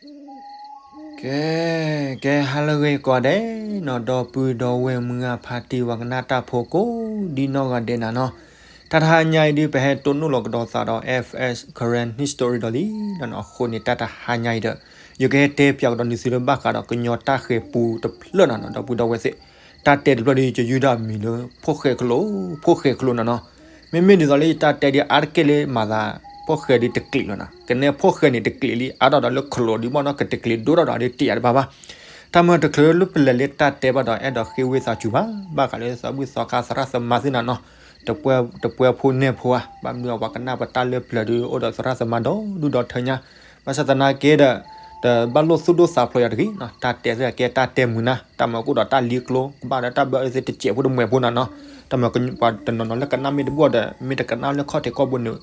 ကဲ, ကဲ ဟါလၢအဂ့ၤကိးဂၤဒဲးနီၤ, ဒီပုၢ်ဒီဝဲၢ်မုၢ်ဂၤဖါတံၢ် ပှၤကနၣ်တၢ်ဖိကိးဒံနီၢ်ဂၤဒဲးနၤနီၤ, တၢ်တဟါညါအံၤဒုး ပဟဲတိၢ်နီၣ်လီၤကဒီးသးဒီး F S Karen History ဒီးလံနီၤနီၤ, အဃိန့ၣ် တၢ်တဟါညါအံၤဒီး ယကဟဲတဲပၠးကဒီးနသုလၢဘၣ်ဃးဒီးကညီတၢ်ဃဲၤပူတဖျၢၣ်နၤနီၤ, ဒီပုၢ်ဒီဝဲၢ်သ့ၣ်, တၢ်တဲတဖျၢၣ်ဒုး ယယုၢ်ဒၣ်မံၤလၢ ဖိၣ်ဃဲခလိာ်, ဖိၣ်ဃဲခလိာ်နၤနီၤ, မ့မ့ၢ်ဒ်သိးလၢယတၢ်တဲဒ်အါတက့ၢ်လၢမၤသး ဖိၣ်ဃဲဒ်တကျံးလီၤနၤ, ကနဲဖိၣ်ဃဲန့ၣ်တကျံးလံ အါထီၣ်ဒီးလၢခလိာ်ဒံးဘၣ်နီၤ, ကတကျံးဒိၣ်ထီၣ်ဒီးဒ်တယာ်တဘၣ်ဘၣ်. တၢ်မၤတချုးလၢပလဲၤလၢတၢ်တဲဘၣ်ဒီး အဲၣ်ဒိးဃ့ဝံသးစူၤဘၣ်, ဘၣ်ဃးလၢသးဘုၣ်သီခါသရၣ်သမါသ့ၣ်နၤနီၤ, တပှဲဖိနဲၣ်ဖိဧါ, ဘၣ်မနုၤအပှၤကနၣ်ပတၢ်လၢပျၢၤဒုး အိၣ်ဒီးသရၣ်သမါဒီဒူၣ်ဒီထၢညါ, ဘၣ်ဆၣ်သနာ်က့ဒီး တဘၣ်လိၣ်သူၣ်ဒိၣ်သးဖျိးယၤတဂ့ၤနီၤ, တၢ်တဲသ့ၣ်ကဲတၢ်တဲမုာ်နၤ, တၢ်မၤကအိၣ်ဒီးတၢ်လံကျိ ကဘၣ်ဒီးတၢ်ဘၣ်အၢသ့ၣ်တစဲးဖိတမှဲးဖိနၤနီၤ, တၢ်မၤပှၤတနီၤနီၤလၢကနၣ်မ့ၢ်တဘၣ်ဒီး မ့ၢ်တကနၣ်လၢခီၣ်ထံးခီၣ်ဘိန့ၣ်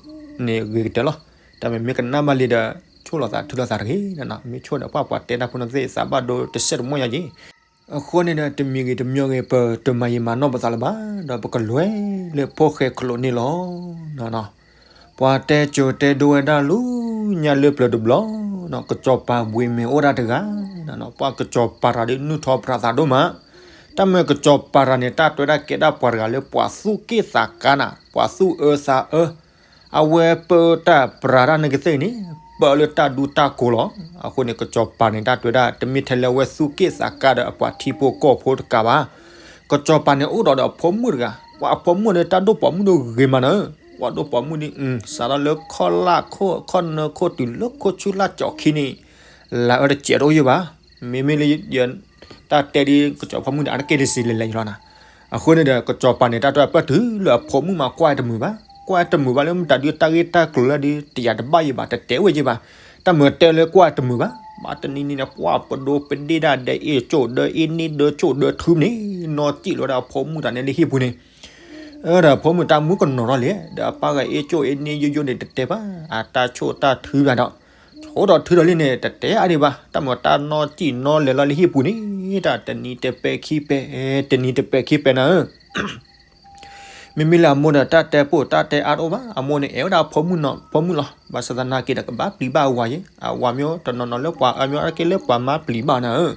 န့ၣ်ဂ့ၤကတၢၢ်လီၤ. တၢ်မ့ၢ်မ့ၢ်ကနၣ်ဘၣ်လံဒီး ဆိၣ်လီၤသးထုးလီၤသးတဂ့ၤနီၤ, မ့ၢ်ဆိၣ်ဒီးပှၤပှၤတဲတၢ်ဖိန့ၣ်သ့ၣ် သးဘၣ်ဒိတစဲးတမှံၤညါက့ၤ. အဃိန့ၣ်ဒီး တမံၤဂ့ၤတမံၤဂ့ၤ ပတမၤယံာ်မၤနီၢ်ပသးလၢၤဘၣ်, ဒီးပကလဲၤလၢဖိၣ်ဃဲခလိာ်န့ၣ်လီၤ. ပှၤတဲစိၤတဲဒိဝဲဒၣ်လၢညါလၢပျၢၤတဘျီ, ကစီၤပၤဘှံးမဲာ်အိၣ်ဒၣ်တဂၤ, ပှၤကစီၤပၤတဂၤဒုးနုာ်ထီၣ်ပြးသးဒိၣ်မး, တၢ်မ့ၢ်ကစီၤပၤတဂၤန့ၣ် တၢ်တဲဝဲဒၣ်ကဲဒၣ်ပှၤတဂၤလၢပှၤသူၣ်က့ၣ်သးကါနၤ, ပှၤသူၣ်အၢသးအၢ အဝဲပၢတၢ်ပြးတၢ်န့ၣ်ကသ့ၣ်န့ၣ် ပၢလၢတၢ်ဒူတၢ်ကိၤလီၤ. အဃိန့ၣ် ကစီၤပၤန့ၣ် တၢ်တဲဝဲဒၣ် တမ့ၢ်ထဲလၢအဝဲသူၣ်က့ၣ်သးကါဒီးအပှၤထံဖိကီၢ်ဖိတကးဘၣ်. ကစီၤပၤန့ၣ်အိၣ်ဒီးဒီးအဖိမုၣ်တဂၤ, ပှၤအဖိမုၣ်န့ᣣ် တၢ်ဒိၣ်ပိာ်မုၣ်ဒိၣ်ဂ့ၤမးနၤ, ပှၤဒိၣ်ပိာ်မုၣ်ဒ် စးထီၣ်လၢခီၣ်လၢ်ခိၣ် ခီၣ်နၢခိၣ်တုၤလၢခိၣ်ဆူၣ်လၢ်ကၠီၤခံန့ၣ် လၢအၢတစဲးတအိၣ်ယဲၢ်ဘၣ်. မ့မ့ၢ်လၢ တၢ်တဲဒ်ကစီၤပၤဖိမုၣ်န့ၣ် အါတက့ၢ်တစံးလဲၤလဲၤယလီၤနၤ. အဃိန့ၣ်ဒီး ကစီၤပၤန့ၣ် တၢ်တဲပၢၢ်တုၤလၢအဖိမုၣ်မး ကွၢ်တမုာ်ဘၣ်, ကွၢ်တမုာ်ဘၣ်လၢမတၤဒုးတၢ်ဂ့ၢ်တၢ်ကျိၤလၢဒုး တယာ်တဘၣ်ယဲၢ်ဘၣ်, တတဲဝဲယဲၢ်ဘၣ်. တၢ်မၤတဲလၢကွၢ်တမုာ်ဘၣ်, ဘၣ်တနံၤနံၤန့ၣ် ပှၤပဒိပဒ့ၣ်ဒၣ်ဒီးအ့ၣ်ကၠိၣ်ဒီးအ့ၣ်န့ၢ်ဒီးကၠိၣ်ဒီးထုမန့ၣ် နီၢ်စံၣ်လီၤဝဲဒၣ်အဖိမုၣ်တၢ်န့ၣ်လၢဟံၣ်ပူၤန့ၣ် ဒီးအဖိမုၣ်တၢ်မူကနီၤထီၣ်လဲၣ်, ဒီးအပၢ်ဂၤအ့ၣ်ကၠိၣ်အ့ၣ်န့ၢ်ယိယိန့ၣ် တတဲဘၣ်, အတၢ်ဆိၣ်တၢ်ထုဘၣ်ဒီး ဆိၣ်ဒီးထုဒီးလံန့ၣ် တတဲအါဒံးဘၣ်, တၢ်မၤတၢ်နီၢ်စံၣ်နီၢ်လဲၤလီၤလၢဟံၣ်ပူၤန့ၣ် တၢ်တနံၤတပဲခံပဲ, တနံၤတပဲခံပဲနၤဧၢ မ့မ့ၢ်လၢအမိၢ်ဒီး တၢ်တဲပိာ်တၢ်တဲအါတအိၣ်ဘၣ်, အမိၢ်န့ၣ် အဲၣ်ဝဲဒၣ်အဖိမုၣ်နီၤ ဖိမုၣ်လီၤ. ဘၣ်ဆၣ်သနာ်က့ဒီး ကဘၣ်ပျံၤဘၣ်အဝၤယဲၢ်, အဝၤမ့ၢ်တနီၤနီၤလၢပှၤအၢမ့ၢ်အါတက့ၢ်လၢပှၤမါပျံၤဘၣ်နၤဧၢ.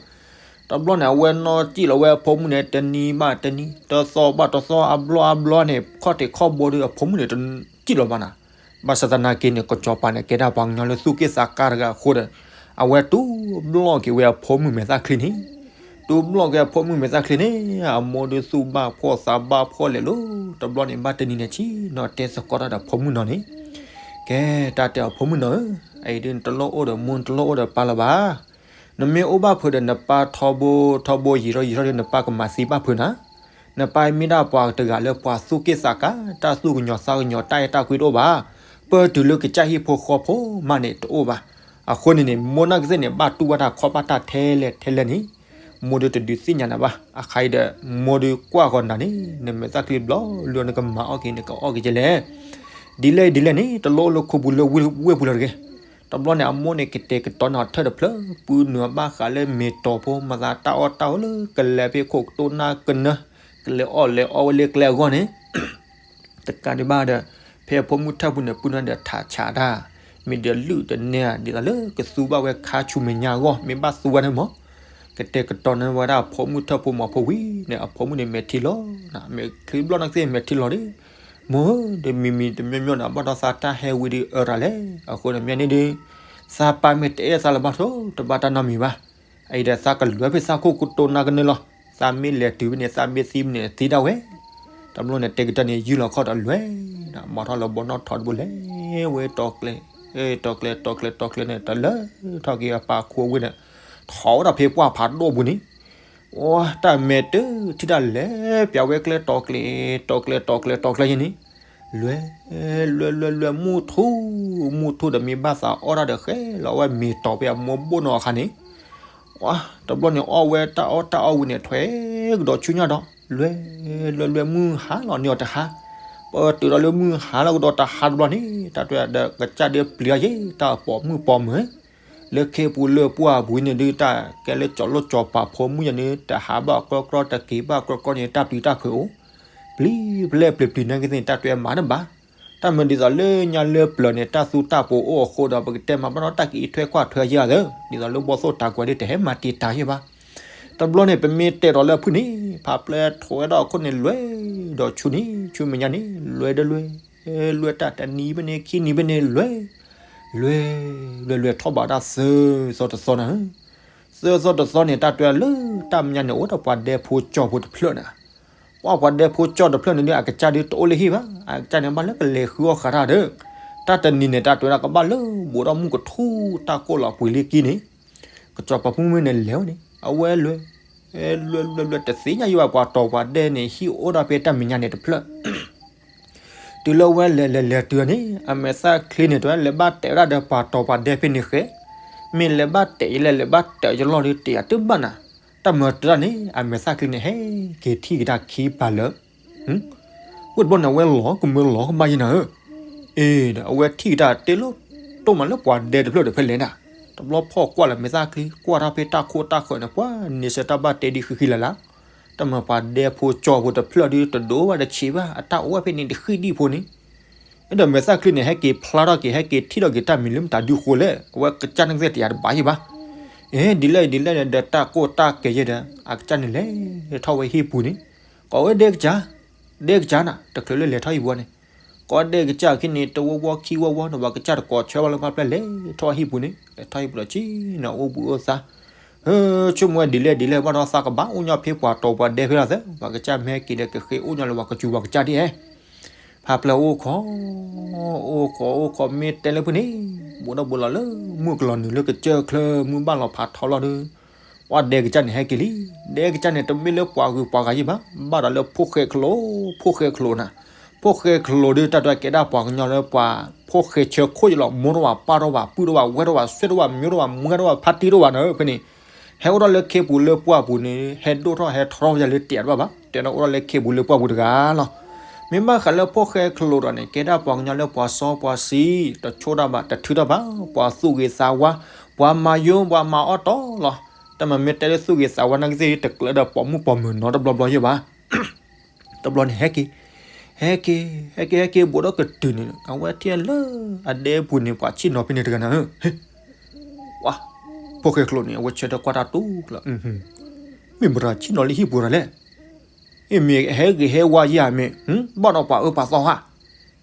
တဘျီန့ၣ် အဝဲနီၢ်စံၣ်လီၤဝဲအဖိမုၣ်န့ၣ် တနံၤဘၣ်တနံၤ တသီဘၣ်တသီ အဘျီအဘျီန့ၣ် ခီၣ်ထံးခီၣ်ဘိဒီး အဖိမုၣ်န့ၣ် တစံၣ်လီၤဘၣ်နၤ. ဘၣ်ဆၣ်သနာ်က့န့ၣ် ကစီၤပၤန့ၣ် ကဲဒၣ်ပှၤကညီလၢသူၣ်က့ၣ်သးကါတဂၤအဃိဒီး အဝဲတူၢ်ဘျီၣ်က့ၤဝဲအဖိမုၣ်မဲာ်သၣ်ချံန့ၣ် တူၢ်ဘျီၣ်က့ၤအဖိမုၣ်မဲာ်သၣ်ချံန့ၣ် အမိၢ်ဒုးသူၣ်ဘၣ်ဖှီၣ်သးဘၣ်ဖှီၣ်လဲၤလီၤ. တဘျီန့ၣ် ဘၣ်တနံၤန့ၣ် ဆ့ၣ်နီၤတဲသကိးတၢ်ဒီးဖိမုၣ်နီၤန့ၣ်, ကဲ တၢ်တဲအီၤဖိမုၣ်နီၤဧၢ, အအံၤဒုး နတလိၣ်အိၣ်ဒီးမိၢ် နတလိၣ်အိၣ်ဒီးပၢ်လၢၤဘၣ်. နမ့ၢ်အိၣ်ဘၣ်ဖုးဒီးနပၢ်ထီဘိထီဘိ ယံာ်ထီၣ်ယံာ်ထီၣ်ဒီး နပၢ်ကမၤသံဘၣ်ဖုးနၤ. နပၢ်မ့ၢ်ဒၣ်ပှၤတဂၤလၢပှၤသူၣ်က့ၣ်သးကါ တၢ်သူၣ်ကညီၤသးကညီၤ တၢ်အဲၣ်တၢ်ကွံတအိၣ်ဘၣ်. ပၢၢ်တုၤလၢကစၢ်ဟံၣ်ဖိဃီဖိမးန့ၣ်တအိၣ်ဘၣ်. အဃိန့ၣ်န့ၣ် မိၢ်နၢ်ကသ့ၣ်န့ၣ် ဘၣ်တူၢ်ဘၣ်တၢ်ခီၣ်ဘၣ်တၢ်ထဲလဲၣ်ထဲလဲၣ်န့ၣ် မိၢ်ဒုးတဒုးသ့ၣ်ညါနၤဘၣ်. အခါအံၤဒီး မိၢ်ဒုးကွၢ်ဃီၤနၤန့ၣ် နမဲာ်သၣ်ချံဘျီလွံၢ် နကမၤအီၣ်က့ၤ နကအီၣ်က့ၤကလဲၣ်. ဒ်လဲၣ်ဒ်လဲၣ်န့ၣ် တလိၣ်အိၣ်လၢခိပူၤလၢဝ့ၢ်ပူၤလၢၤတဂ့ၤ. တဘျီန့ၣ် အမိၢ်န့ၣ် ကတဲာ်ကတီၤန့ၢ်အီၤထၢၣ်တဖျၢၣ် ပုၢ်နုာ်အဘၣ်ဃးလၢမ့ၢ်တီၤဖိ မၤသးတၢ်အီၣ်တၢ်အီလၢကလဲၤဖဲခိၣ်ကတိၢ်နၢ်ကနၢ ကလဲၤအီၣ်လဲၤအီဝဲလၢကျဲအဂီၢ်န့ၣ် တကးဒံးဘၣ်ဒီး ဖဲအဖိမုၣ်ထၢၣ်ပူၤန့ၣ် ပုၢ်နုာ်ဒီးထးဆးတၢ် မ့ၢ်ဒီးလုၢ်တနဲ ဒ်သိးလၢကသူဘၣ်ဝဲခါဆူမဲာ်ညါအဂီၢ် မ့ၢ်ဘၣ်သူဝဲန့ၣ်မး ကတဲာ်ကတီၤန့ၢ်ဝဲဒၣ်အဖိမုၣ်ထၢၣ်ဖိမးဖိဝံၤန့ၣ် အဖိမုၣ်န့ၣ်မဲာ်ထံလီၤ မဲာ်ချံဘျီၣ်နၢ်ကသ့ၣ်မဲာ်ထံလီၤဒီး မိၢ်ဧၢ ဒီးမံၤမံၤတမံၤမံၤန့ၣ် အဘၣ်ဒီးသးတၢ်ဟဲဝံၤဒီးအၢရၤလဲၣ်. အဃိန့ၣ် မ့ၢ်န့ၣ်ဒီး သးပၢ်မ့ၢ်တအဲၣ်သးလၢၤဘၣ်ထိ တဘၣ်တၢ်နီတမံၤဘၣ်. အအံၤဒီးသးကလဲၤဖဲသးခိၣ်ကတိၢ်နၢ်ကနၢလီၤ. သးမ့ၢ်လဲၤတုၤဖဲန့ၣ် သးမ့ၢ်သံဖဲန့ၣ် သံဒၣ်ဝဲ တဘျီန့ၣ် တဲာ်ကတီၤန့ၣ် ယုၢ်လီၤခီၣ်ဒီးလဲၤ မၤထီၣ်လၢဘီနီၣ်ထိးတဘိလဲၤဝဲတီၤကျဲ တီၤကျဲ တီၤကျဲ တီၤကျဲန့ၣ် တလၢထီၣ်က့ၤအပၢ်ခိအဝ့ၢ်န့ၣ် ထီၣ်ဝဲဒၣ်ဖဲပှၢ်ဖးဒိၣ်ပူၤန့ၣ် တၢ်မဲာ်တထံၣ်တၢ်လဲၤပျးဝဲကျဲတီၤကျဲ တီၤကျဲ တီၤကျဲ တီၤကျဲယဲန့ၣ် လဲၤ လဲၤ လဲၤ လဲၤ မုၢ်ထူၣ် မုၢ်ထူၣ်ဒီးမ့ၢ်ဘၣ်သးအီၣ်တၢ်ဒီးဃဲလီၤဝဲ မ့ၢ်တီၤဖဲအမိၢ်ဘိၣ်နီၤအခါန့ၣ် တဘျီန့ၣ် အီၣ်ဝဲတၢ်အီၣ်တၢ်အီဝံၤန့ၣ် ထွဲကဒီးဆူညါဒီး လဲၤ လဲၤ လဲၤ မုၢ်ဟါလီၤန့ၢ်အီၤတဟါ ပတုၤဒီးလၢမုၢ်ဟါလီၤကဒီးတဟါတဘျီန့ၣ် တၢ်တဲဒီးကစၢ်ဒုးပျံၤအီၤယဲ တၢ်ပိာ်မုၣ်ပိာ်မုၣ် လၢခ့ပူၤလၢပှၢ်ပူၤန့ၣ်ဒုး တၢ်ကဲလၢကၠီၤလိၣ်ကၠီၤပၤဖိမုၣ်ယဲန့ၣ် တဟးဘၣ်အီၤကြီကြီ တက့ၤဘၣ်အီၤကြီကြီန့ၣ် တၢ်ပျံၤတၢ်ဖုးအိၣ် ပျံၤဖဲလဲၣ်ပျံၤပျံၤန့ၣ်ကသ့ၣ်န့ၣ် တၢ်တဲမၤတဘၣ် တၢ်မၤဒ်သိးလၢညါလၢပျၢၤန့ၣ် တၢ်သူတၢ်ပှီၤအိၣ်အဃိဒီး ပကတဲမၤဘၣ်ဒီးတၢ်ကအံးထွဲကွၢ်ထွဲယဲၢ်သၢ, ဒ်သိးလၢဘီၣ်သိၣ်တၤကွဲၤဒ်တဟဲမၤတံာ်တာ်ယဲၢ်ဘၣ်. တဘျီန့ၣ် ပမ့ၢ်တဲဒီးလၢအဖုၣ်န့ၣ် ဖးပျဲထိးဝဲဒၣ်အခိၣ်န့ၣ်လွဲၢ်, ဒီးဆူနံၤ ဆူမဲာ်ညါန့ၣ် လွဲၢ်ဒီးလွဲၢ်, လွဲၢ်တၢ်တနံၤဖဲန့ၣ် ခံနံၤဖဲန့ၣ် လွဲၢ်, လွဲၢ်, လွဲၢ် လွဲၢ်ထီၣ်ဘးဒၣ်သၢသီတသီနၤ သၢသီတသီန့ၣ် တၢ်တဲလၢတၢ်မဲာ်ညါန့ၣ် အိၣ်ဒီးပှၤဒဲဖိကၠီဖိတဖျၢၣ်န့ၣ်, ပှၤ ပှၤဒဲဖိကၠီတဖျၢၣ်န့ၣ်ဒီး အကစၢ်ဒုးတအိၣ်လၢဟံၣ်ဘၣ်, အကစၢ်န့ၣ်ဘၣ်လၢကလဲၤဃုအီၣ်ဃာ်တၢ်ဒီး, တၢ်တနံၤန့ၣ် တၢ်တဲဒၣ်ကဘၣ်လၢဘူးဒီးမုၢ်ကထူၣ်တၢ်ကိၢ်လီၤပှ့ၤလံကံန့ၣ်, ကစီၤပၤဖိမုၣ်န့ၣ်လဲၤဝဲန့ၣ် အဝဲလွဲၢ်, လွဲၢ်လွဲၢ်လွဲၢ် တသ့ၣ်ညါယံၤဘၣ် ပှၤတီၤပှၤဒဲန့ၣ် ဟံၣ်အိၣ်ဒၣ်ဖဲတၢ်မဲာ်ညါန့ၣ်တဖျၢၣ် တုၤလၢဝဲလဲၤလဲၤလဲၤတုၤန့ၣ် အမဲာ်သၣ်ချံန့ၣ် တဲဝဲလဲၤဘၣ်တဲဝဲဒၣ်ဒီးပှၤတီၤပှၤဒဲဖဲန့ၣ်ဃဲ, မ့ၢ်လဲၤဘၣ်တဲယလဲၣ် လဲၤဘၣ်တဲယလီၢ်ဒီး တဲယၤတဘၣ်နၤ, တၢ်မၤတၢ်န့ၣ် အမဲာ်သၣ်ချံန့ၣ် ဟဲက့ၤထံၣ်ကဒါခံပာ်လၢာ်, ဝဲတဘျီန့ၣ် အဝဲလီၤကမၢလီၤကမၣ်ယံၤနၤဧၢ, အ့ဒီး အဝဲထံၣ်ကဒါတ့ၢ်လၢ တိၢ်မးလၢပှၤဒဲတဖျၢၣ်ဒီးဖဲလဲၣ်နၤ, တဘျီဖီၣ်ကွၢ်လၢမဲာ်သၣ်ချံ ကွၢ်ထီၣ်ဖဲတၢ်ခိၣ်တၢ်ဃၢၤန့ၣ် ပှၤန့ၣ်စၢၤတၢ်ဘၣ်တဲဒ်ဃံဃံလၤလၤ တၢ်မၤပှၤဒဲဖိကၠီဖိတဖျၢၣ်ဒီး တဒိၣ်ဘၣ်တဆံးဘၣ် အတၢ်အိၣ်ဝဲဖဲန့ၣ်တဃံဒံးဖိန့ၣ်, ဒီးမဲာ်သၣ်ချံန့ၣ် ဟဲက့ၤဖျါထီၣ်က့ၤ ဟဲက့ၤထံၣ်ထီၣ်က့ၤတၢ်မံၤလၢမတၤဒုဃိလဲၣ် အဝဲကစၢ်န့ၣ်ကသ့ၣ်တယာ်တဘၣ်ယံၤဘၣ်, အ့ ဒ်လဲၣ်ဒ်လဲၣ်ဒီး တၢ်ကိၢ်တၢ်ကဲၤယဲဒီး အကစၢ်န့ၣ်လဲၤထီၣ်ဝဲဟံၣ်ပူၤန့ၣ်, ကိးဝဲဒဲကစၢ်, ဒဲကစၢ်နၤ တချုးလၢလဲၤထီၣ်ဟံၣ်ပူၤန့ၣ်, ကိးဒဲကစၢ်ခံန့ၣ် တဝီဝီခံဝီဝီန့ၣ် ပှၤကစၢ်တကိးဆၢဘၣ်လၢပှၤပျဲၢ်လဲၤထီၣ်ဟံၣ်ပူၤန့ၣ် လဲၤထီၣ်ဟံၣ်ပူၤဒီးဆ့ၣ်နီၤအိၣ်ဘှံးအိၣ်သါ ဟၢ ဆိကမိၣ်ဝဲဒ်လဲၣ်ဒ်လဲၣ် ဘၣ်ဒီးသးကဘၣ်အိၣ်ညီဖဲပှၤတီၤပှၤဒဲဖဲလီၤသၢ ပှၤကစၢ်မ့ၢ်ဟဲက့ၤဒီးကဃ့အိၣ်ညီလၢပှၤကစူၤပှၤကစၢ်ဒ်အဲၣ်, ဖးပျဲၢ်အိၣ်ခိး, အိၣ်ခိးအိၣ်ခိးမ့ၢ်တဲလၢဖုၣ်န့ၣ်, ဘူးဒီးဘူးလီၤလၢ မုၢ်ကလီၤနုာ်လၢကစၢၢ်ချၢ မုၢ်ဘၣ်လီၤဖးထီလီၤဒီး, ပှၤဒဲကစၢ်န့ၣ်ဟဲက့ၤလံ, ဒဲကစၢ်န့ၣ် တမ့ၢ်လၢပှၤဂုၤပှၤဂၤယံၤဘၣ်, ဘၣ်ဒီးလၢဖိၣ်ဃဲခလိာ်, ဖိၣ်ဃဲခလိာ်နၤ, ဖိၣ်ဃဲခလိာ်ဒီး တၢ်ဒွဲၣ်ကဲဒၣ်ပှၤကညီလၢပှၤ ဖိၣ်ဃဲဆၢခိၣ်ယလီၤ မိၢ်ထီၣ်ဘၣ်ပၢ်ထီၣ်ဘၣ် ပုၢ်ထီၣ်ဘၣ် ဝဲၢ်ထီၣ်ဘၣ် ဆွဲၣ်ထီၣ်ဘၣ် မၠိထီၣ်ဘၣ် မွဲထီၣ်ဘၣ် ဖါတံၢ်ထီၣ်ဘၣ်နၤဖဲန့ၣ်, ဟဲအိၣ်ထီၣ်လၢခ့ပူၤလၢပှၢ်ပူၤန့ၣ် ဟဲဒိၣ်ထီၣ်ဟဲထီထီၣ်ယၤလၢတယာ်တဘၣ်ဘၣ်, တဲဒီးအိၣ်ထီၣ်လၢခ့ပူၤလၢပှၢ်ပူၤတဂၤလီၤ, မ့ၢ်ဘၣ်ဃးလၢဖိၣ်ဃဲခလိာ်ဒီးန့ၣ် ကဲဒၣ်ပှၤကညီလၢပှၤစီပှၤဆှံ, တဆိၣ်တၢ်ဘၣ် တထုးတၢ်ဘၣ်, ပှၤသူၣ်ဂ့ၤသးဝါ, ပှၤမၤယိ ပှၤမၤအီၣ်တီလီၤ, တၢ်မၤမ့ၢ်တဲလၢသူၣ်ဂ့ၤသးဝါနာ်က့သ့ၣ် တကျၢၤဒီးပိာ်မုၣ်ပိာ်မုၣ်နီတဘျီဘျီယဲၢ်ဘၣ် တဘျီန့ၣ် ဟဲက့ၤ, ဟဲက့ၤ, ဟဲက့ၤ ဟဲက့ၤ ဘူးဒီးကတုၤန့ၣ် အဝဲထံၣ်လၢ အဒဲပူၤန့ၣ် ပှၤဆ့ၣ်နီၤဖဲန့ၣ်တဂၤနၤဧၢ, ဝါ, ဖိၣ်ဃဲခလိာ်န့ၣ် အဝဲဆၢထၢၣ်ကွၢ်တၢ်တူၢ်ကျၢၤ, မ့ၢ်မတၤဆ့ၣ်နီၤလၢဟံၣ်ပူၤတဂၤလဲၣ်, မ့ၢ်ဟဲဂ့ၤဟဲဝါယဲၢ်မ့ၢ်, ဘၣ်ဒီးပှၤအၢပှၤသီဧါ,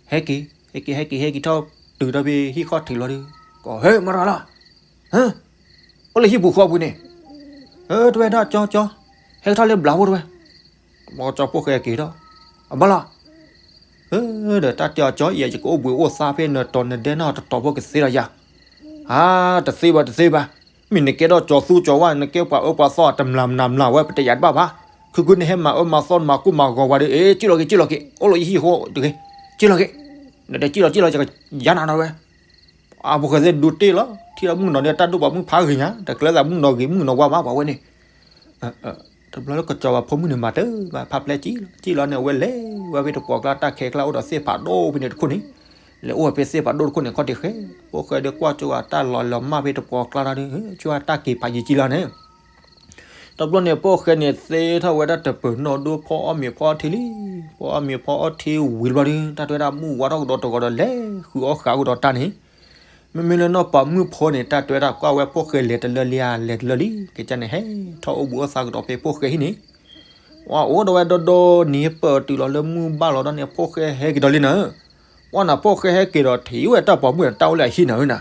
ဟဲက့ၤ, ဟဲက့ၤ ဟဲက့ၤ ဟဲက့ၤထီၣ်တုၤဒီးဖဲဟံၣ်ခီၣ်ထံးလီၤဒီး, ကီး ဟဲ မတၤလီၤ ဟၢ, အိၣ်လၢဟံၣ်ပူၤဃီပူၤန့ၣ်, တဝဲဒၣ်ကၠီကၠီ, ဟဲကထီၣ်လၢဘျးဖိတဝဲ, တဘျီကၠီဖိၣ်ဃဲက့ၤထီၣ်, အဘၣ်လီၤ, ဒီးတၢ်တဲအီၤကၠီ ယဲယကအိၣ်ဘှံးအိၣ်သါဖဲနတီၤနဒဲနီၢ်တတီၤဖိကသ့ဒီးယၤ, အါ တသ့ဘၣ်တသ့ဘၣ်, မ့ၢ်နကဲထီၣ်ကၠီသူကၠီဝါ နကဲပှၤအၢပှၤသီတမျၢ်မျၢ်မျၢ်ဝဲ ပတယာ်တဘၣ်ဘၣ်, ခုခုနဟဲမၤအၢမၤသီမၤကိၢ်မၤဂီၤဝဲဒီး အ့ ကံၣ်လီၤက့ၤ ကံၣ်လီၤက့ၤ အိၣ်လီၤယဟံၣ်ဃီတဂ့ၤ, ကံၣ်လီၤက့ၤ, နတဲကံၣ်လီၤကံၣ်လီၤ ယကယၤနၤနီၤဝဲ အဖိၣ်ဃဲသ့ၣ်ဒိးတ့ၢ်လီၤ ထံၣ်ဒီးမုၣ်ကနီၤန့ၣ် တၢ်ဒိၣ်ပှၤမုၣ်ဖးဂ့ၤညါ တကျဲသးမုၣ်ကနီၤဂ့ၤမုၣ်ကနီၤဝါဘၣ်ပှၤဝဲန့ၣ်, တဘျီလၢကစီၤပၤဖိမုၣ်န့ၣ်မၤတၢ်ဘၣ် ဖးပျဲၢ်ကံၣ်လီၤ ကံၣ်လီၤန့ၣ် အဝဲလဲၤဝဲဖဲတပှီၢ်ကျါတၢ်ခဲကျါအိၣ်ဒီးသ့ၣ်ဖးဒိၣ်ဖဲန့ၣ်တခိၣ်န့ၣ်, လဲၤအိၣ်ဝဲဖဲသ့ၣ်ဖးဒိၣ်တခိၣ်န့ၣ် ခီၣ်ထံးဃဲ, ဖိၣ်ဃဲဒီးကွၢ်ကၠိဂၤတၢ်လီၤလီၤမၢ်ဖဲတပှီၢ်ကျါဒီး ကၠိဂၤတၢ်က့ၤဖးယံာ်ကံၣ်လီၤန့ၣ် တဘျီန့ၣ် ဖိၣ်ဃဲန့ၣ် သ့ထီၣ်ဝဲဒၣ်တပၢၤနီၣ်ဒိၣ်ဖီအီၣ်မ့ၤဖီအီထံလံ, ဖီအီၣ်မ့ၤဖီအီထံဝံၤတဘျီဒီး တၢ်တဲဝဲဒၣ်မုၢ်ဝါထီၣ်ကဒီးတဂီၤဒီးလဲၤဃုအီၣ်ဃာ်ကဒီးတၢ်န့ၣ်, မ့မ့ၢ်လၢနီၢ်ပၤမုၣ်ဖိန့ၣ် တၢ်တဲဝဲဒၣ်ကွၢ်ဝဲဖိၣ်ဃဲလဲၤတလၢလံဧါ လဲၤတလၢလံ, ကစၢ်န့ၣ်ဟဲထီၣ်အိၣ်ဘှံးအိၣ်သါကဒီးဖဲဖိၣ်ဃဲဟံၣ်န့ၣ် ဝဲအိၣ်ဒီးဝဲဒီဒီနံၤပၢၢ်တုၤလီၤလၢမုၢ်ဘၣ်လီၤဒီးန့ၣ် ဖိၣ်ဃဲဟဲက့ၤဒီးလံနၤဧၢ, ဝဲနၤဖိၣ်ဃဲဟဲက့ၤဒီးထံၣ်ဝဲတၢ်ပိာ်မုၣ်န့ၣ် တၢ်အိၣ်လၢအဟံၣ်နၤဧၢနၤ,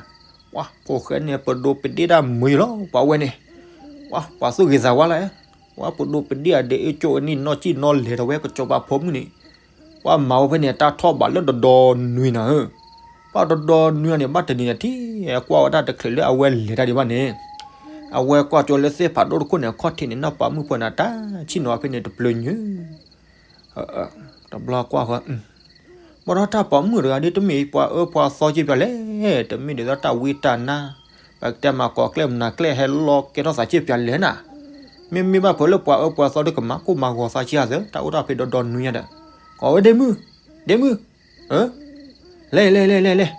ဝဲဖိၣ်ဃဲန့ၣ် ပဒိးပဒ့ၣ်တၢ်မုာ်လီၤ ပှၤဝဲန့ၣ်, ဝဲပှၤသူၣ်ဂ့ၤသးဝါလီၤ, ဝဲပဒိးပဒ့ၣ်အဒဲအ့ၣ်ကၠိအနံၣ်နီၢ်ကံၣ်နီၢ်လဲၤဒီးဝဲကစီၤပၤဖိမုၣ်န့ၣ် ပှၤမၤဝဲဖဲန့ၣ် တၢ်ထီၣ်ဘးလၢဒီဒီနွံနၤဧၢ, ပှၤဒီဒီနွံအန့ၣ် ဘၣ်တနံၤန့ၣ် ထံၣ်ကွၢ်ဝဲဒၣ်တချုးလၢအဝဲလဲၤတၢ်ဒံးဘၣ်န့ၣ်, အဝဲကွၢ်ကၠိလၢသ့ၣ်ဖးဒိၣ်တခိၣ်န့ၣ် အခီၣ်ထံးန့ၣ် နီၢ်ပၤမုၣ်ဖိန့ၣ် တၢ်ဆ့ၣ်နီၤဖဲန့ၣ်တပျၢၤညါ, တဘျီကွၢ်ဃီ ဘၣ်ဒီးတၢ်ပိာ်မုၣ်တဂၤဒီး တမ့ၢ်ပှၤအၢပှၤသီစ့ၢ်ပၠးလဲၣ်, တမ့ၢ်ဒ်သိးတၢ်ဝံတၢ်နါ, ပကတဲမၤကိးကျဲမနၤကျဲဟဲလီၤကဲထီၣ်သးစ့ၢ်ပၠးလဲၣ်နၤ, မ့မ့ၢ်ဘၣ်ဖဲလၢပှၤအၢပှၤသီဒီး ကမၤကိၢ်မၤဂီၤသးစ့ၢ်ဧါသၢ, တၢ်အိၣ်ထီၣ်ဖဲဒီဒီနွံညါဒီး, ကိးဝဲဒ့မုၣ်, ဒ့မုၣ်, လဲၤ လဲၤ လဲၤ လဲၤ လဲၤ,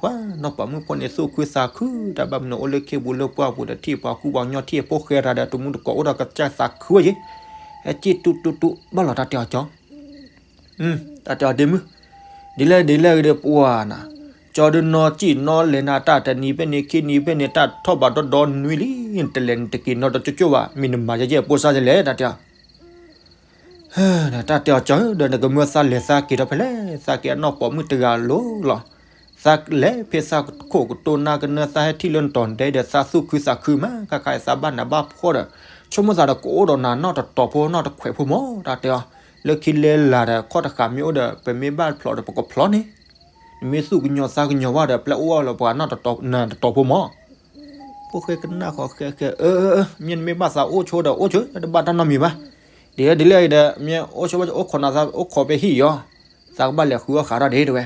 ပှၤနီၢ်ပၤမုၣ်ဖိန့ၣ် သူၣ်ခုသးခု တၢ်ဘၣ်မနုၤအိၣ်လၢခ့ပူၤလၢပှၢ်ပူၤဒီး ထံၣ်ပှၤကူပှၤကညီ ထံၣ်ဖိၣ်ဃဲတဂၤဒီး တမူတကိးအိၣ်ဒီးကစၢ်သးခုဝဲယ့ၢ်, ဟဲစ့ၢ်တူၢ်တူၢ်တူၢ် ဘၣ်လီၤတၢ်တဲအီၤကၠီ တၢ်တဲအီၤဒ့မုၣ်, ဒ်လဲၣ်ဒ်လဲၣ်ဂ့ၤဒီးပှၤနၤ, ကၠီဒုးနီၢ်စံၣ်နီၢ်လဲၤနၤ တၢ်တနံၤဖဲန့ၣ် ခံနံၤဖဲန့ၣ် တၢ်ထီၣ်ဘးဒီဒီနွံလံ, တလဲၤနတက့ၤနီတကၠိၣ်ဘၣ်, မ့ၢ်နမၤယဲၢ်ယဲၢ်ပိၢ်စၢ်ယဲၢ်လဲၣ် တၢ်တဲအီၤ. တၢ်တဲအီၤ ကၠီဧၢ, ဒီးနကမၢသးလဲၤသးက့ၤဒီးဖဲလဲၣ်, သးက့ၤအနီၢ်ပိာ်မုၣ်တဂၤလိၤလီၤ. သးလဲၤဖဲသးခိၣ်ကတိၤနၤကနၢ သးဟဲထံၣ်လၢနတီၤဒဲဒီး သးသူၣ်ခုသးခုမး, ခါခါအံၤသးဘၣ်နးဘၣ်ဖှီၣ်ဒီး ဆိကမိၣ်သးဒီးကအိၣ်ဒီးနၤနီၢ်တတီၤဖိနီၢ်တခွဲးဖိမး တၢ်တဲအီၤ. လၢခံလဲၤလၢ်ဒီး ခီၣ်တဃာ်မ့ၢ်အိၣ်ဒီး ပမ့ၢ်ဘၣ်ဖျိးဒီးပကဖျိးန့ၣ်, နမ့ၢ်သူၣ်ကညီၤသးကညီၤဘၣ်ဒီး ပျဲအိၣ်အီၤလၢပှၤနီၢ်တတီၤဖိမး. ဖိၣ်ဃဲကနၣ်ဃီဃဲဃဲ, အၢ မ့ၢ်နမ့ၢ်ဘၣ်သးအိၣ်ဆိဒီးအိၣ်ဆိ တဘၣ်တၢ်နီတမံၤဘၣ်. ဒ်လဲၣ်ဒ်လဲၣ်အံၤဒီး မ့ၢ်အိၣ်ဆိဘၣ်အိၣ်ခိးနၤသးအိၣ်ခိးဖဲဟံၣ်အံၤ, သးကဘၣ်လဲၤဃုအီၣ်ဃာ်ထီၣ်ဒ့ တဲဝဲ.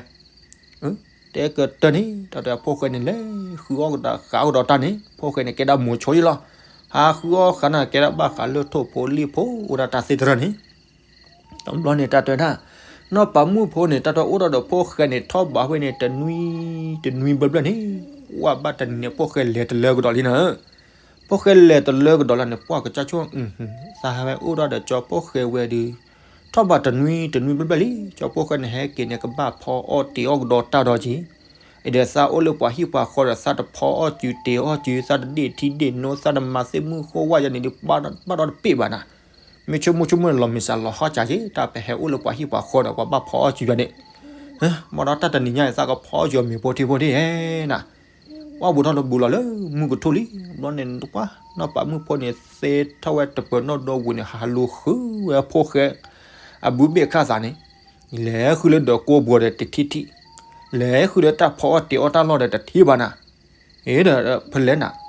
တဲကတၢၢ်န့ၣ် တၢ်တဲအီၤ ဖိၣ်ဃဲန့ၣ် လဲၤဃုအီၣ်ဃာ်ဃုအီၣ်ဒီးတၢ်န့ၣ် ဖိၣ်ဃဲန့ၣ် ကဲဒၣ်မိၤဆိယံလီၤ. ဟးဃုအီၣ်ဃာ်န့ၣ် ကဲဒၣ်ဘၣ်ဃးလၢထိၣ်ဖိလံၣ်ဖိ အိၣ်ဒၣ်တၢ်သ့ၣ်တဖၣ်န့ၣ် တဘျီန့ၣ် တၢ်တဲဝဲဒၣ်, နီၢ်ပၤမုၣ်ဖိန့ၣ် တၢ်တဲအိၣ်ဒီးဖိၣ်ဃဲန့ၣ် ထီၣ်ဘးဝဲန့ၣ် တနွံ တနွံဘျၢဘျၢန့ၣ်, ကွၢ်ဘၣ်တနံၤန့ၣ် ဖိၣ်ဃဲလဲၤတလၢကဒီးလံနၤ. ဖိၣ်ဃဲလဲၤတလၢကဒီးလၢန့ၣ် ပှၢ်ကစၢ်ဆိ, သးဟဲဝဲအိၣ်ဒီးကၠီဖိၣ်ဃဲဝဲဒီး ထီၣ်ဘးတနွံ တနွံဘျၢဘျၢလံ. ကၠီဖိၣ်ဃဲန့ၣ် ဟဲက့ၤန့ၣ် ကဘၣ်ဖီအီၣ်တ့ၤအီၣ်ကဒီးတၢ်ဒီးက့ၤ, အံၤဒီးသးအိၣ်လၢပှၤဟံၣ်ပှၤဃီဒီး သးတဖီအီၣ်စုၤတ့ၤအီၣ်စုၤ, သးတဒ့ၣ်ထံဒ့ၣ်နိ, သးတမၤသ့ၣ်မုၢ်ဃိဝဲယၤန့ၣ်ဒီး ဘၣ်ဒီးတပ့ၢ်ဘၣ်နၤ. မ့ၢ်ဆိကမိၣ်ဆိကမိၣ်န့ၣ် လီၤမ့ၢ်စးလီၤဟီၣ်စၢ်က့ၤ တၢ်ပဟဲအိၣ်လၢပှၤဟံၣ်ပှၤဃီဒီး ပှၤဘၣ်ဖီအီၣ်စုၤယၤန့ၣ်, မ်ဒီးတၢ်တနံၤညါအံၤ သးကဖီအီၣ်စုၤအီၤမ့ၤဖိထံဖိထံဧဲနၤ. ပှၢ်ဘူးထီၣ်တဘူးလီၤလၢမုၢ်ကထူၣ်လံ. ဘျီန့ၣ်တပှၢ် နီၢ်ပၤမုၣ်ဖိန့ၣ် သ့ထီၣ်ဝဲတပၢၤနီၣ်ဒီဝံၤန့ၣ် ဟးလူၤဃုဝဲဖိၣ်ဃဲ အဘုဘ့ၣ်ခၣ်သးန့ၣ်, လဲၤဃုလၢဒီးကိးဘှီဒီးတထံၣ်ထံၣ်, လဲၤဃုလၢတၢ်ဖီအီၣ်တ့ၤအီၣ်တၢ်လီၢ်ဒီးတထံၣ်ဘၣ်နၤ. အ့ဒီးဖဲလဲၣ်နၤ,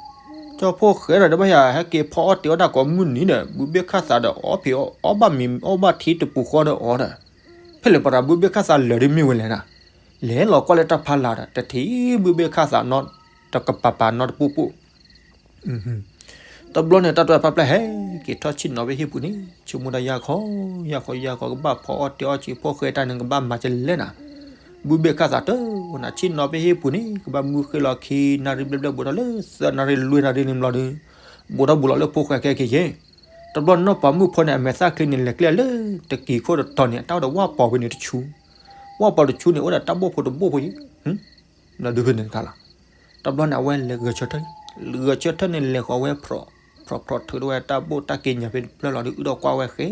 ကၠီဖိၣ်ဃဲဒီး တဘၣ်ယၤဟဲက့ၤဖီအီၣ်တ့ၤအီၣ်တၢ်ကိးမုၢ်နံၤဒီး ဘုဘ့ၣ်ခၣ်သးဒီး အီၣ်ဖံးအီၣ်ဘၣ်မ့ၤအီၣ်ဘၣ်ထံတပူၤဃီဒီးအီၤဒီး, ဖဲလဲၣ်ပှၤတၢ်ဘုဘ့ၣ်ခၣ်သးလၢာ်ဒ်မ့ၢ်ဝဲလဲၣ်နၤ. လဲၤလီၤကွၢ်လၢတၢ်ဖးလာ်ဒီး တထံၣ်ဘုဘ့ၣ်ခၣ်သးနီတကပၤပၤနီတပူၤပူၤ တဘျီန့ၣ် တၢ်တဲပၢ်ပျဲၢ်ဟဲက့ၤထီၣ်ဆ့ၣ်နီၤဖဲဟံၣ်ပူၤန့ၣ်, ဆိကမိၣ်တၢ်ယၢ်ခီ, ယၢ်ခီယၢ်ခီ ကဘၣ်ဖီအီၣ်တ့ၤအီၣ်စုၤဖိၣ်ဃဲတၢ်န့ၣ် ကဘၣ်မၤကလဲၣ်နၤ. ဘုဘ့ၣ်ခၣ်သးတအိၣ်နၤ ဆ့ၣ်နီၤဖဲဟံၣ်ပူၤန့ၣ် ကဘၣ်မုၢ်ဃ့ၢ်လီၤခံနၣ်ရံၣ်ဘျဲၣ်ဘျဲၣ် ဘူးထီၣ်လၢသၢနၣ်ရံၣ်လွံၢ်နၣ်ရံၣ်န့ၣ်ဘျီဒီး ဘူးထီၣ်ဘူးလီၤလၢဖိၣ်ဃဲခဲက့ၤယဲၢ်. တဘျီန့ၣ်နီၢ်ပၤမုၣ်ဖိန့ၣ် အမဲာ်သၣ်ချံန့ၣ် လဲၤကျဲလၢတကံၤခိၣ်တတီၤန့ၣ် အတၢ်အိၣ်ဒီးဝၣ်ပီၤဝဲန့ၣ်တဆူ, ဝၣ်ပီၤတဆူန့ၣ် အိၣ်ဒီးတၢ်ဘိၣ်ဖိတဘိၣ်ဖိယဲၢ် ဒီးဒုးဖဲန့ၣ်တခါလီၤ. တဘျီန့ၣ် အဝဲလဲၤဂဲၤဆၢထၢၣ်, ဂဲၤဆၢထၢၣ်န့ၣ် လဲၤဃီၤဝဲဖျိး, ဖျိးဖျိးထုးထီၣ်ဝဲတၢ်ဘိၣ်တၢ်က့ညါဖဲတဖျၢၣ်လီၤဒီး အုၣ်ဒီးကွၢ်ဝဲဃဲ,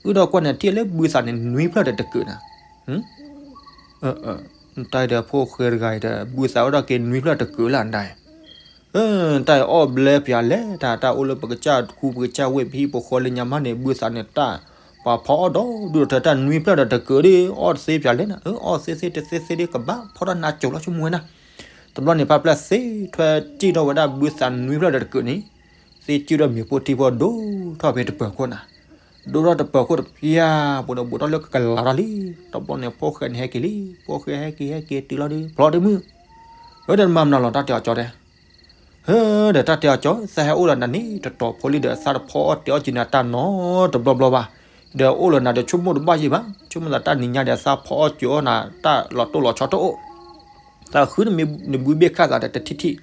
အုၣ်ဒီးကွၢ်န့ၣ် ထံၣ်လၢဘုသးန့ၣ် နွံဖျၢၣ်ဒီးတကုးနၤ. တၢ်ဒီးဖိၣ်ဃဲတဂၤအံၤဒီး ဘုသးအိၣ်ဒီးက့ၤနွံဖျၢၣ်တကုးလၢနဒၣ်အံၤ တၢ်အံၤအီၣ်ဘျဲပၠးလဲၣ်, တၢ်တၢ်အိၣ်လၢပကစၢ်ခူပကစၢ်ဝ့ၢ်ပဟံၣ်ပဃီလၢညါမးန့ၣ် ဘုသးန့ၣ်တၢ် ပှၤဖီအီၣ်ဒီးဒုးဒီးထၢတၢ်နွံဖျၢၣ်ဒီးတကုးဒီး အီၣ်တသ့ပၠးလဲၣ်နၤ, အီၣ်သ့သ့တသ့သ့ဒီး ကဘၣ်ဖီထီၣ်နါစိၤလီၤ ဆိကမိၣ်ဝဲနၤ. တဘျီန့ၣ် ပၢ်ပျဲၢ်သ့ထွဲစံၣ်ထီၣ်ဝဲဒၣ်ဘုသးနွံဖျၢၣ်ဒီးတကုးန့ၣ်, သ့စံၣ်ထီၣ်မ့ၤဖိထံဖိဒိၣ်ထီၣ်ဖဲတပၢၤခိၣ်နၤ, ဒိၣ်ထီၣ်တပၢၤခိၣ်တဖျၢၣ်ပူၤဒီး ဘူးထီၣ်လၢကကလးထီၣ်လံ. တဘျီန့ၣ် ဖိၣ်ဃဲန့ၣ်ဟဲက့ၤလံ, ဖိၣ်ဃဲဟဲက့ၤဟဲက့ၤတုၤလီၤဒီး ဖျီဒ့မုၣ်, အၢ ဒီးနမၤမနုၤလီၤ တၢ်တဲအီၤကၠီတဲ ဟၢ ဒီးတၢ်တဲအီၤကၠီ သးဟဲအိၣ်ဒီးနၤန့ၣ် တတီၤဖိလံဒီး သးတဖီအီၣ်တ့ၤအီၣ်စုၤနၤတၢ်နီတဘျီဘျီဘၣ်, ဒီးအိၣ်လၢနၤဒီးဆိကမိၣ်တဘၣ်ယံၤဘၣ်, ဆိကမိၣ်သးတၢ်နံၤညါဒီး သးဖီအီၣ်စုၤအီၣ်နၤတၢ်လီၤတိၢ်လီၤဆီတအိၣ်, သးဃုနမ့ၢ်နဘုဘ့ၣ်ခၣ်သးဒီးတထံၣ်ထံၣ်,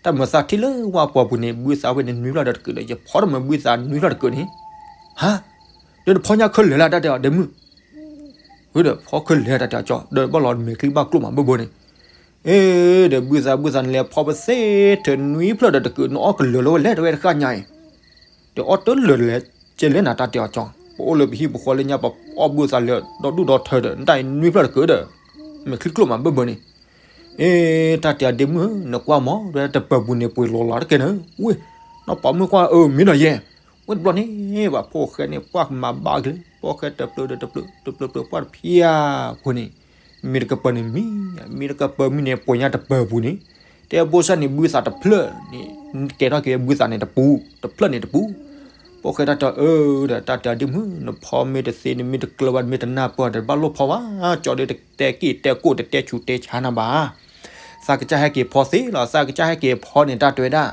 တၢ်မၤသးထံၣ်လၢဝၣ်ပီၤပူၤန့ၣ် ဘုသးဝဲန့ၣ်နွံဖျၢၣ်ဒီးတကုးဒီး ယဖီတမၤဘုသးနွံဖျၢၣ်တကုးန့ၣ်, ဟါ, ဒီးနဖီညါခဲလၢာ်လၢတၢ်တဲအီၤဒ့မုၣ် ဒီးဖီခဲလၢာ်တၢ်တဲအီၤကၠီ ဒီးဘၣ်လီၤမဲာ်ချံဘၣ်ကျိၣ်မးဘၢဘၢန့ၣ်, အ့ ဒီးဘုသးဘုသးန့ၣ်လဲၤဖီပသ့ ထၢနွံဖျၢၣ်ဒီးတကုး နအီၣ်ကလၢာ်လၢဝဲလဲၣ်တဝဲတဃၣ်ညါအံၤ, ဒီးအီၣ်တလၢာ်လဲၣ် ကဲလဲၣ်နၤတၢ်တဲအီၤကၠီ, ပအိၣ်လၢပဟံၣ်ပဃီလၢညါ ပအီၣ်ဘုသးလၢဒီဒူၣ်ဒီထၢဒီး နတၢ်အံၤနွံဖျၢၣ်တကုးဒီး မဲာ်ချံကျိၣ်မးဘၢဘၢန့ၣ်, အ့ တၢ်တဲအီၤဒ့မုၣ်ဧၢ နကွၢ်မး ဒီးတပၢၤပူၤန့ၣ် ပှ့ၤလီၤလီၤတကဲနၤ, ဝ့ၢ် နီၢ်ပၤမုၣ်ကွၢ်အၢ မ့ၢ်နီၤယဲ ဝဲတဘျီန့ၣ် ဘၣ်ဖိၣ်ဃဲန့ၣ် ပှၢ်ကမၤဘၣ်က့ၤလၢ ဖိၣ်ဃဲတပျၢၤဒီးတပျၢၤ တပျၢၤပျၢၤပှၢ်တဖျၢၣ်ပူၤန့ၣ်, မ့ၢ်တကပၢၤန့ၣ်မံ, မ့ၢ်တကပၢၤမံန့ၣ် ပှ့ၤညါတပၢၤပူၤန့ၣ်, တဲဘိၣ်စၢ်န့ၣ် ဘုသးတဖျၢၣ်န့ၣ် ကဲထီၣ်က့ၤဘုသးန့ၣ်တပူၤ တဖျၢၣ်န့ၣ်တပူၤ, ဖိၣ်ဃဲတၢ်တဲအၢ ဒီးတၢ်တဲအီၤဒ့မုၣ် နဖီမ့ၢ်တသ့ နမ့ၢ်တကျၢၤဘၣ် နမ့ၢ်တနၢ်ပၢၢ်ဒီး ဘၣ်လိၣ်ဖီဘၣ်, ကၠီဒီးတတဲက့ၢ်တဲကိၣ်တတဲဆူးတဲဆါနၤဘၣ် သးကစၢ်ဟဲက့ၤဖီသ့လီၤ, သးကစၢ်ဟဲက့ၤဖီန့ၣ် တၢ်တဲဝဲဒၣ်,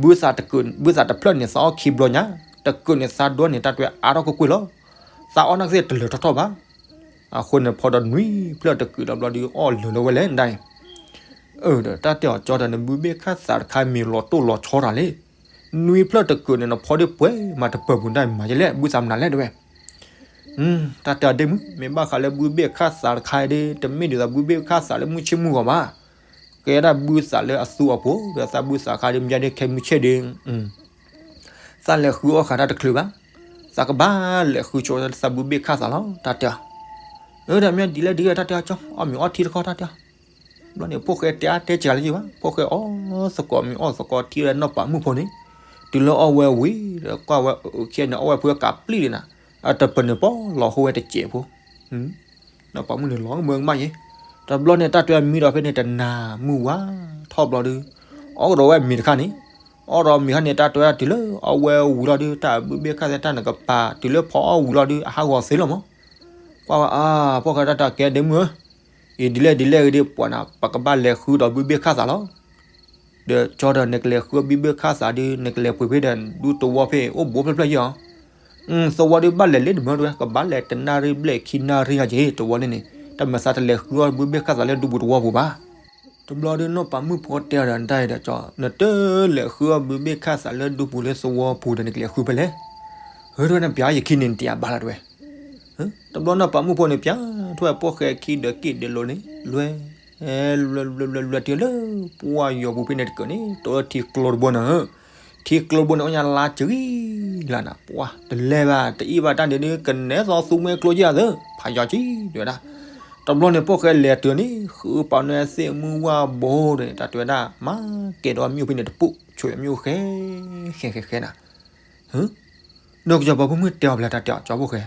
ဘုသးတကုး ဘုသးတဖျၢၣ်န့ၣ် သးအီၣ်ခံဘျီညါ, တကုးန့ၣ် သးဒိန့ၣ် တၢ်တဲအါထီၣ်ကွ့ၢ်ကွ့ၢ်လီၤ, သးအီၣ်နာ်က့တလၢာ်ထီၣ်ထီၣ်ဘၣ်, အဃိန့ၣ် ဖီဒီးနွံဖျၢၣ်တကုးဒီးဘျီဒီး အီၣ်လၢာ်လၢဝဲလဲၣ်နဒၣ်အံၤ, အၢ ဒီးတၢ်တဲအီၤကၠီဒီး နဘုဘ့ၣ်ခၣ်သးတခါမ့ၢ်လီၤတိၢ်လီၤဆီတၢ်လဲၣ်, နွံဖျၢၣ်တကုးန့ၣ် နဖီဒ်ပှဲၤမးတပၢၤပူၤဒၣ်မးယဲလဲၣ် ဘုသးမနုၤလဲၣ်တဲဝဲ တၢ်တဲအီၤဒ့မုၣ်, မ့ၢ်ဘၣ်ဃးလၢဘုဘ့ၣ်ခၣ်သးတခါအံၤဒီး တမ့ၢ်ဒ်သိးဘုဘ့ၣ်ခၣ်သးလၢမုၢ်ဆ့ၣ်မုၢ်ဂီၤဘၣ်. ကဲဒၣ်ဘုသးလၢအသူအပူၤ ဒီးသးဘုသးခါဒီးမ့ၢ်ဒ်ခဲမုၢ်ဆ့ၣ်ဒီး သးလဲၤဃုအီၣ်ဃာ်တၢ်တချုးဘၣ်. သးကဘၣ်လဲၤဃုဆိသးဘုဘ့ၣ်ခၣ်သးလီၤ တၢ်တဲအီၤ. အၢ တၢ်မ့ၢ်ဒ်လဲၣ်ဒ်လဲၣ် တၢ်တဲအီၤကၠီ အီၣ်မ့ၤအီထံတခီ တၢ်တဲအီၤ. ဘျီန့ၣ် ဖိၣ်ဃဲတဲအါတဲစှၤလၢယဘၣ်, ဖိၣ်ဃဲအီၣ်သကိးမ့ၤအီၣ်သကိးထံဝဲဒီးနီၢ်ပၤမုၣ်ဖိန့ၣ်, တုၤလၢအီၣ်ဝဲဝံၤဒီးကွၢ်ဝဲအၢခဲန့ၣ် အီၣ်ဝဲဖုအကးပျံၣ်လံနၤ, အတပနၢၤပီၢ်လီၤဟိဝဲတစဲးဖိ နီၢ်ပၤမုၣ်န့ၣ်လီၤမၢကမၣ်ယဲ. တဘျီန့ၣ် တၢ်တဲအီၤမံဒီးဖဲန့ၣ် တနၤမုၢ်ဝါထီၣ်ဘျီဒီး အီၣ်ကဒီးဝဲမ့ၤတခါန့ၣ်, အီၣ်ဒီးမ့ၤခါန့ၣ် တၢ်တဲအီၤတုၤလၢအဝဲဝံၤလီၤဒီး တၢ်ဘုဘ့ၣ်ခၣ်သးတၢ်နကပၤ တုၤလၢဖီအီၣ်ဝံၤလီၤဒီး အဟးဂီၤသ့လီၤမး. ကွၢ်ဝဲအါ ဖိၣ်ဃဲတၢ်တဲအီၤကဲဒ့မုၣ်ဧၢ, အံၤဒ်လဲၣ်ဒ်လဲၣ်ဂ့ၤဒ်ပှၤနၤ ပကဘၣ်လဲၤဃုဒီးဘုဘ့ၣ်ခၣ်သးလီၤ. ဒီးကၠီဒီးနကလဲၤဃုဘုဘ့ၣ်ခၣ်သးဒီး နကလဲၤပှ့ၤဖဲဒီးဒူသဝီဖဲအိၣ်ဘူးဖျၢၣ်ဖျၢၣ်ယဲၢ်အီၤ, သဝီဒီးဘၣ်လဲၤလၢနမၢတဝဲ ကဘၣ်လဲၤတနၣ်ရံၣ်ဘျဲၣ်ခံနၣ်ရံၣ်အီၤက့ၤ သဝီန့ၣ်န့ၣ် တၢ်မၤသးတလဲၤဃုအီၣ်ဘုဘ့ၣ်ခၣ်သးလၢဒူပူၤသဝီပူၤဘၣ်. တဘျီဒီးနီၢ်ပၤမုၣ်ဖိတဲအီၤဒီးနတၢ်အံၤဒီးကၠီ နတလဲၤဃုအီၣ်ဘုဘ့ၣ်ခၣ်သးလၢဒူပူၤလၢသဝီပူၤဒီးနကလဲၤဃုဖဲလဲၣ်. ဟၢ တဝဲနပျးယခံန့ၣ်နတယၤဘၣ်လီၤတဝဲ တဘျီနီၢ်ပၤမုၣ်ဖိန့ၣ် ပျးထီၣ်ဝဲဖိၣ်ဃဲခံဒီးက့ၣ်ဒဲးလိၤန့ၣ် လွဲ လွဲ လွဲ လွဲ လွဲ တုၤလၢပှၢ်ယီၤပူၤဖဲန့ၣ်တကၢၢ်န့ၣ် တအိၣ်ထံကျိတဘိနၤဧၢ, ထံကျိတဘိန့ၣ် အိၣ်ညါလါစံလၢ်နၤ ပှၤ တလဲၤဘၣ် တအ့ၣ်ဘၣ်တၢ်ဒုးဒုး ကနဲသိးသူမှဲကျိယဲၢ်သၢ ဖးယီၤကံ တဝဲဒၣ်. တဘျီန့ၣ် ဖိၣ်ဃဲလဲၤတုၤန့ၣ် ဃုပာ်နွဲၣ်သ့ၣ်မုၢ်ဝၣ်ဘိဒီးန့ၣ် တၢ်တဝဲဒၣ် မၤကဲဒီးမ့ၣ်အူဖဲန့ၣ်တပူၤ ဆိၣ်အမ့ၣ်အူဃဲ ဃဲ ဃဲ ဃဲနၤ ဒီးကစီၤပၤဖိမုၣ်တဲအီၤဖဲလဲၣ် တၢ်တဲအီၤကၠီဖိၣ်ဃဲ,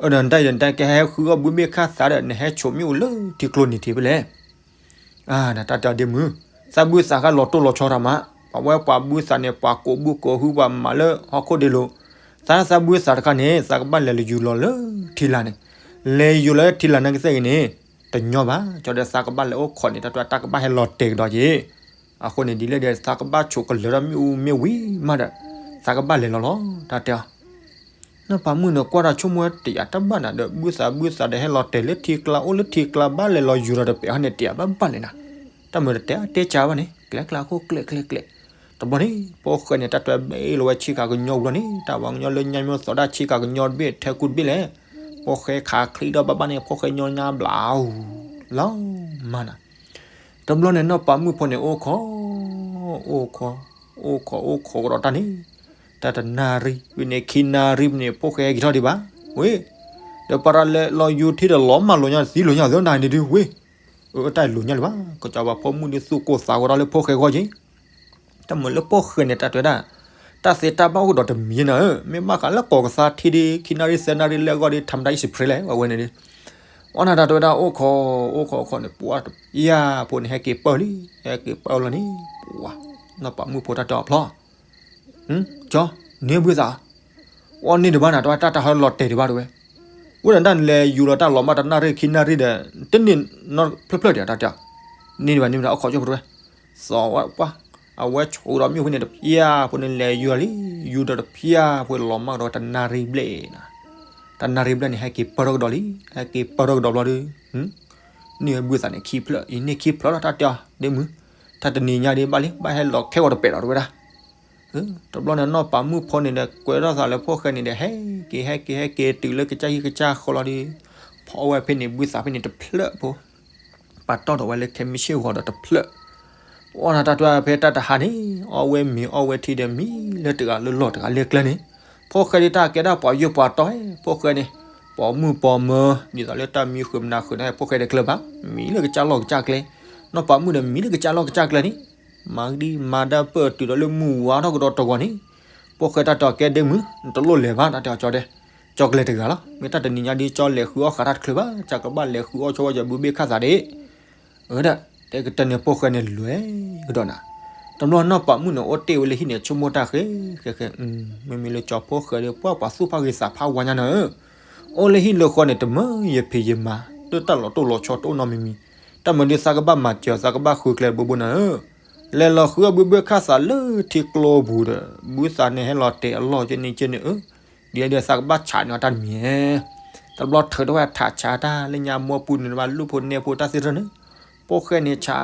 အၢ ဒီးနတၢ်အံၤဒီးနတၢ်ကဟဲဃုအီၣ်ဘုဘ့ၣ်ခၣ်သးဒီး နဟဲဆိးမ့ၣ်အူလၢထံကျိန့ၣ်ထံဖဲလဲၣ်. တၢ်တဲအီၤဒ့မုၣ်, သးဘုသးခါလီၤတိၢ်လီၤဆီတၢ်မး, ပှၤဝဲပှၤဘုသးန့ၣ် ပှၤကိးဘုကိးဟုပှၤမၤလၢဟီၣ်ခိၣ်ဒ့လိၤ, သးသးဘုသးတခါန့ၣ် သးကဘၣ်လဲၤလၢယူၤလီၤလၢထံလာ်န့ၣ်, လဲၤယူၤလီၤလၢထံလာ်န့ၣ်ကသ့ၣ်ဂ့ၤန့ၣ်, တညီဘၣ်, ကၠီဒီးသးကဘၣ်လဲၤအိၣ်ခိးန့ၣ် တၢ်တဝဲတၢ်ကဘၣ်ဟဲလီၤတဲာ်ကဒီးက့ၤ အဃိန့ၣ် ဒ်လဲၣ်ဒီး သးကဘၣ်ဆိးကလၢၤထီၣ်မ့ၣ်အူမ့ၣ်ဝံၤမးဒီး သးကဘၣ်လဲၤလီၤလီၤ တၢ်တဲအီၤ. နီၢ်ပၤမုၣ်န့ၣ်ကွၢ်တၢ်ဆိကမိၣ်တယာ်တၢ်ဘၣ်နၤဒီး ဘုသးဘုသးဒီးဟဲလီၤတဲာ်လၢထံကျါ အိၣ်လၢထံကျါ ဘၣ်လဲၤလီၤယူၤဒီးတပဲာ်ဟီန့ၣ် တယာ်ဘၣ်ဘၣ်လဲၣ်နၤ. တၢ်မုာ်တတဲအါတဲကၢဘၣ်န့ၣ် ကျဲကျါခိၣ်ကျဲကျဲကျဲ. တဘျီန့ၣ် ဖိၣ်ဃဲန့ၣ် တၢ်တဝဲဘဲလီၤဝဲဆ့ကၤကညီဝံၤလီၤန့ၣ် တၢ်ပှၤကညီလၢညါမ့ၢ်သီဒၣ်ဆ့ကၤကညီတဘ့ၣ် ထဲကူတဘ့ၣ်လဲၣ်. ဖိၣ်ဃဲခးချံဒီးဘၣ်ဘၣ်န့ၣ် ဖိၣ်ဃဲညီညါဘျးအူ လီၤမးနၤ. တဘျီန့ၣ် နီၢ်ပၤမုၣ်ဖိန့ၣ် အိၣ်ခိး အိၣ်ခိး အိၣ်ခိး အိၣ်ခိးကဒီးတၢ်န့ၣ် တၢ်တနၣ်ရံၣ်ဝံၤန့ၣ် ခံနၣ်ရံၣ်ဝံၤန့ၣ် ဖိၣ်ဃဲက့ၤထီၣ်ဒံးဘၣ် ဝ့ၢ်, ဒီးပှၤတၢ်လဲၤလီၤယူၤထံဒီးလီၤမၢ်လိာ်ညါသံလိာ်ညါသ့နၤန့ၣ်ဒုး ဝ့ၢ်, အတၢ်လိာ်ညါလၢၤဘၣ် ကစီၤပၤဖိမုၣ်ဒုးသူၣ်ကိၢ်သးဂီၤဒီးလၢဖိၣ်ဃဲဂီၢ်က့ၤ တၢ်မုာ်လၢဖိၣ်ဃဲန့ၣ် တၢ်တဝဲဒၣ် တၢ်သ့တၢ်ဘၣ်အိၣ်ကဒီးတမံၤနၤဧၢ, မ့ၢ်ဘၣ်ဃးလၢကိးကသါထံဒ် ခံနၣ်ရံၣ်သၢနၣ်ရံၣ်လၢအဂီၢ်ဒ် ထမ်တၢ်အံၣ်စံးဖရ့လဲၣ် အဝဲန့ၣ်ဒ် အီၣ်နၤတၢ်တဝဲဒၣ်အိၣ်ခိး အိၣ်ခိးအိၣ်ခိးန့ၣ် ပှၤတပျၢ်ဖိန့ၣ် ဟဲက့ၤပၢၢ်လံ ဟဲက့ၤပၢၢ်လီၤန့ၣ် ပှၤ နီၢ်ပၤမုၣ်ဖိတၢ်တဲအီၤဖျီ ကၠီ န့ၢ်ဘုသး အီၣ်န့ၢ်ဒံးဘၣ်နၤ တၢ်တၢ်ဟဲလီၤတဲာ်ဒံးဘၣ်တဝဲ ဝဲဒၣ်တၢ်လဲၤယူၤလီၤတၢ်လီၤမၢ်တနၣ်ရံၣ်ခံနၣ်ရံၣ်ဒီး တန့ၢ်နီတဖျၢၣ်ဖျၢၣ်ဒံးတၢ်တဲ န့ၢ်ဒံးဘၣ်န့ၢ်ဘၣ် အိၣ်ခိးကၠိဖိတဝဲ သီဝဲပှၤ အဝဲဆိးဒီးမ့ၣ်အူဖဲန့ၣ်တပျၢ်ဖိန့ၣ် လဲၤယူၤလီၤလံ ယူၤဒီးတပျၢ်ဖိလီၤမၢ်ကဒီးတနၣ်ရံၣ်ဘျဲၣ်နၤ တနၣ်ရံၣ်ဘျဲၣ်န့ၣ် ဟဲက့ၤပၢၢ်ထီၣ်ကဒီးလံ ဟဲက့ၤပၢၢ်ထီၣ်ကဒီးဘျီဒီး န့ၢ်ဝဲဘုသးန့ၣ်ခံဖျၢၣ် အံၤန့ၢ်ခံဖျၢၣ်လီၤ တၢ်တဲအီၤဒ့မုၣ် တၢ်တနံၤညါဒ်ဘၣ်လံ ဘၣ်ဟဲလီၤခဲဂီၤတပဲာ်ဒီးတဝဲဒၣ် တဘျီန့ၣ် နီၢ်ပၤမုၣ်ဖိန့ၣ်ဒီး ကွဲထီၣ်သးလၢဖိၣ်ဃဲန့ၣ်ဒီး ဟဲက့ၤ ဟဲက့ၤ ဟဲက့ၤ တုၤလၢကစၢ်ဟံၣ်ကစၢ်ဃီလီၤဒီး ဖီအီၣ်ဝဲဖဲန့ၣ် ဘုသးဖဲန့ၣ်တဖျၢၣ်ဖိ ပာ်တီၢ်ထီၣ်ဝဲလၢခဲမုၢ်ဆ့ၣ်ဂီၤဒီးတဖျၢၣ် အီၣ်နၤတၢ်တဝဲဖဲတၢ်တဟါန့ၣ် အီၣ်ဝဲမ့ၤအီၣ်ဝဲထံဒီးမံလၢတဂၤလၢလီၢ်တဂၤလၢကျဲန့ၣ် ဖိၣ်ဃဲဒ်တၢ်ကဲဒၣ်ပှၤယိာ်ပှၤတီ ဖိၣ်ဃဲန့ၣ် ပိာ်မုၣ်ပိာ်မၢၤ ဒ်သိးလၢတၢ်မံဃုာ်မနၤဃုာ်န့ၣ် ဖိၣ်ဃဲဒီးကျၢၤဘၣ် မံလၢကစၢ်လီၢ်ကစၢ်ကျဲ နီၢ်ပၤမုၣ်ဒီးမံလၢကစၢ်လီၢ်ကစၢ်ကျဲန့ၣ် မၤဒံးမၤဒၣ်ပၢၢ်တုၤဒီးလၢမုၢ်ဝါထီၣ်ကဒီးတဂီၤန့ၣ် ဖိၣ်ဃဲတၢ်တဲအီၤကဲဒ့မုၣ် နတလိၣ်လဲၤဘၣ် တၢ်တဲအီၤကၠီဒဲး ကၠီကလဲၤတဂၤလီၤ မ့ၢ်တၢ်တနံၤညါဒ်ကၠီလဲၤဃုအီၣ်ဃာ်တၢ်တချုးဘၣ် ကၠီကဘၣ်လဲၤဃုအီၣ်ဆိဝဲယဘုဘ့ၣ်ခၣ်သးဒ့ အဝဲဒၣ် တဲကတၢၢ်န့ၣ်ဖိၣ်ဃဲန့ၣ်လွဲၢ်ကဒီးနၤ တဘျီနီၢ်ပၤမုၣ်န့ၣ် အိၣ်တ့ၢ်ဝဲလၢဟံၣ်န့ၣ် ဆိကမိၣ်တၢ်ဃဲ ဃဲ ဃဲ မ့မ့ၢ်လၢကၠီဖိၣ်ဃဲဒီး ပှၤပှၤသူၣ်ဖးဂ့ၤသးဖးဝါညါနၤဧၢ, အိၣ်လၢဟံၣ်လၢဃီန့ၣ် တမၢယဖံးယမၤ လၢတၢ်လီၤတိၢ်လီၤဆီတအိၣ်နီတမံၤမံၤ, တၢ်မၤဒုးသးကဘၣ်မၤစၢၤ သးကဘၣ်ဃုကျဲတဘိဘိနၤဧၢ, လဲၤလီၤဃုအဘုဘၣ်ခၣ်သးလၢထံကျိပူၤဒီး ဘုသးန့ၣ်ဟဲလီၤတဲာ်အလီၢ်ကန့ၣ်ကန့ၣ်ဧၢ, ဒ်လဲၣ်ဒီးသးကဘၣ်ဆးန့ၢ်အီၤတၢ်တမံၤဧဲ တဘျီထုးထီၣ်ဝဲထးဆးတၢ်လၢညါမိၢ်ပူၤန့ၣ် ဘၣ်လူၢ်ဖိနဲၣ်ဖိတၢ်သ့ၣ်တဖၣ်န့ၣ်, ဖိၣ်ဃဲန့ၣ်ဆး,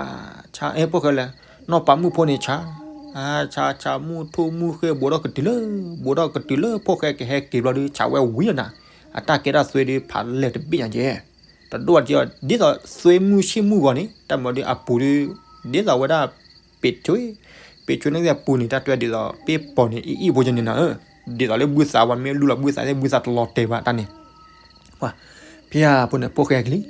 ဆး အဲ ဖိၣ်ဃဲလဲၣ်, နီၢ်ပၤမုၣ်ဖိန့ၣ်ဆး, ဆး ဆး မုၢ်ထူၣ်မုၢ်ဃ့ၢ် ဘူးထီၣ်ကတုၤလၢ, ဘူးထီၣ်ကတုၤလၢ ဖိၣ်ဃဲကဟဲက့ၤဘျီဒီး ဆးဝဲဝံၤလီၤနၤ, အတၢ်ကဲထီၣ်သွ့ဒုးဖးလဲၢ်တဘ့ၣ်ညါကဲ, တဒိၣ်တံၢ်အီၤ ဒ်သိးသွ့မုၢ်ဆ့ၣ်မုၢ်ဂီၤန့ၣ် တၢ်မၤဒုးအပူၤဒုး ဒ်သိးဝဲဒၣ် ပ့းထွ့, ပ့းထွ့န့ၣ်ကဲအပူၤန့ၣ် တၢ်တွဲဒ်သိးပ့ၢ်ပီၤန့ၣ် အံၤအံၤဖိကဲန့ၣ်နီၤ, ဒ်သိးလၢဘုသးပှၤမ့ၢ်လူလီၤဘုသးသ့ၣ် ဘုသးတလီၤတဲာ်ဘၣ်တၢ်န့ၣ် ပှၤ ဖဲအဖိန့ၣ် ဖိၣ်ဃဲက့ၤလံ,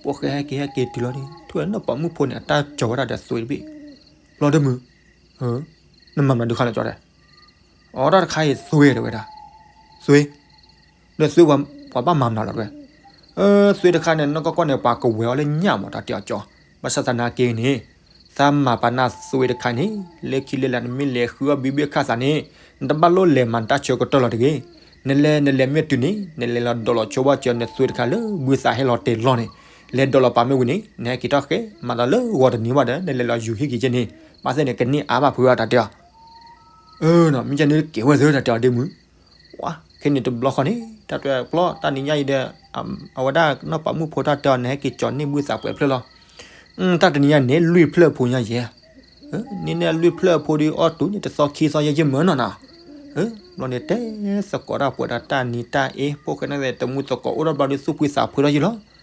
ဖိၣ်ဃဲဟဲက့ၤဟဲက့ၤတုၤလီၤဒီး ထူၣ်ဝဲနီၢ်ပာ်မုၣ်ဖိန့ၣ် အတၢ်ကၠီၤဝဲဒၣ်ဒီးသွ့တဘ့ၣ်, ဘျီဒုမုၢ်, နမၤမနုၤဒုးခါလဲၣ်ကၠီၤတဲ, အတၢ်တခါအံၤသွ့တဲဝဲဒၣ်, သွ့, ဒီးသွ့ပှၤဘၣ်မၤမနုၤလီၤတဲ, သွ့တခါန့ၣ် နီၢ်ကီၢ်ကီၢ်န့ၣ် ပှၤကဝဲၤအီၤလၢညၣ်မး တၢ်တဲအီၤကၠီၤ, ဘၣ်ဆၣ်သနာ်က့န့ၣ် သးမၤပာ်နၢ်သွ့တခါန့ၣ် လၢခံလၢလာ် နမ့ၢ်လဲၤဃုအီၣ်ဘံဘ့ၣ်ခၣ်သးန့ၣ် နတဘၣ်လိၣ်လဲၤမၤတၢ်ဆၢကတီၢ်လီၤတဂ့ၤ. နလဲၤ နလဲၤမ့ၢ်တုၤန့ၣ် နလဲၤလီၤဒိးလီၤဆိဘၣ်စၢၤနသွ့တခါလၢဘုသးဟဲလီၤတဲာ်လီၤန့ၣ်, လဲၤဒိးလီၤပာ်မ့ၢ်ဝံၤန့ၣ် နဟဲက့ၤထီၣ်ဃဲ မၤသးလၢဂီၤတနံၤဘၣ်ဒီး နလဲၤလီၤယူၤဟံၣ်က့ၤကဲန့ၣ် ဘၣ်သ့ၣ်န့ၣ် ကန့ၢ်အါဘၣ်ဖုးအီၤ တၢ်တဲအီၤ မ့ၢ်ကဲန့ၣ်ကဲဝဲသ့တၢ်တဲအီၤဒ့မုၢ်, ဝါ ခဲန့ၣ်တဘျီဃီန့ၣ် တၢ်တဲပျီ တၢ်နံၤညါအံၤဒီး အဝဲဒၣ်နီၢ်ပာ်မုၣ်ဖိတၢ်တဲအီၤ နဟဲက့ၤကၠီၤန့ၢ်ဘုသးပှဲၤဖျၢၣ်လီၤ. တၢ်တနံၤညါန့ၣ် လွံၢ်ဖျၢၣ်ဖိညါယဲၢ်, န့ၣ်န့ၣ်လွံၢ်ဖျၢၣ်ဖိဒီး အီၣ်တုၤန့ၣ်တသီခံသီယဲၢ်ယဲၢ်မၢနီၤနီၤ, ဘျီန့ၣ်တဲသကိးတၢ်ပှဲၤဒီးတၢ်နံၤတၢ်အ့ ဖိၣ်ဃဲန့ၣ် တမူသကိးအိၣ်ထီၣ်ဘျီဒီး သူၣ်ဖှံသးဖှံထီၣ်ယဲၢ်လီၤ.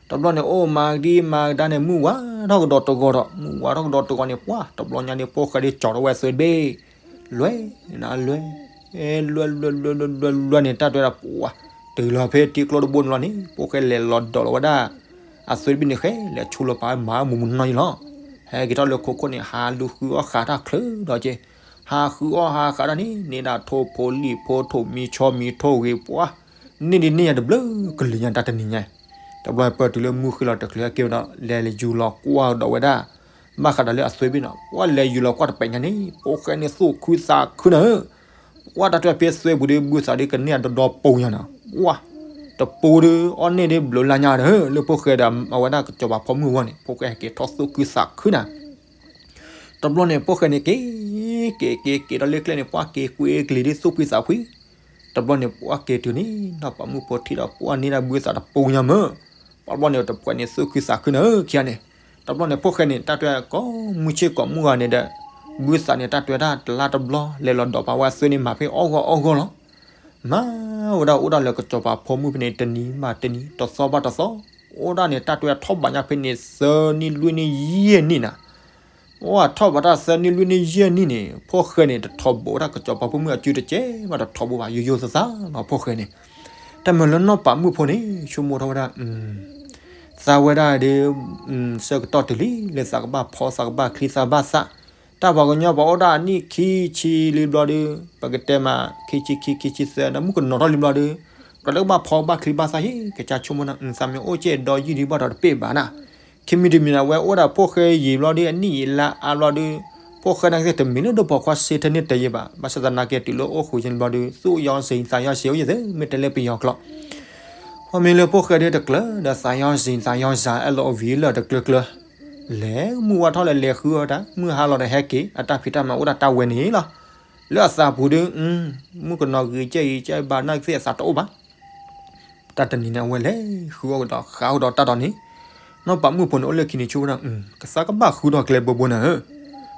တဘျီန့ၣ် အိၣ်မၤဒံမၤဒါန့ၣ် မုၢ်ဝါထီၣ်ကဒီးတဂီၤဒီး မုၢ်ဝါထီၣ်ကဒီးတဂီၤန့ၣ် ပှၤ တဘျီညါန့ၣ် ဖိၣ်ဃဲဒ်ကၠီၤထီၣ်ဝဲသွ့တဘ့ၣ်, လွဲနလွဲ, လွဲလွဲလွဲလွဲလွဲလွဲန့ၣ် တၢ်တဲဝဲဒၣ်ပှၤ တုၤလီၤဖဲထံကျိတဘိန့ၣ်လီၤန့ၣ် ဖိၣ်ဃဲလဲၤလီၤဒိးလီၤဝဲဒၣ် အသွ့တဘ့ၣ်န့ၣ်ဃဲ လဲၤဆူလီၤပာ်မၤမူးမူးနီၢ်ယဲၢ်လီၤ. ဟဲက့ၤထီၣ်လၢခိခိၣ်န့ၣ် ဟးလူၤဃုအီၣ်ဃးတၢ်ချၢဒီးက့ၤ, ဟးဃုအီၣ်ဟးဃးတၢ်န့ၣ် န့ၢ်ဒၣ်ထိၣ်ဖိလံၣ်ဖိ ထိၣ်မံၤဆီမံၤထိၣ်ဂ့ၤပှၤ န့ၢ်ဒ်န့ၢ်ယၤတဘျုးကလုာ်ညါ တၢ်တနံၤညါ, တဘျီပၢၢ်တုၤလၢမုၢ်ဃ့လီၤတချုးဟဲက့ၤဝဲဒီး လဲၤယူၤလီၤကွၢ်ကဒီးဝဲဒၣ် ဘၣ်ဃးဒီးလၢအသွ့ဘ့ၣ်နီၤ ပှၤလဲၤယူၤလီၤကွၢ်တပဲာ်ညါန့ၣ် ဖိၣ်ဃဲန့ၣ်သူၣ်ခုသးခုနၤဧၢ, ပှၤတၢ်တဲဖဲသွ့ပူၤဒီး ဘုသးဒ်ကန့ၢ်အဒီဒီပိာ်ညါနီၤ, ပှၤ တပူၤဒီး အီၣ်န့ၢ်ဒ်ဘျုးလါညါဒီး လၢဖိၣ်ဃဲဒီးအဝဲဒၣ်ကစီၤပၤဖိမုၣ်အဂီၢ်န့ၣ် ဖိၣ်ဃဲဟဲက့ၤထီၣ်သူၣ်ခုသးခုနၤ တဘျီန့ၣ် ဖိၣ်ဃဲန့ၣ်က့ၤ က့ၤက့ၤက့ၤဒီးလၢကျဲန့ၣ် ပှၤက့ၤကွံာ်ကလံၤဒ်သူၣ်ဖှံသးဖှံ, တဘျီန့ၣ် ပှၤက့ၤတုၤန့ၣ် နီၢ်ပာ်မုၣ်ဖိထံၣ်ဒီး ပှၤန့ၢ်ဒၣ်ဘုသးတပိာ်ညါမၢ, ပှၤတဘျီန့ၣ် တပှဲၤန့ၣ်သူၣ်ခုသးခုနၤဧၢ ခံဂၤန့ၣ်, တဘျီန့ၣ် ဖိၣ်ဃဲန့ၣ် တၢ်တွဲကိးမုၢ်ဆ့ၣ်ကိးမုၢ်ဂီၤန့ၣ်ဒီး ဘုသးန့ၣ် တၢ်တွဲတၢ်တလါတဘျီ လဲၤလီၤဒိးပာ်ဝဲအသွ့န့ၣ် မၤဖဲအီၣ်ဂီၢ်အီၣ်ဂီၢ်လီၤ. မၤဝဲဒၣ်အိၣ်ဒၣ်လၢကစီၤပၤဖိမုၣ်ဖဲန့ၣ် တနံၤဘၣ်တနံၤ တသီဘၣ်တသီ, အိၣ်ဒၣ်န့ၣ် တၢ်တွဲထီၣ်ဘးညါဖဲန့ၣ် သၢနံၣ်လွံၢ်နံၣ်ယဲၢ်နံၣ်နၤ, အိၣ်ထီၣ်ဘးတၢ်သၢနံၣ်လွံၢ်နံၣ်ယဲၢ်နံၣ်န့ၣ် ဖိၣ်ဃဲန့ၣ် တထီဘိဝဲဒၣ်ကစီၤပၤဖိမုၣ်အစုတကဲဘၣ် တထီဘိဘၣ် ယိယိသးသးလီၤ ဖိၣ်ဃဲန့ၣ်, တၢ်မၤလၢနီၢ်ပာ်မုၣ်ဖိန့ၣ် ဆိကမိၣ်ထီၣ်ဝဲဒၣ် သးဝဲဒၣ်ဒီး ဆၢကတီၢ်တုၤလံ လၢသးကဘၣ်ဖီသးကဘၣ်ချံသးဘၣ်သး, တၢ်ပှၤကညီပှၤအိၣ်ဒၣ်အနံၣ်ခံဆံလံဘျီဒီး ပကတဲမး ခံဆံခံ ခံဆံသၢ ဒီးမုၣ်ကနီၤထီၣ်လံဘျီဒီး ပှၤလၢကဘၣ်ဖီဘၣ်ချံဘၣ်သးယဲၢ် ကစၢ်ဆိကမိၣ်နၤ သးမ့ၢ်အိၣ်ကဲဒီးယံာ်ဒံးဘၣ်ဒီးတပ့ၢ်ဘၣ်နၤ, ခံမံၤတမံၤန့ၣ် အဝဲအိၣ်ဒၣ်ဖိၣ်ဃဲယံာ်ဘျီဒီး အနံၣ်ယံာ်လါအါဘျီဒီး ဖိၣ်ဃဲနာ်က့တမံၤလၢဒိၣ်ပိာ်ခွါစ့ထဲန့ၣ်တယံာ်ဘၣ်, ဘၣ်ဆၣ်သနာ်က့တုၤလၢအိၣ်ဃုာ်ယဲၢ်ဘျီဒီး သူၣ်ယီၤစံၤသးယီၤစံၤအိၣ်ယဲၢ်သ့ မ့ၢ်တဲလၢပယီၤကျိာ် အမ့ၢ်လၢဖိၣ်ဃဲဒ်တကျၢၤ ဒီးသးယီၤစံၤသးယီၤစံၤ အဲၣ်လီၤအိၣ်ဝံၤလၢတကျၢၤကျၢၤ, လဲၤမုၢ်ဝါထီၣ်လၢလဲၤဃုအီၣ်တၢ် မုၢ်ဟါလီၤဒီးဟဲက့ၤ အတၢ်ဖံးတၢ်မၤအိၣ်ဒၣ်တၢ်ဝဲန့ၣ်လီၤ. လၢအသးပူၤဒီး မုၣ်ကနီၤဂ့ၤကဲအံၤကဲဘၣ်နာ်က့သ့ၣ်အသးတအိၣ်ဘၣ် တၢ်တနံၤန့ၣ် အဝဲလဲၤဃုအီၣ်ကဒီးဃုအီၣ်ကဒီးတၢ်ဒီးန့ၣ်, နီၢ်ပာ်မုၣ်ဖိန့ၣ် အိၣ်လၢခံန့ၣ်ဆိကမိၣ်နၤ ကသးကဘၣ်ဃုထီၣ်ကျဲဘိဘိနၤဧၢ,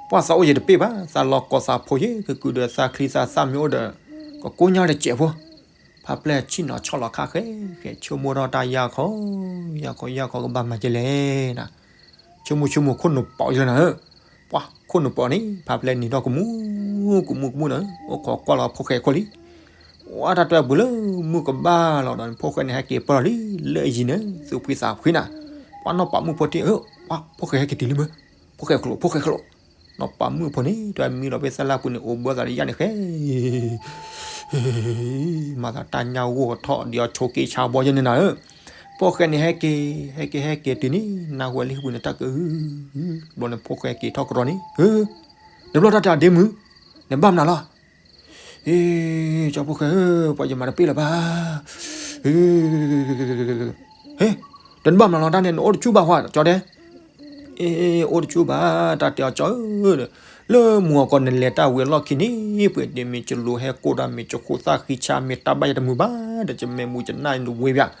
ပှၤသးအိၣ်ယဲၢ်တပ့ၢ်ဘၣ် သးလီၤကိးသးဖိယဲၢ် ကကုာ်ဒီးသးချံသးသၣ်မ့ၢ်အိၣ်ဒီး ကကိညါတစဲးဖိ, ဖးပျဲၢ်ဆ့ၣ်နီၤဆီၣ်လီၤခါဃဲ ဃဲဆိကမိၣ်ထီၣ်တၢ်ယၢ်ခီ, ယၢ်ခီယၢ်ခီကဘၣ်မၤကဲလဲၣ်နၤ, ဆိကမိၣ်ဆိကမိၣ်ခိၣ်နူာ်ပိာ်ယဲၢ်နၤဧၢ, ပှၤခိၣ်နူာ်ပိာ်န့ၣ် ဖးပျဲၢ်နံၤထီၣ်ကမူ ကမူကမူနၤဧၢ, အိၣ်ခိးကွၢ်လီၤဖိၣ်ဃဲခိၣ်လံ ဝဲတၢ်တွဲပူၤလၢမုၢ်ကဘၣ်လီၤဒီး ဖိၣ်ဃဲန့ၣ် ဟဲက့ၤပၢၢ်လီၤလံ လၢအယံၤန့ၣ် သူၣ်ဖှံသးဖှံနၤ, ပှၤနီၢ်ပာ်မုၣ်ဖိထံၣ်ဧၢ, ပှၤဖိၣ်ဃဲဟဲက့ၤတုၤလံမၢ, ဖိၣ်ဃဲခလိာ် ဖိၣ်ဃဲခလိာ်, နီၢ်ပာ်မုၣ်ဖိန့ၣ် တွဲမံလီၤဖဲသၣ်လၢပူၤန့ၣ် အိၣ်ဘၢသးလၢယၢ်န့ၣ်ဃဲ မၤသးတၢ်ညၣ်ဂိၢ်ထီၣ်ဒီးအဆိးက့ဆါဘီယဲၢ်န့ၣ်နၤဧၢ, ဖိၣ်ဃဲန့ၣ် ဟဲက့ၤ ဟဲက့ၤဟဲက့ၤတုၤန့ၣ် နၢ်ဟူဝဲလံဟံၣ်ပူၤန့ၣ် တၢ်က ဘျီန့ၣ် ဖိၣ်ဃဲက့ၤထီၣ်ကရီန့ၣ် ဧၢ, တဘျီတၢ်တၢ်ဒ့မုၢ်, နဘၣ်မနုၤလီၤ အ့ ကၠီဖိၣ်ဃဲဧၢ, ပှၤယမၤတပ့ၢ်လၢၤဘၣ်, ဟ့, ဒီးနဘၣ်မနုၤလီၤတၢ်န့ၣ် နအိၣ်တဆူၣ်ဘၣ်ဟါ ကၠီတဲ, အ့ အိၣ်တဆူၣ်ဘၣ် တၢ်တဲအီၤကၠီဧၢ, လၢမူအကီၢ်နလဲၤတၢ်ဝံၤအလီၢ်ခံန့ၣ် ပှဲၤဒ့မ့ၢ်ကလိၤဟဲကိၣ်တၢ်မ့ၢ်ကဃိသၣ်ဃံဆါမ့ၢ်တၢ်ဘၣ်ယတမုာ်ဘၣ် ဒီးကမဲာ်မူကနၣ်နဝ့ဘၣ်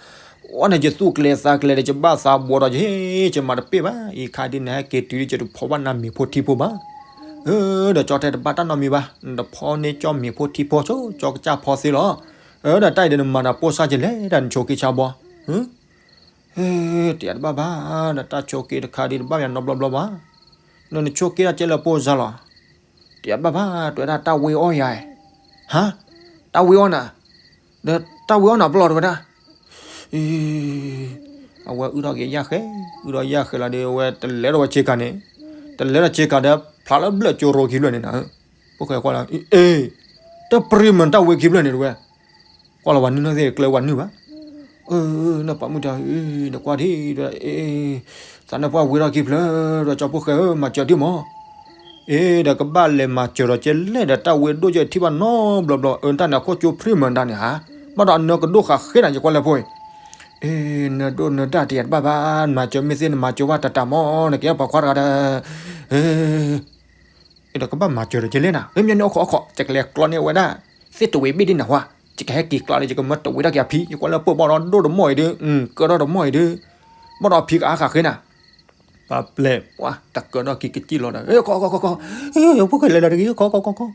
အိၣ်န့ၣ် ယသူၣ်ကျဲၤသးကျဲၤဒီး ယဘၣ်သးဘှီဒီး ယဟ့ၣ် ယမၤတပ့ၢ်ဘၣ်. အံၤခါဒ်နဟဲက့ၤတုၤဒီး ယတဖီဘၣ်နၤမ့ၤဖိထံဖိဘၣ်. အၢ ဒီးကၠီတဲတဘၣ်တၢ်နီတမံၤဘၣ်, နတဖီန့ၢ်ကၠီမ့ၤဖိထံဖိဆိ ကၠီကစၢ်ဖီသ့လီၤ. အၢ ဒီးတၢ်အံၤဒီးနမၤဒီးပိၢ်စၢ်ကလဲၣ် ဒီးနဆိးက့ဆါဘီ, တယၤတဘၣ်ဘၣ်, ဒီးတၢ်ဆိးက့တခါဒ်တဘၣ်မးနီတဘျီဘျီဘၣ်, နနဆိးက့ဒၣ်ကဲလၢပိၢ်စၢ်လီၤ, တယၤတဘၣ်ဘၣ်, တဲဝဲဒၣ်တၢ်ဝ့အီၣ်ယၤ, ဟါ, တၢ်ဝ့အီၣ်နၤ, ဒီးတၢ်ဝ့အီၣ်နၤပလီၢ်တဲဝဲဒၣ် အဝဲအုၣ်ထီၣ်က့ၤယၣ်ဃဲ, အုၣ်ထီၣ်ယၣ်ဃဲလီၤဒီး အဝဲတလဲၤထီၣ်ဝဲဆ့ကၤန့ၣ်, တလဲၤထီၣ်ဆ့ကၤဒီး ဖျါလၢဘျၢၣ်ကၠိရိၤခံဖျၢၣ်န့ၣ်နၤ, ဖိၣ်ဃဲကွၢ်လီၤ, အ့, တၢ်ပြံမုၢ်တၢ်ဝ့ခံဖျၢၣ်န့ၣ်တဲဝဲ, ကွၢ်လီၤဝဲနုၢ်နီၢ်သ့ၣ်ကျဲဝဲနုၢ်ဘၣ်, အၢ နီၢ်ပာ်မုၣ်တၢ်အံၤ နကွၢ်ဒံးဒီး အ့, သးနၢ်ပှၢ်ဝ့ထီၣ်ခံဖျၢၣ်ဒီး ကၠီဖိၣ်ဃဲဧၢ မၤစၢၤဒံးမး အ့ ဒီးကဘၣ်လဲၤမၤစၢၤဒီးကဲလဲၣ်ဒီး တၢ်ဝ့ဒိၣ်ကဲထံၣ်ဘၣ်နီတဘျီဘျီ, အၢ တၢ်န့ၣ်အခိၣ်ကၠိပြံမုၢ်တၢ်န့ၣ်ဧါ, ဘၣ်ဒီးအနၢကဒိၣ်ဃာ်ဃ့နၤ ယကွၢ်လၢဖိအံၤ, အ့ နဒိၣ်နဒၣ်တယၤတဘၣ်ဘၣ်, မၤစၢၤမ့ၢ်သ့ၣ်နမၤစၢၤဘၣ်တၢ်တၢ်မး နကဲပှၤခွါတဂၤဒီး အ့ ဒီးကဘၣ်မၤစၢၤဒီးကဲလဲၣ်နၤ, မ့ၢ်မ့ၢ်န့ၣ်အိၣ်ခိးအိၣ်ခိး ယကလဲၤကျီန့ၢ်ဝဲဒၣ် သ့ၣ်တဝ့ၤဘ့ၣ်ဒ်နၤဝါ, ယကဟဲက့ၤကျီဒီး ယကမၢတဝ့ၤထီၣ်က့ၤအဖံ, ယကွၢ်လၢဖိဘၣ်ဒီးဒိၣ်တမီၢ်အံၤဒီး ကၢထီၣ်တမီၢ်အံၤဒီး ဘၣ်ဒီးအဖံကအါဃာ်ဃ့နၤ ပှၤပျဲၢ်ပှၤတကၢထီၣ်က့ၤကစံၣ်လီၤဒီး ဖိၣ်ဃဲလဲၤလီၤတဂ့ၤ ခီခီခီခီ,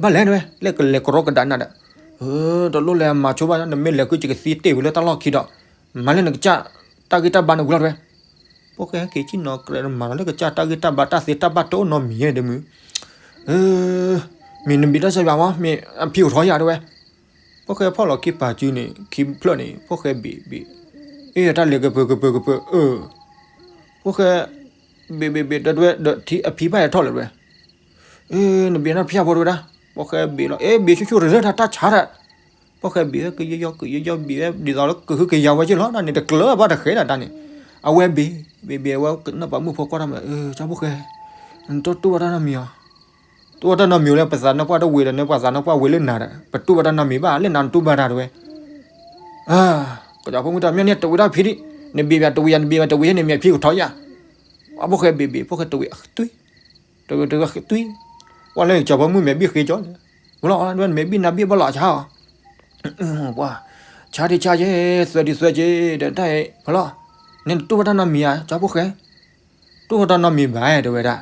ဘၣ်လဲၣ်နဝဲ လၢကလဲၤကရီကဒါနၤဒီး, တလိၣ်လဲၤမၤဆိဘၣ် နမ့ၢ်လဲၤဃုာ် ယကသံတ့ၢ်ဝံၤလၢတၢ်လီၢ်ခံဒီး, မၤလၢနကစၢ် တၢ်ဂ့ၢ်တၢ်ဘါန့ၣ်ဝံၤလီၤတဝဲ, ဖိၣ်ဃဲဟဲက့ၤကံၣ်နီၤကြဲးမၤလီၤလၢကစၢ်တၢ်ဂ့ၢ်တၢ်ဘါ တၢ်သ့တၢ်ဘၣ်တအိၣ်နီတမံၤယဲၢ်ဒီးမုၢ် မ့ၢ်နဘံးတၢ်ဆၢယၤမး မ့ၢ်အဖံအိၣ်ထီၣ်ယၤတဝဲ, ဖိၣ်ဃဲဖီၣ်လီၤခံပာ်စုန့ၣ် ခံဖျၢၣ်န့ၣ် ဖိၣ်ဃဲဘ့ၣ်ဘ့ၣ်, အ့ တၢ်လဲၤကပၢၤကပၢၤကပၢၤ အၢ, ဖိၣ်ဃဲ ဘ့ၣ်ဘ့ၣ်ဘ့ၣ်ဒီးတဝဲ ဒီးထံအဖံဘၣ်ဟဲထီၣ်လၢတဝဲ, အ့ နဘ့ၣ်နီၢ်ဖၠၣ်ဖိတဝဲဒၣ်, ဖိၣ်ဃဲဘ့ၣ်လီၤ အ့ ဘ့ၣ်ဆူၣ်ဆူၣ်ရၢၢ်တၢ်ဆါတၢ်, ဖိၣ်ဃဲဘ့ၣ်ဝဲကယီယီကယီယီဘ့ၣ်ဝဲ ဒ်သိးလၢကဟုကယာ်ဝဲက့လီၤ တၢ်န့ၣ် တကျၢၤဘၣ်တဃဲဒၣ်တၢ်န့ၣ်, အဝဲဘ့ၣ် ဘ့ၣ်ဘ့ၣ်ဝဲ နီၢ်ပာ်မုၣ်ဖိကွၢ်တၢ်မး ကၠီဖိၣ်ဃဲ, နတတူၢ်ဘၣ်တၢ်နီတမံၤဧါ တူၢ်ဘၣ်တၢ်နီတမံၤလၢ ပသးနၢ်ပှၢ်တဝ့ၤဒီး နပှၤသးနၢ်ပှၢ်ဝ့ၤလၢနၤဒီး ပတူၢ်ဘၣ်တၢ်နီတမံၤဘၣ် လၢနၤနတူၢ်ဘၣ်တၢ်တဝဲ, ကၠီဖိမုၣ်တၢ်မ့ၢ်န့ၣ် တဝ့ၤထီၣ်ဖံဒံး, နဘ့ၣ်ဘၣ်တဝ့ၤယၤ နဘ့ၣ်ဘၣ်တဝ့ၤယၤန့ၣ် မ့ၢ်ဖံကထီၣ်ယၤ, အဖိၣ်ဃဲဘ့ၣ်ဘ့ၣ် ဖိၣ်ဃဲတဝ့ၤအသွံၣ်, တဝ့ၤတဝ့ၤသွံၣ်, ကွၢ်လၢကၠီဖိမုၣ်မဲာ်ဘံၣ်ဃ့ကၠီလၢ, ဝဲလီၤ နမဲာ်ဘံၣ်နၤဘံၣ်ဘၣ်လီၤဆါအီၤ ပှၤ, ဆါဒံးဆါက့, သွဲဒံးသွဲက့, ဒီးတၢ်အံၤ ဖဲလီၤ, နတတူၢ်ဘၣ်တၢ်နီတမံၤဧါ ကၠီဖိၣ်ဃဲ, တူၢ်ဘၣ်တၢ်နီတမံၤဘၣ်တဲဝဲဒၣ်,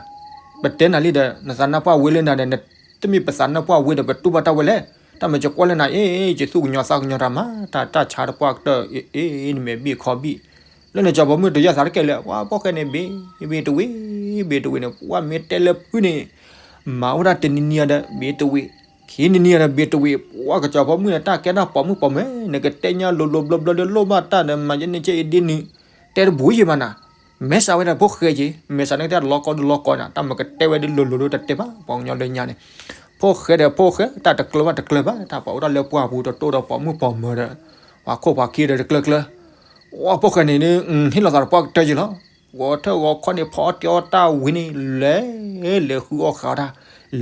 ပတဲနၤလံဒီး နသးနၢ်ပှၢ်ဝ့ၤလၢနၤဒီး နတမ့ၢ်ပသးနၢ်ပှၢ်ဝ့ၤဒီး ပတူၢ်ဘၣ်တၢ်ဝဲလဲၣ်, တၢ်မ့ၢ်ကကွၢ်လၢနၤ အ့ ယသူၣ်ကညီၤသးကညီၤတၢ်မး တၢ်တၢ်ဆါတပှၢ်ကတၢၢ် အ့ နမဲာ်ဘံၣ်ခီဘံၣ်, လၢနကၠီဖိမုၣ်တယၢ်သးတကဲလၢၤ ပှၤဖိၣ်ဃဲန့ၣ် ဘ့ၣ် ဘ့ၣ်တဝ့ၤ ဘ့ၣ်တဝ့ၤန့ၣ် ပှၤမ့ၢ်တဲလၢဖုန့ၣ် မၤအိၣ်ဒၣ်တနံၤနံၤဒီး ဘ့ၣ်တဝ့ၤ, ခံနံၤနံၤဒီး ဘ့ၣ်တဝ့ၤ, ပှၤကၠီဖိမုၣ်န့ၣ် တၢ်ကဲတၢ်ပိာ်မုၣ်ပိာ်မၢၤ နကတဲညါလိၤလိၤဘျီဘျီဒီး လိၣ်ဘၣ်တၢ်ဒီး မၤယဲန့ၣ်ကဲအံၤဒ်နုၤ, တဲတဘူးယံၤဘၣ်နၤ, မဲာ်ဆှးဝဲဒၣ်ဖိၣ်ဃဲက့ၤ မဲာ်ဆှးန့ၣ်ကတဲလီၤကီဒုးလီၤကီနၤ တၢ်မ့ၢ်ကတဲဝဲဒ်လိၤလိၤဒီးတတဲဘၣ် ပှၤကညီလၢညါန့ၣ်, ဖိၣ်ဃဲဒီးဖိၣ်ဃဲ တၢ်တကျၢၤဘၣ်တကျၢၤဘၣ် တၢ်ပှၤအိၣ်ဒၣ်လၢပှၢ်ပူၤတတိၢ်ဒီးပိာ်မုၣ်ပိာ်မၢၤဒီး ပှၤခိၣ်ပှၤခံဒီးတကျၢၤကျၢၤ, ပှၤဖိၣ်ဃဲန့ၣ် ဟ့ၣ်လီၤသးတပှၢ်ကတၢၢ်ယံၤလီၤ, ဂီၤထၢၣ်ဂီၤခီန့ၣ် ဖီအီၣ်တ့ၢ်အီၣ်တၢ်ဝံၤန့ၣ် လဲၤ လဲၤဃုအီၣ်ဃးအီၣ်တၢ်,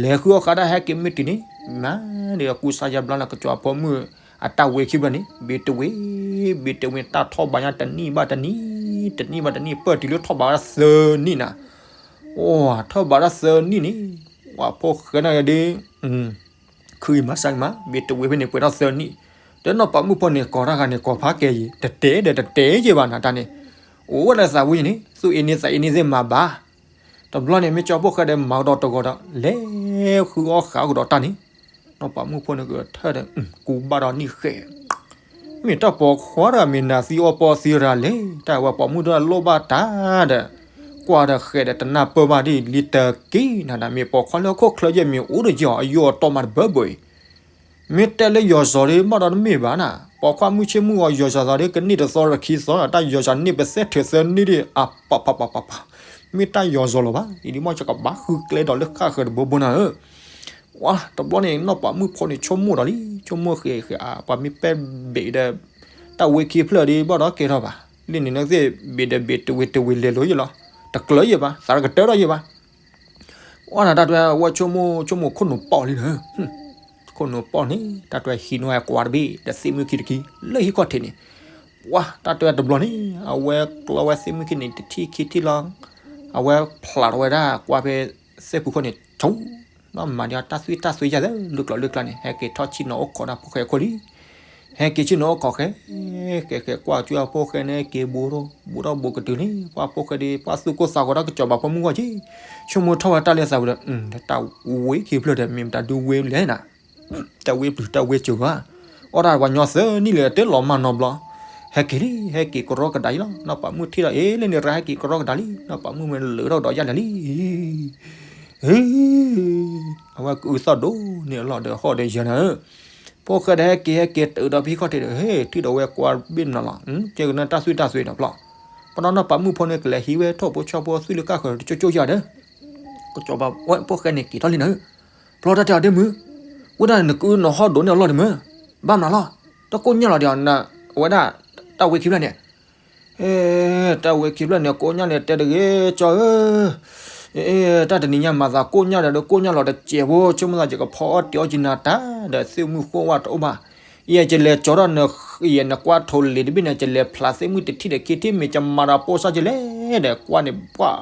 လဲၤဃုအီၣ်ဃးတၢ်ဟဲက့ၤမ့ၢ်တုၤန့ၣ် မၤန့ၣ်ဒီးကူစါယါဘျါလၢကၠီဖိမုၣ် အတၢ်ဝ့ခံဖျၢၣ်န့ၣ် ဘ့ၣ်တဝ့ၤ ဘ့ၣ်တဝ့ၤ တၢ်ထီၣ်ဘးညါတနံၣ်ဘၣ်တနံၣ် တနံၣ်ဘၣ်တနံၣ် ပၢၢ်တုၤလၢထီၣ်ဘးဒၣ်သၢနံၣ်နၤ, အိ ထီၣ်ဘးဒၣ်သၢနံၣ်န့ၣ် ပှၤဖိၣ်ဃဲန့ၣ်ဒီး ခုအံၤမၤစၢ်အံၤမး ဘ့ၣ်တဝ့ၤဖဲန့ၣ် ပှဲၤထီၣ်သၢနံၣ်, ဒီးနီၢ်ပာ်မုၣ်ဖိန့ၣ် ကိးတၢ်ဂၤန့ၣ် ကိးဖးကဲယံၤ တတဲဒီးတတဲယံၤဘၣ်နၤတၢ်န့ၣ်, အိၣ်ဝဲဒၣ်သးဝံၣ်န့ၣ် သူၣ်အ့န့သးအ့န့သ့ၣ်မၤဘၣ်, တဘျီန့ၣ် မ့ၢ်ကၠီဖိၣ်ဃဲဒီးမၤကဒီးတဂီၤဒီး လဲၤဃုအီၣ်ဃးကဒီးတၢ်န့ၣ်, နီၢ်ပာ်မုၣ်ဖိန့ၣ်ကထၢၣ်ဒီး ကူဘၣ်ဒီးနံၣ်ဃဲ မ့ၢ်တၢ်ပိာ်ခွါတဂၤမ့ၢ်နၤသံအီၣ်ပီသံရၤလဲၣ်, တၢ်ဝဲပိာ်မုၣ်တလိၣ်ဘၣ်တၢ်ဒီး ကွၢ်ဒီးဃဲဒီးတနၢ်ပၢၢ်ဘၣ်ဒ်လံတက့ၢ်နၤဒီး မ့ၢ်ပိာ်ခွါလၢဟီၣ်ခိၣ်ချၢယဲၢ်မ့ၢ်အိၣ်ဒီးယီၤအယိာ်အတီမးတဘၢဘၢအံၤ, မ့ၢ်တဲလၢယီၤစီၤဒီး ဘၣ်ဒီးတမ့ၢ်ဘၣ်နၤ, ပိာ်ခွါမုၣ်ဆ့ၣ်မုၣ်အီၤယီၤစီၤစီၤဒီး ကနံၣ်တသီဒီးခံသီဒီး တၢ်ယီၤစီၤန့ၣ်ပသဲထၢၣ်သၢနံၣ်ဒီး အပပပပပ, မ့ၢ်တၢ်ယီၤစီၤလီၤဘၣ်, အံၤဒ်မ့ၢ်ကဘၣ်ဃုကျဲဒီးလၢဃၣ်ဃၢၤတဘိဘိနၤဧၢ ဝါ တဘျီန့ၣ် နီၢ်ပာ်မုၣ်ဖိန့ၣ် ဆိကမိၣ်ဒီးလံ ဆိကမိၣ်ဃဲဃဲ အပှၤမ့ၢ်ပဲဘ့ၣ်ဒီး တၢ်ဝ့ခံဖျၢၣ်ဒီး ဘၣ်ဒီးကဲထီၣ်ဘၣ်, လၢန့ၣ်နသ့ၣ် ဘ့ၣ်ဒီးဘ့ၣ်တဝ့ၤတဝ့ၤလဲၤလိၤယဲၢ်လီၤ, တကျၢၤယဲၢ်ဘၣ် သးတကတၢၢ်ထီၣ်ယဲၢ်ဘၣ်, ဝါနၤတၢ်တွဲဝဲဆိကမိၣ် ဆိကမိၣ်ခိၣ်နူာ်ပီၣ်လံဒီး ခိၣ်နူာ်ပီၣ်န့ၣ် တၢ်တွဲဟံးန့ၢ်ဝဲကွၢ်တဘ့ၣ်ဒီးသ့ၣ်မုၢ်ခံတခံ လၢဟံၣ်ခီၣ်ထံးန့ၣ်, ဝါ တၢ်တွဲတဘျီန့ၣ် အဝဲကျီဝဲသ့ၣ်မုၢ်ခံန့ၣ် တထံၣ်ခံထံၣ်လီၤ, အဝဲဖျးထီၣ်ဝဲဒၣ်ကွၢ်ဖဲ သ့ၣ်ဖူခိၣ်န့ၣ် ဆိ နီၢ်မၤဒံးတၢ်သွံၣ်တၢ်သွံၣ်ယဲၢ်လၢ လုၢ်ကျီၢ်လုၢ်ကျါန့ၣ် ဟဲက့ၤထီၣ်ဆံၣ်နီၤအိၣ်ခိးဒၣ်ဖိၣ်ဃဲအခိၣ်လံ, ဟဲက့ၤဆံၣ်နီၤအိၣ်ခိးဃဲ, ဃဲဃဲကွၢ်ကၠူဖိၣ်ဃဲန့ၣ် က့ၤဘူးထီၣ် ဘူးထီၣ်ဘူးကတုၤန့ၣ် ပှၤဖိၣ်ဃဲဒီး ပှၤသူၣ်ကိၢ်သးဂီၤတၢ်ကစီၤပၤဖိမုၣ်ဂီၢ်က့ၤ, ဆိကမိၣ်ထီၣ်ဝဲတၢ်လၢသးဝံၤဒီး တၢ်ဝ့ခံဖျၢၣ်ဒီး မ့ၢ်မတၤဒုဝ့လဲၣ်နၤ တၢ်ဝ့ပျုၤတၢ်ဝ့စၢၤဧါ, အီၣ်တၢ်ပှၤညီသၢနံၣ်လံ တလီၤမၢ်နီတဘျီ, ဟဲက့ၤလံ ဟဲက့ၤကရီကဒါအံၤလီၤ. နီၢ်ပၤမုၣ်ထံၣ်ဒီး အ့ လၢန့ၣ်ရၤ ဟဲက့ၤကရီကဒါလံ. နီၢ်ပၤမုၣ်မ့ၢ်လၢထီၣ်ကဒီးယၢ်လဲၤလံ. အဝဲကအုသီၣ်ဒိၣ်န့ၣ်အလီၢ်ဒီးဟီၣ်ဒီးယၢၤနၤဧၢ, ဖိၣ်ဃဲဒီးဟဲက့ၤဟဲက့ၤတုၤဒီးဖံခီၣ်ထံးဒီး ဟ့ၣ် ထံၣ်ဒီးဝဲကွၢ်ဘ့ၣ်နၤလီၤ. ကဲကနၣ်တၢ်သွံၣ်တၢ်သွဲဒီးဖျီၣ်, ပနီၢ်နီၢ်ပၤမုၣ်ဖိန့ၣ် ကလဲၤဟံးဝဲထိၣ်ဖိဆီဖိသွံၣ်လၢကၢ်ဃၢၤတကၠိကၠိယၢ်ဒီး ကစီၤပၤဝဲဖိၣ်ဃဲန့ၣ်က့ၤထီၣ်လံနၤဧၢ, ဖျီၣ်တၢ်တဲအီၤဒ့မုၣ်, ဝဲဒၣ်နကအုနဟီၣ်ဒိၣ်န့ၢ်အလီၢ်ဒ့မုၣ်, ဘၣ်မနုၤလီၤ, တကိၣ်ညၣ်လီၤဒီး အဝဲဒၣ်တၢ်ဝဲခံဖျၢၣ်န့ၣ် တၢ်ဝဲခံဖျၢၣ်န့ၣ် ကိၣ်ညၣ်န့ၣ် တဲတဂ့ၤ ကၠီဧၢ, တၢ်တနံၤညါမၤသးကိၣ်ညၣ်ဒီး ကိၣ်ညၣ်လီၤတစဲးဖိ ဆိကမိၣ်သးယကဖီအီၣ်တ့ၤအီၣ်က့ၤနၤတၢ်ဒီး သ့ၣ်မုၣ်ဃိဝဲတအိၣ်ဘၣ်, ယဲယလဲၤကၠီထီၣ်န ယဲနကွၢ်ထိးလံာ်တဘ့ၣ်န့ၣ် ယလဲၤဖျါသ့ၣ်မုၣ်တထံၣ်ဒီးခံထံၣ် မ့ၢ်ကမၤဒီးပိၢ်စၢ်ကလဲၣ်ဒီး ကွၢ်န့ၣ်ပှၢ်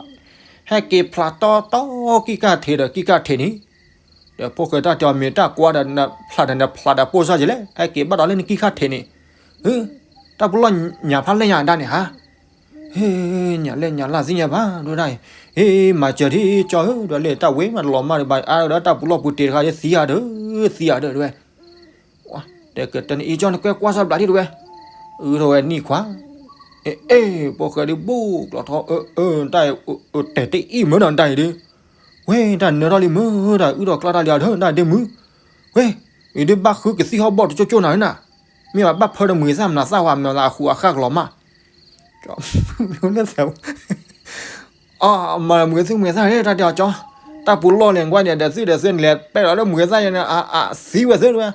ဟဲက့ၤဖျါတီတီ ကံၣ်ကၢ်ထံးဒီးကံၣ်ကၢ်ထံးန့ၣ် ဒီးဖိၣ်ဃဲတၢ်တဲအီၤ မ့ၢ်တၢ်ကွၢ်ဒီးနဖျါဒီး နဖျါဒီးပိၢ်စၢ်ကလဲၣ် ဟဲက့ၤဘၣ်ဒီးလၢနကံၣ်ကၢ်ထံးန့ၣ်, တၢ်ပူၤလီၢ်ညၣ်ဖးလဲၢ်ညါဒၣ်န့ၣ်ဟါ, ဟ့ၣ် ညၣ်လဲၢ်ညၣ်လၢ်သ့ၣ်ညါဘၣ် ဒိၣ်ဒၣ်အံၤ, ဟ့ၣ် မၤစၢၤဒ်ကၠီဧၢ ဒ်လဲၣ်တၢ်ဝဲမးလီၤမးဒီးဘၣ်အါဒီးတၢ်ပူၤလီၢ်ပူၤတ့ၤတခါ သံအါဒီး သံအါဒီးတဝဲ တဲကတၢၢ်န့ၣ်အံၤကၠီ နကွဲကွၢ်စၢ်ဘျးဒ်တဝဲ, အုထီၣ်ဝဲနံၣ်ခွါ, အ့ ဖိၣ်ဃဲဒ်ဘိၣ်ကျီထီၣ် အၢ တၢ်တဲာ်တအံၣ်မၢဒီးတၢ်အံၤဒ်, ဝဲတၢ်နၢထီၣ်လံမၢဒီး အုထီၣ်ကျါတၢ်လံအီၤဒီး တၢ်ဒ့မုၣ်, ဝဲ အံၤဒ်ဘၣ်ဃုကသံၣ်ဟီၣ်ဘီၣ်တကၠိကၠိနၤလၢနၤ, မ့ၢ်ဘၣ်ဖၢဒီးမုၢ်သၣ်မနုၤသၣ်ဝဲ မနုၤသၣ်အဃုအဃၣ်ကလီၤမး လၢသး အမၤမုၢ်သူၣ်မုၢ်သၣ် တၢ်တဲအီၤကၠီ, တၢ်ပူၤလီၢ်လဲၤကွၢ်န့ၣ် ဒီးသွံၣ်ဒီးသွံၣ်န့ၣ် လဲၤပဲၣ်လီၤလၢမုၢ်သၣ်ယဲန့ၣ် အသံဝဲသ့ဝဲ,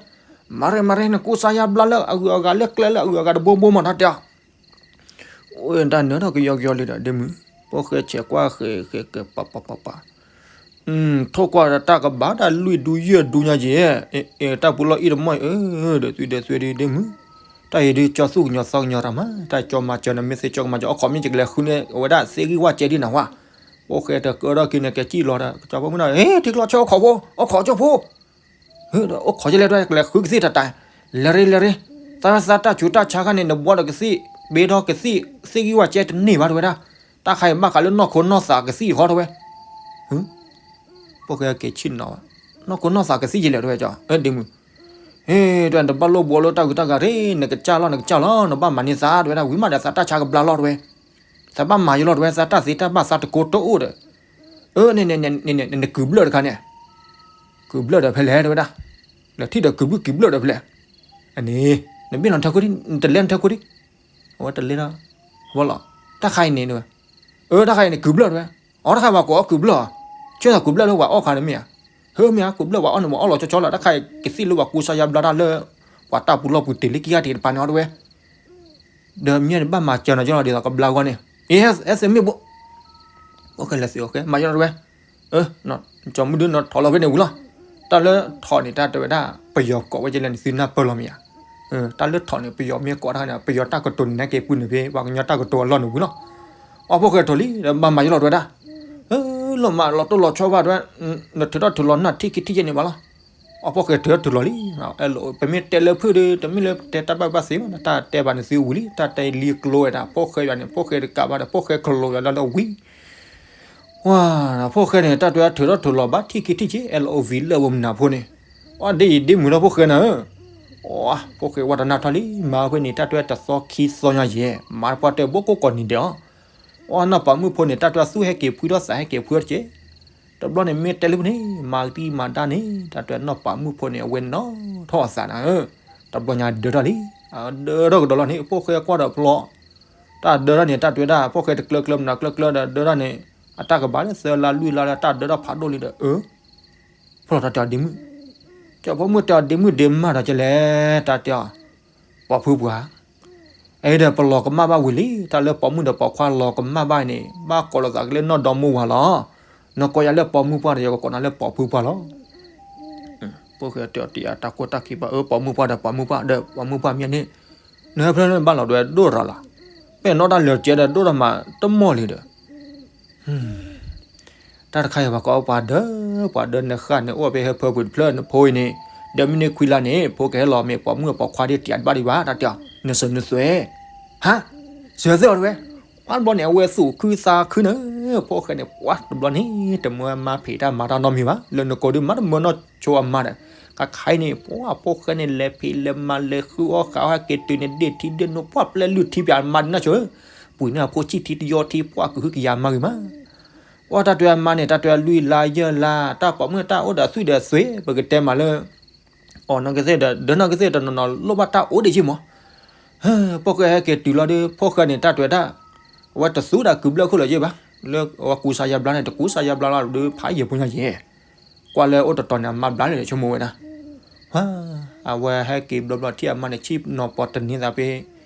မၤရဲမၤရဲ နကူစါယါဘျါလၢအဂုၤအဂၤလၢကျဲလၢအဂုၤအဂၤတဘိဘိမး တၢ်တဲအီၤ, တၢ်နၢထီၣ်ကယီကယီလံဒီး ဒ့မုၣ်, ဖိၣ်ဃဲဆဲးကွၢ်ဃဲးဃဲးကပၤပၤပၤပၤ ထိၣ်ကွၢ်တၢ်ကဘၣ်တၢ်လွံၢ်ဒူယဲၢ်ဒူညါယဲၢ်, တၢ်ပူၤလီၢ်အံၤတမီၢ်အံၤ ဒီးသွံၣ်ဒီးသွံၣ်ဒ်ဒ့မုၣ်, တၢ်အံၤဒ်ကၠီသူၣ်ကညီၤသီကညီၤတၢ်မး တၢ်ကၠီမၤစၢၤနမ့ၢ်သ့ကၠီကမၤစၢၤ အခီမ့ၢ်ယကလဲၤဃုန့ၢ် အဝဲဒၣ်သ့ဂံၢ်ဝၣ်ကဲဒ်နၤဝဲ, ဖိၣ်ဃဲတကၢထီၣ်က့ၤန့ၣ် ကဲစံၣ်လီၤဒီး ကၠီဖိမုၣ်ဒီး ဟ့ၣ် ထံကျီဆၢအိၣ်ခိးဖိ အိၣ်ခိးကၠိဖိ အိၣ်ခိးကလဲၣ် ကလဲၤဃုကသံၣ်တတၢ်, လဲၤရ့လဲၤရ့, သးသးတၢ်ဆူးတၢ်ဆါခါန့ၣ် နဘှီဒီးကသံၣ် ဘ့ထီၣ်ကသံၣ် သ့ဂံၢ်ဝၣ်ကဲတန့ၢ်ဘၣ်တဝဲဒၣ်, တၢ်ခါအံၤဘၣ်ဃးလၢနီၢ်ခိနီၢ်သးကသံၣ်ဟီတဝဲ, ဖိၣ်ဃဲက့ၤဆံၣ်နီၤ, နီၢ်ခိနီၢ်သးကသံၣ်ယလဲၣ်တဝဲကၠီ, ဒ့မုၣ်, ဟ့ၣ် တဝဲနတဘၣ်လိၣ်ဘှီလၢတၢ်ဂုၤတၢ်ဂၤရ့ နကစၢ်လီၤ နကစၢ်လီၤ နဘၣ်မၤန့ၢ်သးတဝဲဒၣ် ဝံၤမးဒီးသးတၢ်ဆါကဘျါလီၤတဝဲ, သးဘၣ်မၤယလီၤတဝဲ သးတၢ်သ့တၢ်ဘၣ်သးတကိးတအိၣ်ဒီး, အၢ နကုၤဘျၢၣ်တခါန့ၣ်, ကုၤဘျၢၣ်ဒီးဖဲလဲၣ်တဝဲဒၣ်, လဲၤထံၣ်ဒီးကုၤဘျၢၣ်ကုၤဘျၢၣ်ဒီးဖဲလဲၣ်, အန့ၣ်, နဘ့ၣ်လီၤထၢခိၣ်ဒံး နတလဲၤနထၢခိၣ်ဒံး, အဝဲတလဲၤဒီး, ဝဲလီၤ, တၢ်ခါအံၤန့ၣ်တဝဲ, အၢ တၢ်ခါအံၤန့ၣ် ကုၤဘျၢၣ်တဝဲ, အီ တၢ်ခါအံၤပှၤကိးအီၣ်ကုၤဘျၢၣ်, ဆၢသးကုၤဘျၢၣ်လၢပှၤအီၣ်ခါန့ၣ်မ့ၢ်ဧါ, ဟၢမ့ၢ်ဧါ ကုၤဘျၢၣ်ပှၤအီၣ်န့ၣ် ပှၤအီၣ်လီၤကၠီကၠီလီၤ တၢ်ခါအံၤကသံၣ်လၢပှၤကူစါယါဘျါတၢ်လၢ ပှၤတၢ်ပူၤလီၢ်ပူၤတ့ၤလၢကံၢ်ဂၤတ့ၤတပၤန့ၣ်အီၤတဝဲ ဒီးမ့ၢ်န့ၣ်ဘၣ်မၤစၢၤနီၤကၠီလီၤ ဒ်သိးကဘျါဂီၢ်န့ၣ်, အ့ ဟဲသ့မ့ၢ်ဘိ, အိၣ်ကလဲၤသ့အိၣ်ကဲ မၤယီၤတဝဲ, အၢ, ကၠီမုၢ်ဒုနီၤထီၣ်လီၤဖဲန့ၣ်ဝံၤလီၤ, တၢ်လၢထီၣ်န့ၣ် တၢ်တဲဝဲဒၣ် ပယီၤကိးဝဲကလဲၣ်န့ၣ် သုနၢ်ပၢၢ်လီၤမ့ၢ်ဧါ, တၢ်လၢထီၣ်န့ၣ် ပယီၤမ့ၢ်ကိးတၢ်န့ၣ် ပယီၤတၢ်ကတိၤန့ၣ် နက့ၤပုၢ်န့ၣ်ဖဲ ပှၤကညီတၢ်ကတိၤအလီၢ်န့ၣ်ဝံၤလီၤ, အီ ဖိၣ်ဃဲထိၣ်လံ ဒီးဘၣ်မၤယီၤလီၤတဝဲဒၣ်, လီၤမးလီၤတိၢ်လီၤဆီဘၣ်တဝဲ, နထုးထီၣ်ထုးလီၤနၢ်ထံၣ်က့ၤထံၣ်က့ၤန့ၣ်ဘၣ်လီၤ အီ ဖိၣ်ဃဲထုးထီၣ်ထုးလီၤလံ, ပမ့ၢ်တဲလၢဖုၣ်ဒီး တမ့ၢ်လၢတဲတၢ်ဘၣ်ဘၣ်သ့ဘၣ် တၢ်တဲဘၣ်န့ၣ်သုဝံၤလံ တၢ်တဲလံကျိဝဲဒၣ် ဖိၣ်ဃဲယွၤန့ၣ် ဖိၣ်ဃဲတကးဘၣ်ဒီး ဖိၣ်ဃဲကလိာ်ယွၤလၢလၢဝံၤ, ဝါ, ဖိၣ်ဃဲန့ၣ် တၢ်တဲထုးထီၣ်ထုးလီၤဘၣ်ထံၣ်ခံထံၣ်က့ၤ လၢအဝံၤလၢအဝဲမနုၤဖိန့ၣ်, အီ ဒ်အံၤဒ်မုၢ်လီၤဖိၣ်ဃဲနၤဧၢ, အီ ဖိၣ်ဃဲဝဲတနၢ်ထီၣ်လံ မၤဝဲန့ၣ် တၢ်တဲတသီခံသီညါယဲၢ် မၤတပှၢ်တဲဘိကိးကိးနံၤဒဲးအီၤ, အီ နီၢ်ပၤမုၣ်ဖိန့ၣ် တၢ်တဲသူၣ်ဟဲက့ၤဖှံထီၣ်သးဟဲက့ၤဖှံထီၣ်တက့ၢ် တဘျီန့ၣ်မ့ၢ်တဲလၢဖုၣ်န့ၣ် မၤကသံၣ်မၤဒါန့ၣ် တၢ်တဲနီၢ်ပၤမုၣ်ဖိန့ၣ် အဝဲနီၣ်ထီၣ်အသးနၤဧၢ, တဘျီညါဒၢထီၣ်လံ, ဒၢထီၣ်ကဒီးလီၤန့ၣ် ဖိၣ်ဃဲကွၢ်ဒီးဖျီ, တၢ်ဒၢထီၣ်န့ၣ် တၢ်တဲဝဲဒၣ် ဖိၣ်ဃဲတကျၢကျၢမနုၤကျၢကျၢဒီးဒၢထီၣ်န့ၣ်, အတၢ်ကဘၣ်လၢသၢလါလွံၢ်လါလၢတၢ်ဒၢထီၣ်ဖးဒိၣ်လံဒီး အၢ ဖျီၣ်တၢ်တဲအီၤဒ့မုၣ်, ကၠီဖိမုၣ်တဲအီၤဒ့မုၣ်ဒ့မါဒီးကလဲၣ် တၢ်တဲအီၤ, ပိာ်ဖုပှၤ, အအံၤဒီးပလီၤကမၣ်ဘၣ်ဝံၤလံ တၢ်လၢပိာ်မုၣ်ဒီးပိာ်ခွါလီၤကမၣ်ဘၣ်န့ၣ် ဘၣ်ကိးလိာ်သးက့ၤလၢနီၢ်ဒီမါဝၤလီၤ, နကိးယၤလၢပိာ်မုၣ်ပှၢ်ဒီး ယကကိးနၤလၢပိာ်ဖုပှၢ်လီၤ. ဖိၣ်ဃဲတဲအီၤတ့ၢ်အတၢ်ကိၢ်တၢ်ခံဘၣ် အၢ ပိာ်မုၣ်ပှၢ်ဒီးပိာ်မုၣ်ပှၢ်မ့ၢ်န့ၣ်, နဟၢဖျၢၣ်န့ၣ်ဘၣ်လီၤဒဝဲဒိၣ်ရၤလီၤ, ပဲၣ်နီၣ်တၢ်လၢာ်ကဲဒီးဒိၣ်ရၤမးတမီၢ်လံဒီး တၢ်တခါအံၤပှၤကိးပှၤဒၢ, ပှၤဒၢနဃၣ်န့ၣ် အိၣ်ဖဲဟၢဖၢပူၤတဖျၢၣ်နဖိအံၤန့ၣ်, ဒီးမ့ၢ်န့ၢ်ခွံလါန့ၣ် ဖိကဟဲလီၤမ့ၢ်ပိာ်မုၣ်ပိာ်ခွါဒ်တံာ်တဘၣ်ဒံးဘၣ် တၢ်တဲအီၤ, နစၢၤနသွဲ, ဟါ, စၢၤသွဲအီၤတဝဲ, ပှၤဘျီန့ၣ် အဝဲသူၣ်ခုသးခုန့ၣ် ဖိၣ်ဃဲန့ၣ် ပှၤတဘျီန့ၣ် တမၢမၤဖံးတၢ်မၤတၢ်နီတမံၤဘၣ်, လၢနကိးဒုးမၤတမၢနီၢ်ဆိအမါဒီး, ခါခါအံၤန့ၣ် ပှၤဖိၣ်ဃဲန့ၣ် လဲၤဖံးလဲၤမၤလဲၤဃုအီၣ်ဃုအီၣ် ဟဲက့ၤတုၤန့ၣ် ဒ့ၣ်ထံဒ့ၣ်နိ ပှၤပျဲလုၢ်ထံပၠးမၤဒ်နီၢ်ဆိ, ပှ့ၤန့ၢ်အဖိဆံၣ်ထံတယီထံ ပှၤကဟုကယာ်မၤဂ့ၤမး ပှၤတၢ်တွဲအမါန့ၣ် တၢ်တွဲအလွံၢ်လါယဲၢ်လါ တၢ်ပိာ်မုၣ်တၢ်အိၣ်ဒီးသွံၣ်ဒီးသွဲ ပကတဲမးလၢ အီၤနီၢ်ကသ့ၣ်ဒီး ဒၢနီၢ်ကသ့ၣ်တနီၤနီၤ လိၣ်ဘၣ်တၢ်အိၣ်ဒံးက့မး, ဖိၣ်ဃဲဟဲက့ၤတုၤလီၤဒီး ဖိၣ်ဃဲန့ၣ် တၢ်တွဲတၢ်, အဝဲတသူဒီးကုၤဘျၢၣ်ခိၣ်လၢၤယဲၢ်ဘၣ်, လၢအဝဲကူစါယါဘျါန့ၣ် တကူစါယါဘျါလီၤဒီး ဖးယံာ်ဖိညါယဲၢ်, ကွၢ်လၢအိၣ်တတီၤန့ၣ် အမါဘျါန့ၣ်ဒီး ဆိကမိၣ်ဝဲဒၣ် အဝဲဟဲက့ၤဘျီဘျီထံၣ်အမါန့ၣ် ဆ့ၣ်နီၤပီၤတနံၤသးဖဲ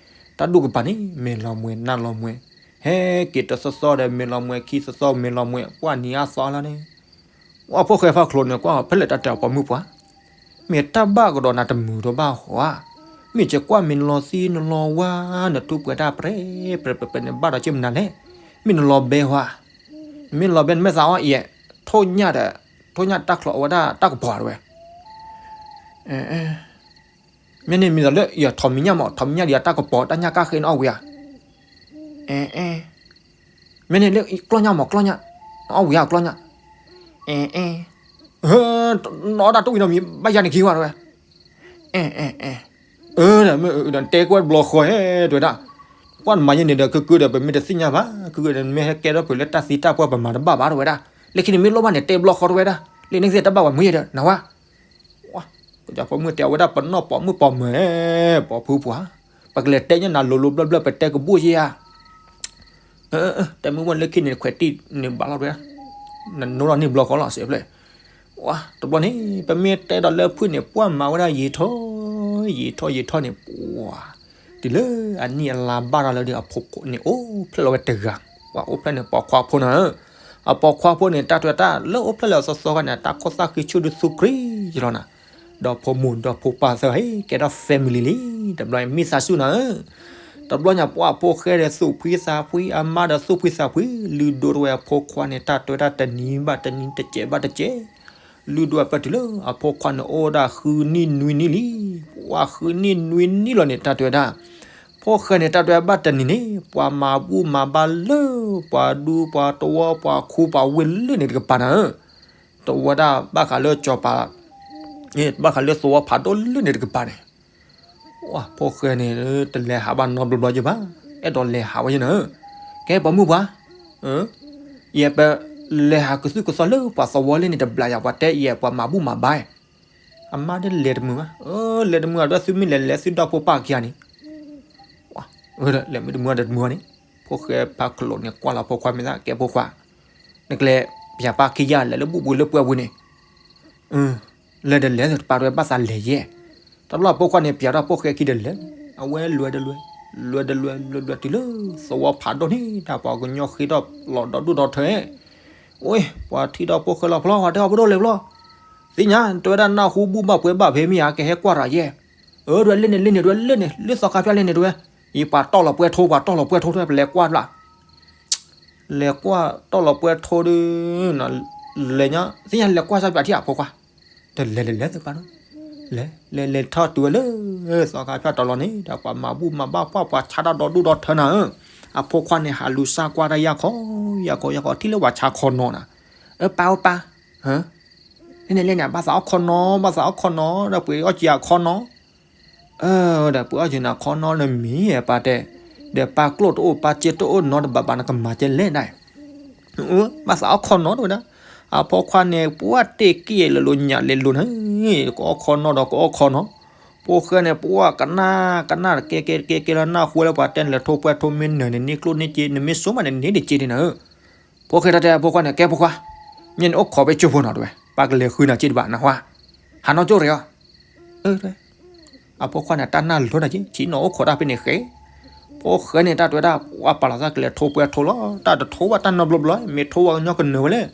တၢ်ဒူၣ်ကပၤန့ၣ် မဲာ်လီၤမှဲၤနါလီၤမှဲၤ, ဟဲက့ၤတသီသီဒီး မဲာ်လီၤမှဲၤခံသီသီ မဲာ်လီၤမှဲၤ ပှၢ်နံၤအါသီလီၤန့ၣ်, ပှၤဖိၣ်ဃဲဖးချိၣ်န့ၣ် ကွၢ်ဖဲလဲၣ်တၢ်တဲအီၤပိာ်မုၣ်ပှၤ, မ့ၢ်တၢ်ဘၣ်ကဒီးနၤတမုာ်တဘၣ်ဟီဧါ, မ့ၢ်ကကွၢ်မ့ၢ်နလီၤသံနလီၤဝါ နထူပှဲၤတၢ်ပြဲပြဲပြဲပြဲန့ၣ် ဘၣ်ဒီးက့မနုၤလဲၣ်, မ့ၢ်နလီၤဘဲဟီဧါ, မ့ၢ်လီၤဘဲနမ့ၢ်သးအီၣ်အံၤ, ထိၣ်ညၣ်ဒီး, ထိၣ်ညၣ်တၢ်ချီအဝဲဒၣ်တၢ်ကပီၤတဝဲ မ့ၢ်န့ၣ်မ့ၢ်ဒီးလၢယထီၣ်မံၤညၣ်မး ထီၣ်မံၤညၣ်ဒံးအတၢ်ကပီၤတၢ်ညၣ်ကၣ်ဃ့နအီၣ်ဝံၤဧါ, အဲ, မ့ၢ်န့ၣ်လၢကျီၢ်ညၣ်မး ကျီၢ်ညၣ်, နအီၣ်ဝံၤဧါကျီၢ်ညၣ်, အဲ, နအီၣ်တၢ်တအိၣ်အံၤနီၤမံၤ ဘၣ်ယၤန့ၣ်ခံဝဲတဝဲ, အဲ, အဲ, အဲ, အဲ, တဲကွၢ်တဘျီဃီဧဲ တဝဲဒၣ်, ကွၢ်နမၤယဲန့ၣ်ဒီး ကုၢ်ကုၢ်ဒီး ပမ့ၢ်တသ့ၣ်ညါဘၣ် ကုၢ်ကုၢ်ဒီး နမ့ၢ်ဟဲကဲထီၣ်ဖုးလၢတၢ်သံတၢ်ပှၢ် ပမၤတဘၣ်ဘၣ်တဝဲဒၣ်, လၢခံန့ၣ်မ့ၢ်လိၣ်ဘၣ်န့ၣ် တဲဘျီဃီတဝဲဒၣ်, လၢန့ၣ်ကသ့ၣ်တဘၣ်ဝဲမ့ၢ်ယဲဒီး နဝဲ ပှၤပိာ်မုၣ်တဲအဝဲဒၣ် ပနီၢ်ပိာ်မုၣ်ပိာ်မၢၤ, ပိာ်ဖုပှၤ, ပကလဲၤတဲညါနၤလိၤလိၤဘျၢဘျၢ ပတဲကဘူၣ်ယဲဧါ, တဲမုၢ်ဝဲလၢခံန့ၣ် ခွဲးတံၢ်န့ၣ်ဘၣ်လီၤတဝဲ, နနိလီၤန့ၢ်ဘျီဃီလီၤစဲးဖျဲၣ်, တဘျီန့ၣ် ပမ့ၢ်တဲဒီးလၢဖုၣ်န့ၣ် ပှၤမၤဝဲဒၣ်ယံာ်ထီၣ်, ယံာ်ထီၣ်ယံာ်ထီၣ်န့ၣ် ပှၤ တုၤလၢအနံၣ်အလါဘၣ်ဒီးလၢဒီး အဖိန့ၣ်အိၣ်ဖျဲၣ်လီၤဝဲတဂၤ, ပှၤအိၣ်ဖျဲၣ်န့ၣ် ပိာ်ခွါဖိနၤဧၢ, အပိာ်ခွါဖိန့ၣ် တၢ်တွဲတၢ်လၢအိၣ်ဖျဲၣ်လၢအသီသီခါန့ၣ် တၢ်ခိၣ်သၣ်ဃံဆူၣ်ဒုးသူကြ့ယလီၤနၤ, ဒီးဖိမုၣ်ဒီးဖိပၢ်သၢဂၤ ကဲထီၣ် family လံ, တဘျီန့ၣ် မ့ၢ်သးဆူၣ်နၤဧၢ, တဘျီညါပှၤဖိၣ်ဃဲဒီးသူၣ်ဖှံသးဖှံ အမါဒီးသူၣ်ဖှံသးဖှံ လုၢ်ဒိၣ်တဝဲအဖိခွါန့ၣ် တၢ်တွဲတၢ်တနံၤဘၣ်တနံၤ တစဲးဘၣ်တစဲး လုၢ်ဒိၣ်အပၢၢ်တုၤလၢအဖိခွါန့ၣ် အိၣ်ဒၣ်ဃုနံၣ်နွံနံၣ်လံ, ပှၤဃုနံၣ်နွံနံၣ်လီၤန့ၣ် တၢ်တွဲဒၣ်, ဖိၣ်ဃဲန့ၣ် တၢ်တွဲဘၣ်တနံၤန့ၣ် ပှၤမၤဘူၣ်မၤဘါလၢ ပှၤဒူပှၤတဝီပှၤခူပှၤဝ့ၢ်လၢန့ၣ်တကပၤနၤဧၢ, တဝဲဒၣ်ဘၣ်ဃးလၢစီၤပၤ ဘၣ်ဃးလၢသဝီဖးဒိၣ်လၢန့ၣ်တကပၤန့ၣ် ဖိၣ်ဃဲန့ၣ် တလဲၤဟးဘၣ်နီတဘျီဘျီယဲၢ်ဘၣ်, အဲၣ်ဒိးလဲၤဟးဝဲယဲၢ်နၤဧၢ, ကဲပိာ်မုၣ်ပှၤ, ယဲၢ်ပလဲၤဟးကသုၣ်ကသီလၢပှၤသဝီလၢန့ၣ်တဘျီယၤ ပှၤတဲယဲၢ်ပှၤမၤဘူၣ်မၤဘါ, အမါဒ်လဲၤတမုာ်ဘၣ်, လဲၤတမုာ်အဒိ သုမ့ၢ်လဲၤလဲၤသုဒီဖိပၢ်ခံဂၤန့ၣ် လဲၤမ့ၢ်တမုာ်ဒီးတမုာ်န့ၣ်, ဖိၣ်ဃဲဖးချိၣ်န့ၣ် ကွၢ်လီၤဖိခွါမ့ၢ်သး ကဲဖိခွါ, နကလဲၤပၠးပၢ်ခံဂၤလဲၤလၢဘူၣ်ပူၤလၢပှဲၤပူၤန့ၣ်, လဲၤဒီးလဲၤတပာ်တဝဲဘၣ်သးလဲၤယဲၢ်, တဘျီဖိခွါန့ၣ် ပၠးထီၣ်ဖိၣ်ဃဲခံဒီးလဲၤ, အဝဲလဲၤဒီးလဲၤ, လဲၤဒီးလဲၤ လဲၤဒီးတုၤလၢ သဝီဖးဒိၣ်န့ၣ် တၢ်ပှၤကညီဃ့ထီၣ်လီၤဒီဒူၣ်ဒီထၢ, အိ ပှၤထံၣ်ဒီးဖိၣ်ဃဲလီၤဖျီ ပှၤတဲအီၤပဒိၣ်လဲၤဖျီ, သ့ၣ်ညါတဝဲဒၣ်နၢ်ဟူဘူၣ်ဘၣ်ပှဲၤဘၣ်ဖဲမ့ၢ်ဧါ ကဟဲကွၢ်ရၤယဲၢ်, အၢ တဝဲလၢန့ၣ်လၢန့ၣ် တဝဲလၢန့ၣ် လၢသီခါဖၠၣ်လၢန့ၣ်တဝဲ, ယပှၤတီၢ်လီၤပှဲၤထိ ပှၤတီၢ်လီၤပှဲၤထိတဝဲ ပလဲၤကွၢ်ဘျၣ် လဲၤကွၢ်တီၢ်လီၤပှဲၤထိဒီး, လဲၤညါ သ့ၣ်ညါလဲၤကွၢ်စၢ်ပၠးထံၣ်အဖိခွါ, တလဲၤလဲၤလဲၤသ့ၣ်ပၢ်နီၤ, လဲၤလဲၤလဲၤထီၣ်တုၤဝဲလၢ သီခါဖၠၣ်တီၤလီၤန့ၣ် တၢ်ပှၤမၤဘူၣ်မၤဘၣ်ပှၢ်ပှၤဆါတၢ်ဒီဒူၣ်ဒီထၢနၤဧၢ, အဖိခွါန့ၣ် ဟးလူၤစၢ်ကွၢ်တၢ်ယၢ်ခီ, ယၢ်ခီယၢ်ခီထံၣ်လၢပှၤဆါခီနီၤနၤ, အၢ ပၢ်အိၣ်ပၢ်, န့ၣ်န့ၣ်လဲၣ်န့ၣ် ဘၣ်သးအီၣ်ခီနီၤ ဘၣ်သးအီၣ်ခီနီၤ ဒီးပှ့ၤအီၣ်က့ၤအခီနီၤ ဒီးပှ့ၤအီၣ်က့ၤနၤခီနီၤနမံၤ ပၢ်တဲ, ဒီးပၢ်ကျိၣ်တအိၣ် ပၢ်စ့တအိၣ်နီတဘးဘး နကမၤကဲလဲၣ်ဒၣ်အံၤ, ဘၣ်သးအီၣ်ခီနီၤတဝဲဒၣ်, အဖိခွါန့ၣ် ပှၤတ့ၢ်က့ၤလၢလိၤညၣ်လဲၤလိၤန့ၣ်, ကအီၣ်ခီနီၤဒီးကအီၣ်ခီနီၤ, ဖိၣ်ဃဲန့ၣ် ပှၤကနၣ်ကနၣ်ကဲကဲကဲကဲလၢနၢ်ဟူဝဲလၢပှၤတဲနလဲၤထိပှဲၤထိမ့ၢ်နၢၤန့ၣ် န့ၢ်ကျိၣ်န့ၢ်စ့ နမ့ၢ်ဆိမးန့ၣ် န့ၢ်တစ့ဒ်နၤဧၢ ဖိၣ်ဃဲတၢ်တဲအဖိခွါန့ၣ် ကဲဖိခွါ, မ့ၢ်နအိၣ်ခိးဖဲကၠိဖိနီၤတဝဲ, ပၢ်ကလဲၤဃုနၤက့တဘၣ်နဟါ, ဟးနီၢ်ကၠိရ့ၤအီၤ, အဖိခွါန့ၣ် တၢ်နၢ်လိၤနၤက့ ဆံးနီၤအိၣ်ခိးတၢ်ဖဲန့ၣ်ဃဲ, ဖိၣ်ဃဲန့ၣ် တၢ်တဝဲဒၣ် ပှၤပာ်လီၤသးကလဲၤထိပှဲၤထိလီၤ, တၢ်တထိဘၣ်တၢ်နီတဘျီဘျီ မ့ၢ်ထိဝဲကညီကနၢၤဝဲလဲၣ်,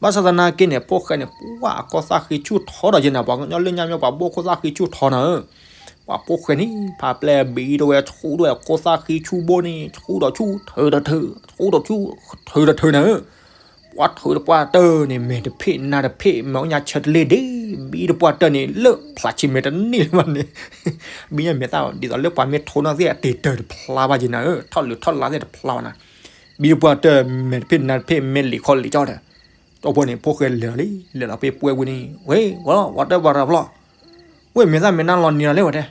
ဘၣ်ဆၣ်သနာ်က့န့ၣ် ဖိၣ်ဃဲန့ၣ် ပှၤအကီၢ်သၣ်ဃံဆူၣ်ထီဒီးယဲနၤ ပှၤကညီလၢညါမ့ၢ်ပှၤဘိၣ်ခိၣ်သၣ်ဃံဆူၣ်ထီနၤဧၢ ပှၤဖိၣ်ဃဲန့ၣ် ဖးပျဲၢ်ဘံတဝဲ ဆူၣ်ဒီးခိၣ်သၣ်ဃံဆူၣ်ဘိန့ၣ် ဆူၣ်ဒီးဆူၣ် ထုးဒီးထုး ဆူၣ်ဒီးဆူၣ် ထုးဒီးထုးနၤဧၢ, ပှၤထုးတပှၢ်တၢၢ်န့ၣ် မဲာ်တဖ့ၣ်နါတဖ့ၣ် မဲာ်အိၣ်ညါဆၢတလ့ၢ်ဒ့ၣ် ဘံတပှၢ်တၢၢ်န့ၣ် လၢဖျးဆံးမဲာ်တန့ၢ်လၢၤဘၣ်န့ၣ်, ဘံညါမဲာ်သၣ် ဒ်သိးလၢပှၤမ့ၢ်ထိနီၢ်သ့ၣ်အတ့ၢ်တၢၢ်တဖျါဘၣ်ယဲနၤဧၢ, ထီၣ်လုၢ်ထီၣ်လါသ့ၣ်တဖျါဘၣ်နၤ, ဘံပှၤတၢၢ်မဲာ်တဖ့ၣ်နါတဖ့ၣ် မဲာ်လံာ်ခီလံာ်ကၠီဒီး, ကၠီဖီန့ၣ် ဖိၣ်ဃဲလဲၤလီၤလံ လဲၤလီၤဖဲပှဲၤဝံၤန့ၣ် ဝဲ ဝဲလီၤ ပှၤတၢၢ်ပှၤရၤဖျီၣ်, ဝဲမဲာ်သၣ်မဲာ်နါလီၤနံၤလီၤလဲၣ်ဝဲတဲ, ဟ့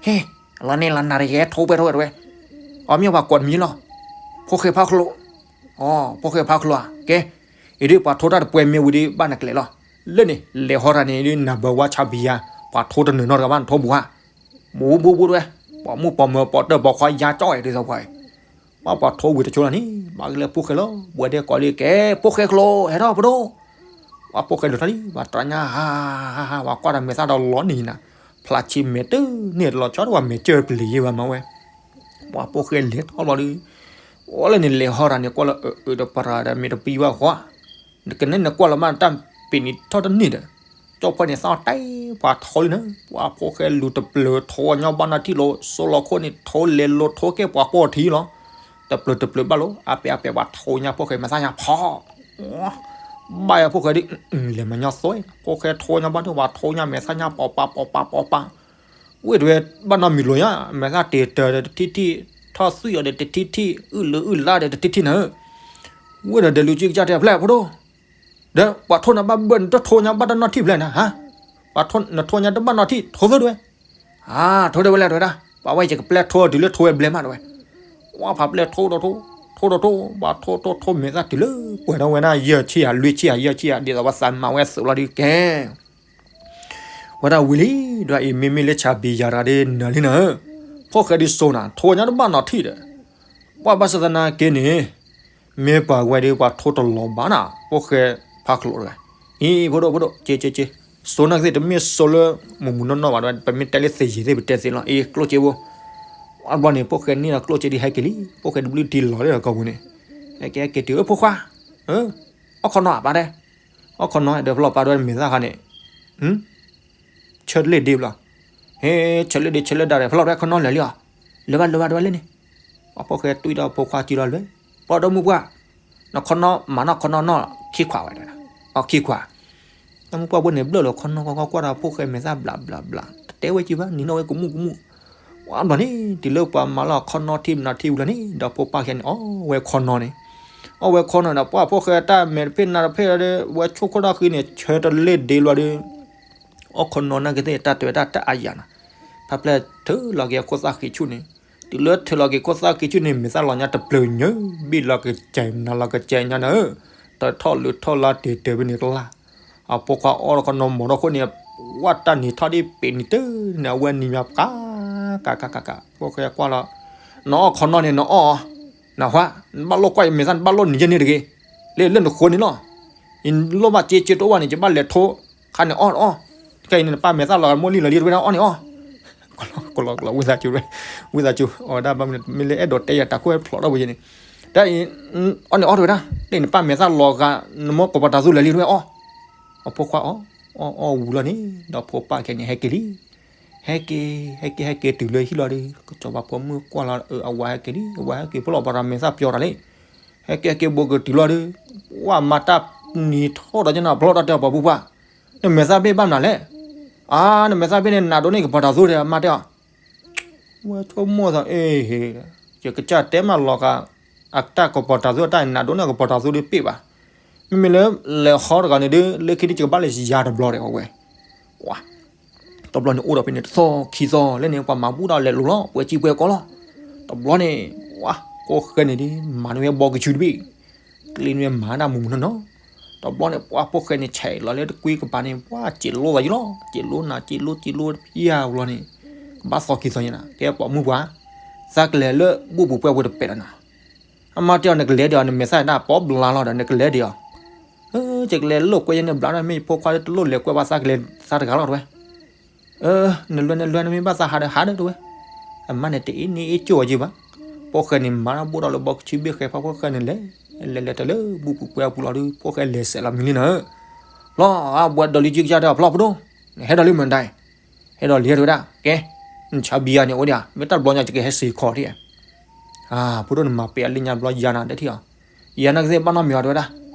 ၣ်, လီၤန့ၣ်လီၤနၤတယဲထိပှဲၤထိဝဲတဝဲ, အမ့ၢ်ပှၤကိးတမံၤလီၤ, ဖိၣ်ဃဲဖးချိၣ်, အ ဖိၣ်ဃဲဖးချိၣ်ဧါ, ကဲ, အံၤဒ်ပှၤထိတၢ်တပှဲၤမ့ၢ်ဝံၤဒီး ဘၣ်နကျဲၤလီၤ, လၢန့ၣ် လဲၤဟီရၤန့ၣ်ဒ် number one champion, ပှၤထိတနၢၤနီတဂၤဘၣ် နထိဘူးဧါ, ဘူးဘူးဘူးတဝဲ, ပိာ်မုၣ်ပိာ်မၢၤပိာ်တၢၢ်ပိာ်ခွါယါကၠီဝဲဒ်သိးပှၤအံၤ ပှၤပှၤထိဝံၤတဆိလီၤန့ၣ် ဘၣ်ကလဲၤဖိၣ်ဃဲလီၤ ဘှဲဒဲကိးလံ ကဲ ဖိၣ်ဃဲချိၣ် ဟဲထီၣ်ပဒိၣ်, ပှၤဖိၣ်ဃဲဒိးထီၣ်လံ ပှၤတြၢ်ညါ ဟါ ဟါ ဟါ ပှၤကွၢ်တၢ်မဲာ်သၣ်ဒီးလီၤနံၤနၤ, ဖျါဆံးမဲာ်တန့ၢ်တလီၤဆီတဝဲ မဲာ်ကၢၢ်ပျံၤယဲဘၣ်မးဝဲ, ပှၤဖိၣ်ဃဲလဲၤထီၣ်လီၤဒီး အိၣ်လၢန့ၣ်လဲၤဟီရၤန့ၣ် ကွၢ်လၢအအၢဒီးပရၤဒီးမ့ၢ်တပံၤဘၣ်ဃီ, နကနဲနကွၢ်လၢမးတၢ်ပ့ၤနံၤထီၣ်တန့ၢ်ဒီး ကၠီဖီန့ၣ်သီၣ်တဲပှၤထိလံနၤ, ပှၤဖိၣ်ဃဲလူၤတပျၢၤထိညီဘၣ်နီၢ်ထံၣ်လီၤ စိလီၤခိၣ်န့ၣ် ထိလဲၤလိၤထိကဲပှၤကွီၢ်ထံလီၤ, တပျၢၤတပျၢၤဘၣ်လီၤ အါပဲအါပဲပှၤထိညါဖိၣ်ဃဲမဲာ်သၣ်ညါဖီ, ဘၣ်ယၤဖိၣ်ဃဲဒ် လဲၤမၤညီသိ, ဖိၣ်ဃဲထိညီဘၣ်ဒီးပှၤထိညါမဲာ်သၣ်ညါပိာ်ပာ်ပိာ်ပာ်ပိာ်ပာ်, ဝ့ၢ်တဝဲဘၣ်နီတမံၤလိာ်ညါ မဲာ်သၣ်တ့ၤတၢၤဒီးတထံၣ်ထံၣ်, ထီၣ်သွံၣ်အီၤဒီးတထံၣ်ထံၣ်, အုၣ်လၢအုၣ်လါဒီးတထံၣ်ထံၣ်နၤ, ဝ့ၢ်ဒီးဒဲးလူၤကံကစၢ်တဲဖျဲၣ်ဖိဒိၣ်, ဒီးပှၤထိနၤဘၣ်ဘၣ်နတထိညါဘၣ်တၢ်နီၢ်ထံၣ်ဖျဲၣ်နၤ, ဟါ, ပှၤနထိညါတဘၣ်နီၢ်ထံၣ် ထိသၢတဝဲ, ဟါ, ထိတဝဲလဲၣ်တဝဲဒၣ်, ပှၤဝဲယကပျဲထိတုၤလၢထိဝဲဘျဲၣ်မးတဝဲ, ဝဲဖးပျဲထိဒီးထိ, ထိဒီးထိ, ပှၤထိထိထိမဲာ်သၣ်တုၤလၢပှဲၤထီၣ်ဝဲဒၣ်ယဲၢ်ဆံယၤလွံၢ်ဆံယၤယဲၢ်ဆံယၤ ဒ်သိးပှၤသးမၤဝဲသုးလီၤဒ်ကဲ ဝဲဒၣ်ဝံၤလံ, ဒီးအံၤမ့မ့ၢ်လၢဆၣ်ဘံၣ်ယၤတဂၤဒီး နၤလံနၤဧၢ, ဖိၣ်ဃဲဒ်စိၤနၤ ထိညါတဘၣ်နီၢ်ထံၣ်ဒီး, ပှၤဘၣ်ဆၣ်သနာ်က့န့ၣ်, မ့ၢ်ပှၤဝဲဒီးပှၤထိတလီၤဘၣ်နၤ, ဖိၣ်ဃဲဖးချိၣ်တဂၤ, အံၤ ဖိဒိၣ်ဖိဒိၣ် က့က့က့, စိၤနၤကသ့ၣ်တမ့ၢ်စိၤလၢ မုၢ်မုၢ်နီၢ်နီၢ်ဘၣ်ဒီး ပမ့ၢ်တဲလၢသ့ၣ်ယံၤသ့ၣ်ပတဲသ့လီၤ အံၤ ကျိၣ်စ့ဖိ, အဘျီန့ၣ် ဖိၣ်ဃဲန့ၢ်ဒီးကျိၣ်စ့ဒ်ဟဲက့ၤလံ, ဖိၣ်ဃဲတဘျုးတံၢ်လီၤလၢအကီၢ်ပူၤန့ၣ်, ဟဲက့ၤဟဲက့ၤတုၤ အဖိခွါ, အီၣ်ခီနီၤပၢ်တဲ အီၣ်ခီနီၤ ဒီးဖျီၣ်ပာ်ဒီးမဲာ်သၣ်ခါန့ၣ်, ဆၢတလ့ၣ်ဒ့ဘျီ, ဟဲ, ဆၢတလ့ၣ်ဒ့ဆၢတလ့ၣ်ဒ့ဒီး ဖျီၣ်ဒီးခီနီၤလဲၤလံအီၤ, လၢၤဘၣ်လၢၤဘၣ်တဝဲလၢန့ၣ်, အဖိၣ်ဃဲတွံၢ်ဒီးဖိခွါကံလီၤလၢ, ပှၤဒီမုၢ်ပှၢ်, နခီနီၤမၤနီၢ်ခီနီၤနီၢ်ခံခွးဝဲဒၣ်, အီၣ်ခံခွး တၢ်မုၢ်ပှၢ်ဖိန့ၣ်ဘျၢၣ်လီၤခီနီၤခီခီကွၢ်ဒီးဖိၣ်ဃဲမဲာ်သၣ်ဘျးဘျးဘျး, တတဲဝဲကံဘၣ် နံၤနီၢ်ဝဲကမူၣ်ကမူၣ်, ဝဲဘျီန့ၣ် တုၤလၢပှၤမၤလီၤခီနီၤထံၣ်မနုၤထံၣ်ဝံၤလီၤန့ၣ် ဒီးဖိပၢ်ခဲန့ၣ်အီၣ်ဝဲခီနီၤန့ၣ်, အီၣ်ဝဲခီနီၤဒီး ပှၤဖိၣ်ဃဲတၢ်မဲာ်တဖ့ၣ်နါတဖ့ၣ်ဒီး ဝဲဆိခိၣ်တၢ်ဃံန့ၣ် ဆၢတလ့ၣ်ဒ့လီၤဒီး အီၣ်ခီနီၤနာ်က့သ့ၣ် တၢ်တဲဝဲဒၣ်တၢ်အါယၤနီၤ, ဖါဖျဲၣ်ထုးလီၤက့ၤအခိၣ်သၣ်ဃံဆူၣ်န့ၣ်, တုၤလၢထုးလီၤက့ၤခိၣ်သၣ်ဃံဆူၣ်န့ၣ် မဲာ်သၣ်လီၤညါတပျၢၤညၣ်, ဘံၣ်လီၤကစဲးနၤလီၤကစဲးညါနၤဧၢ, တထီၣ်လုးထီၣ်လါတ့ၤတၢၤဖဲန့ၣ်ကလၢ်, အဖိခွါအီၣ်တခီနီၤမီၤထီၣ်ခိၣ်န့ၣ်, ဝဲတၢ်နံၤထီၣ်ဒ်ပ့ၤနံၤတၢ်န့ၣ် အဝဲနံၤမးကး, ကးကးကးကး, ဖိၣ်ဃဲကွၢ်လီၤ, နအီၣ်ခီနီၤန့ၣ် နအီၣ်အီၤ, နဟါ, နဘၣ်လိၣ်ကွၢ်ယမဲာ်သၣ် နဘၣ်လိၣ်နံၤယဲၢ်န့ၣ်တဂ့ၤ, လၢလၢနဃိန့ၣ်လီၤ, ယလိၣ်ဘၣ်စ့စ့တအိၣ်ဘၣ်န့ၣ် ယဘၣ်လဲၤထိ, ခါန့ၣ်အီၣ်အီၣ်, ခဲအံၤန့ၣ်နပၢ်မဲာ်သၣ်လီၤမိၢ်လံၢ်လီၤလံတဝဲဒၣ်အီၣ်န့ၣ်အီၣ်, ကလီကလီ ဝံသးစူၤ, ဝံသးစူၤ အီၣ်ဝဲဒၣ်ဘၣ်မနုၤ မ့ၢ်လၢအဲၣ်ဒိးတဲယၤတၢ်ခိၣ်ဖျိးထီၣ်ဝဲယဲန့ၣ်, တၢ်အံၤ, အီၣ်န့ၣ်အီၣ်တဝဲဒၣ်, လၢနပၢ်မဲာ်သၣ်လီၤဂာ် နမိၢ်ကပီၤတၤသူလၢာ်လံတဝဲအီၣ်, အဖိခွါအီၣ်, အီၣ်အီၣ်ဝံၤလီၤန့ၣ် ဒီးဖိပၢ်ခဲန့ၣ် ဟဲက့ၤလံ, ဟဲက့ၤ ဟဲက့ၤ ဟဲက့ၤတုၤလၢဟံၣ်လီၤဒီး ကစီၤပၤဖိမုၣ်ကွၢ်လီၤ အဝၤဟဲက့ၤလံ အဝၤဟဲက့ၤ ဖိလီၤပှၤဒီးမဲာ်သၣ်ပျီတၢ်လံ, ဟဲက့ၤ ဟဲက့ၤ ဘူးကတုၤလီၤဒီး ဝဲမၤတၢ်နံၤထီၣ်ဒီးကနၣ်ဖျီၣ်တၢ်တဲအီၤ ပှၤဖိခွါ, နမဲာ်သၣ်ဘ့ၣ်ဘၣ်မနုၤလဲၣ်, အါ နမဲာ်သၣ်ဘ့ၣ်န့ၣ် နးဒိၣ်န့ၢ်ကပီၤတၤသူဒီး မါတဲအီၤ ဝဲဆိကမိၣ်သး အ့ၣ် ယကစၢ်တဲမးလီၤဂာ် အတၢ်ကပီၤတၤသူအတၢ်နးဒိၣ်န့ၢ်ကပီၤတၤသူဒီးပ့ၣ်ဘၣ်, မ့မ့ၢ်လၢ လဲၤဟီတဂၤန့ၣ်ဒီး လၢခံဒ်ယကဘၣ်လဲၤယၤတဘျီဒီးအဝဲ, ဝါ တဘျီန့ၣ်အိၣ်ဒီးဖဲန့ၣ်တသီခံသီလၢန့ၣ် ပှၤမၤဘူၣ်ဒီးလဲၤလိၤလီၤ ပှဲၤကံပှဲၤကီလီၤ, တဘျီန့ၣ် ဝါ ကိးဃဲန့ၣ်ဒီး မၤန့ၢ်ဝဲဘီကဆူတဘ့ၣ်, ကျ့န့ၢ်ဝဲမၤဒၣ်မုၢ်မုၢ်နီၢ်နီၢ်, တဘျီန့ၣ် ပှၤဖိၣ်ဃဲန့ၣ် ဆဲးလီၤလၢတကွံကပၤန့ၣ် ပှၤစံးလိသးယံလီၤ စံးလိနၤ စံးလိစံးလိတဖၣ်အါဘျီန့ၣ်, ကဘၣ်သီခံသီညါနၤ ကဲပိာ်မုၣ်ပှၤ, သးကလဲၤလၢဘူၣ်ပူၤပှဲၤပူၤတပဲာ်လီၤနၤ, အမါတဲအီၤ နကလဲၤဒံးအီၤ နမဲာ်သၣ်ဒၣ်ပီဘျါလီၤဒီး နကလဲၤဒံးအီၤ, ယကလဲၤလိာ်ကွဲယဲန့ၣ်ဘျါဒီး မ့ၢ်ယဖိခွါလၢတလိၣ်လဲၤကွဲဘၣ်သးကလဲၤသးတဂၤလီၤတဝဲ နလွဲနလွဲနမ့ၢ်ဘၣ်သးဟးဒီးဟးဒီးတဝဲ, အမါန့ၣ်တအ့ၣ်န့ၣ်အ့ၣ်ကၠိၣ်အီၤယံဘၣ်, ဖိၣ်ဃဲန့ၣ်မၤတၢ်ဘိၣ်ဒီးလၢဘီကဆံဘ့ၣ်ဃဲဖးဖိၣ်ဃဲန့ၣ်လဲၤ, လဲၤလဲၤတၢ်လၢဘူၣ်ပူၤပှဲၤအပူၤလီၤဒီး ဖိၣ်ဃဲလဲၤစဲးလီၤမံၤလံနၤဧၢ, လီၤ အဘှဲဒီးလံကံကစၢ်တဲအီၤဖျီၣ်ပဒိၣ်, နဟဲဒီးလံမနုၤဒၣ်အံၤ, ဟဲဒီးလံတဝဲဒၣ် ကဲ, နဆါဘံယၤန့ၣ်အိၣ်ဒံးဧါ မ့ၢ်တၢ်တဘျီညါယကဟဲစ့ၤခီၣ်ထံၣ်ဧါ ဖိဒိၣ်န့ၣ်မၤပဲာ်အလၢညါဘျီယၤနၤဒဲးထံၣ်အီၤ, ယၤနၤကသ့ၣ်ဘၣ်နီတမံၤအီၤတဝဲဒၣ်,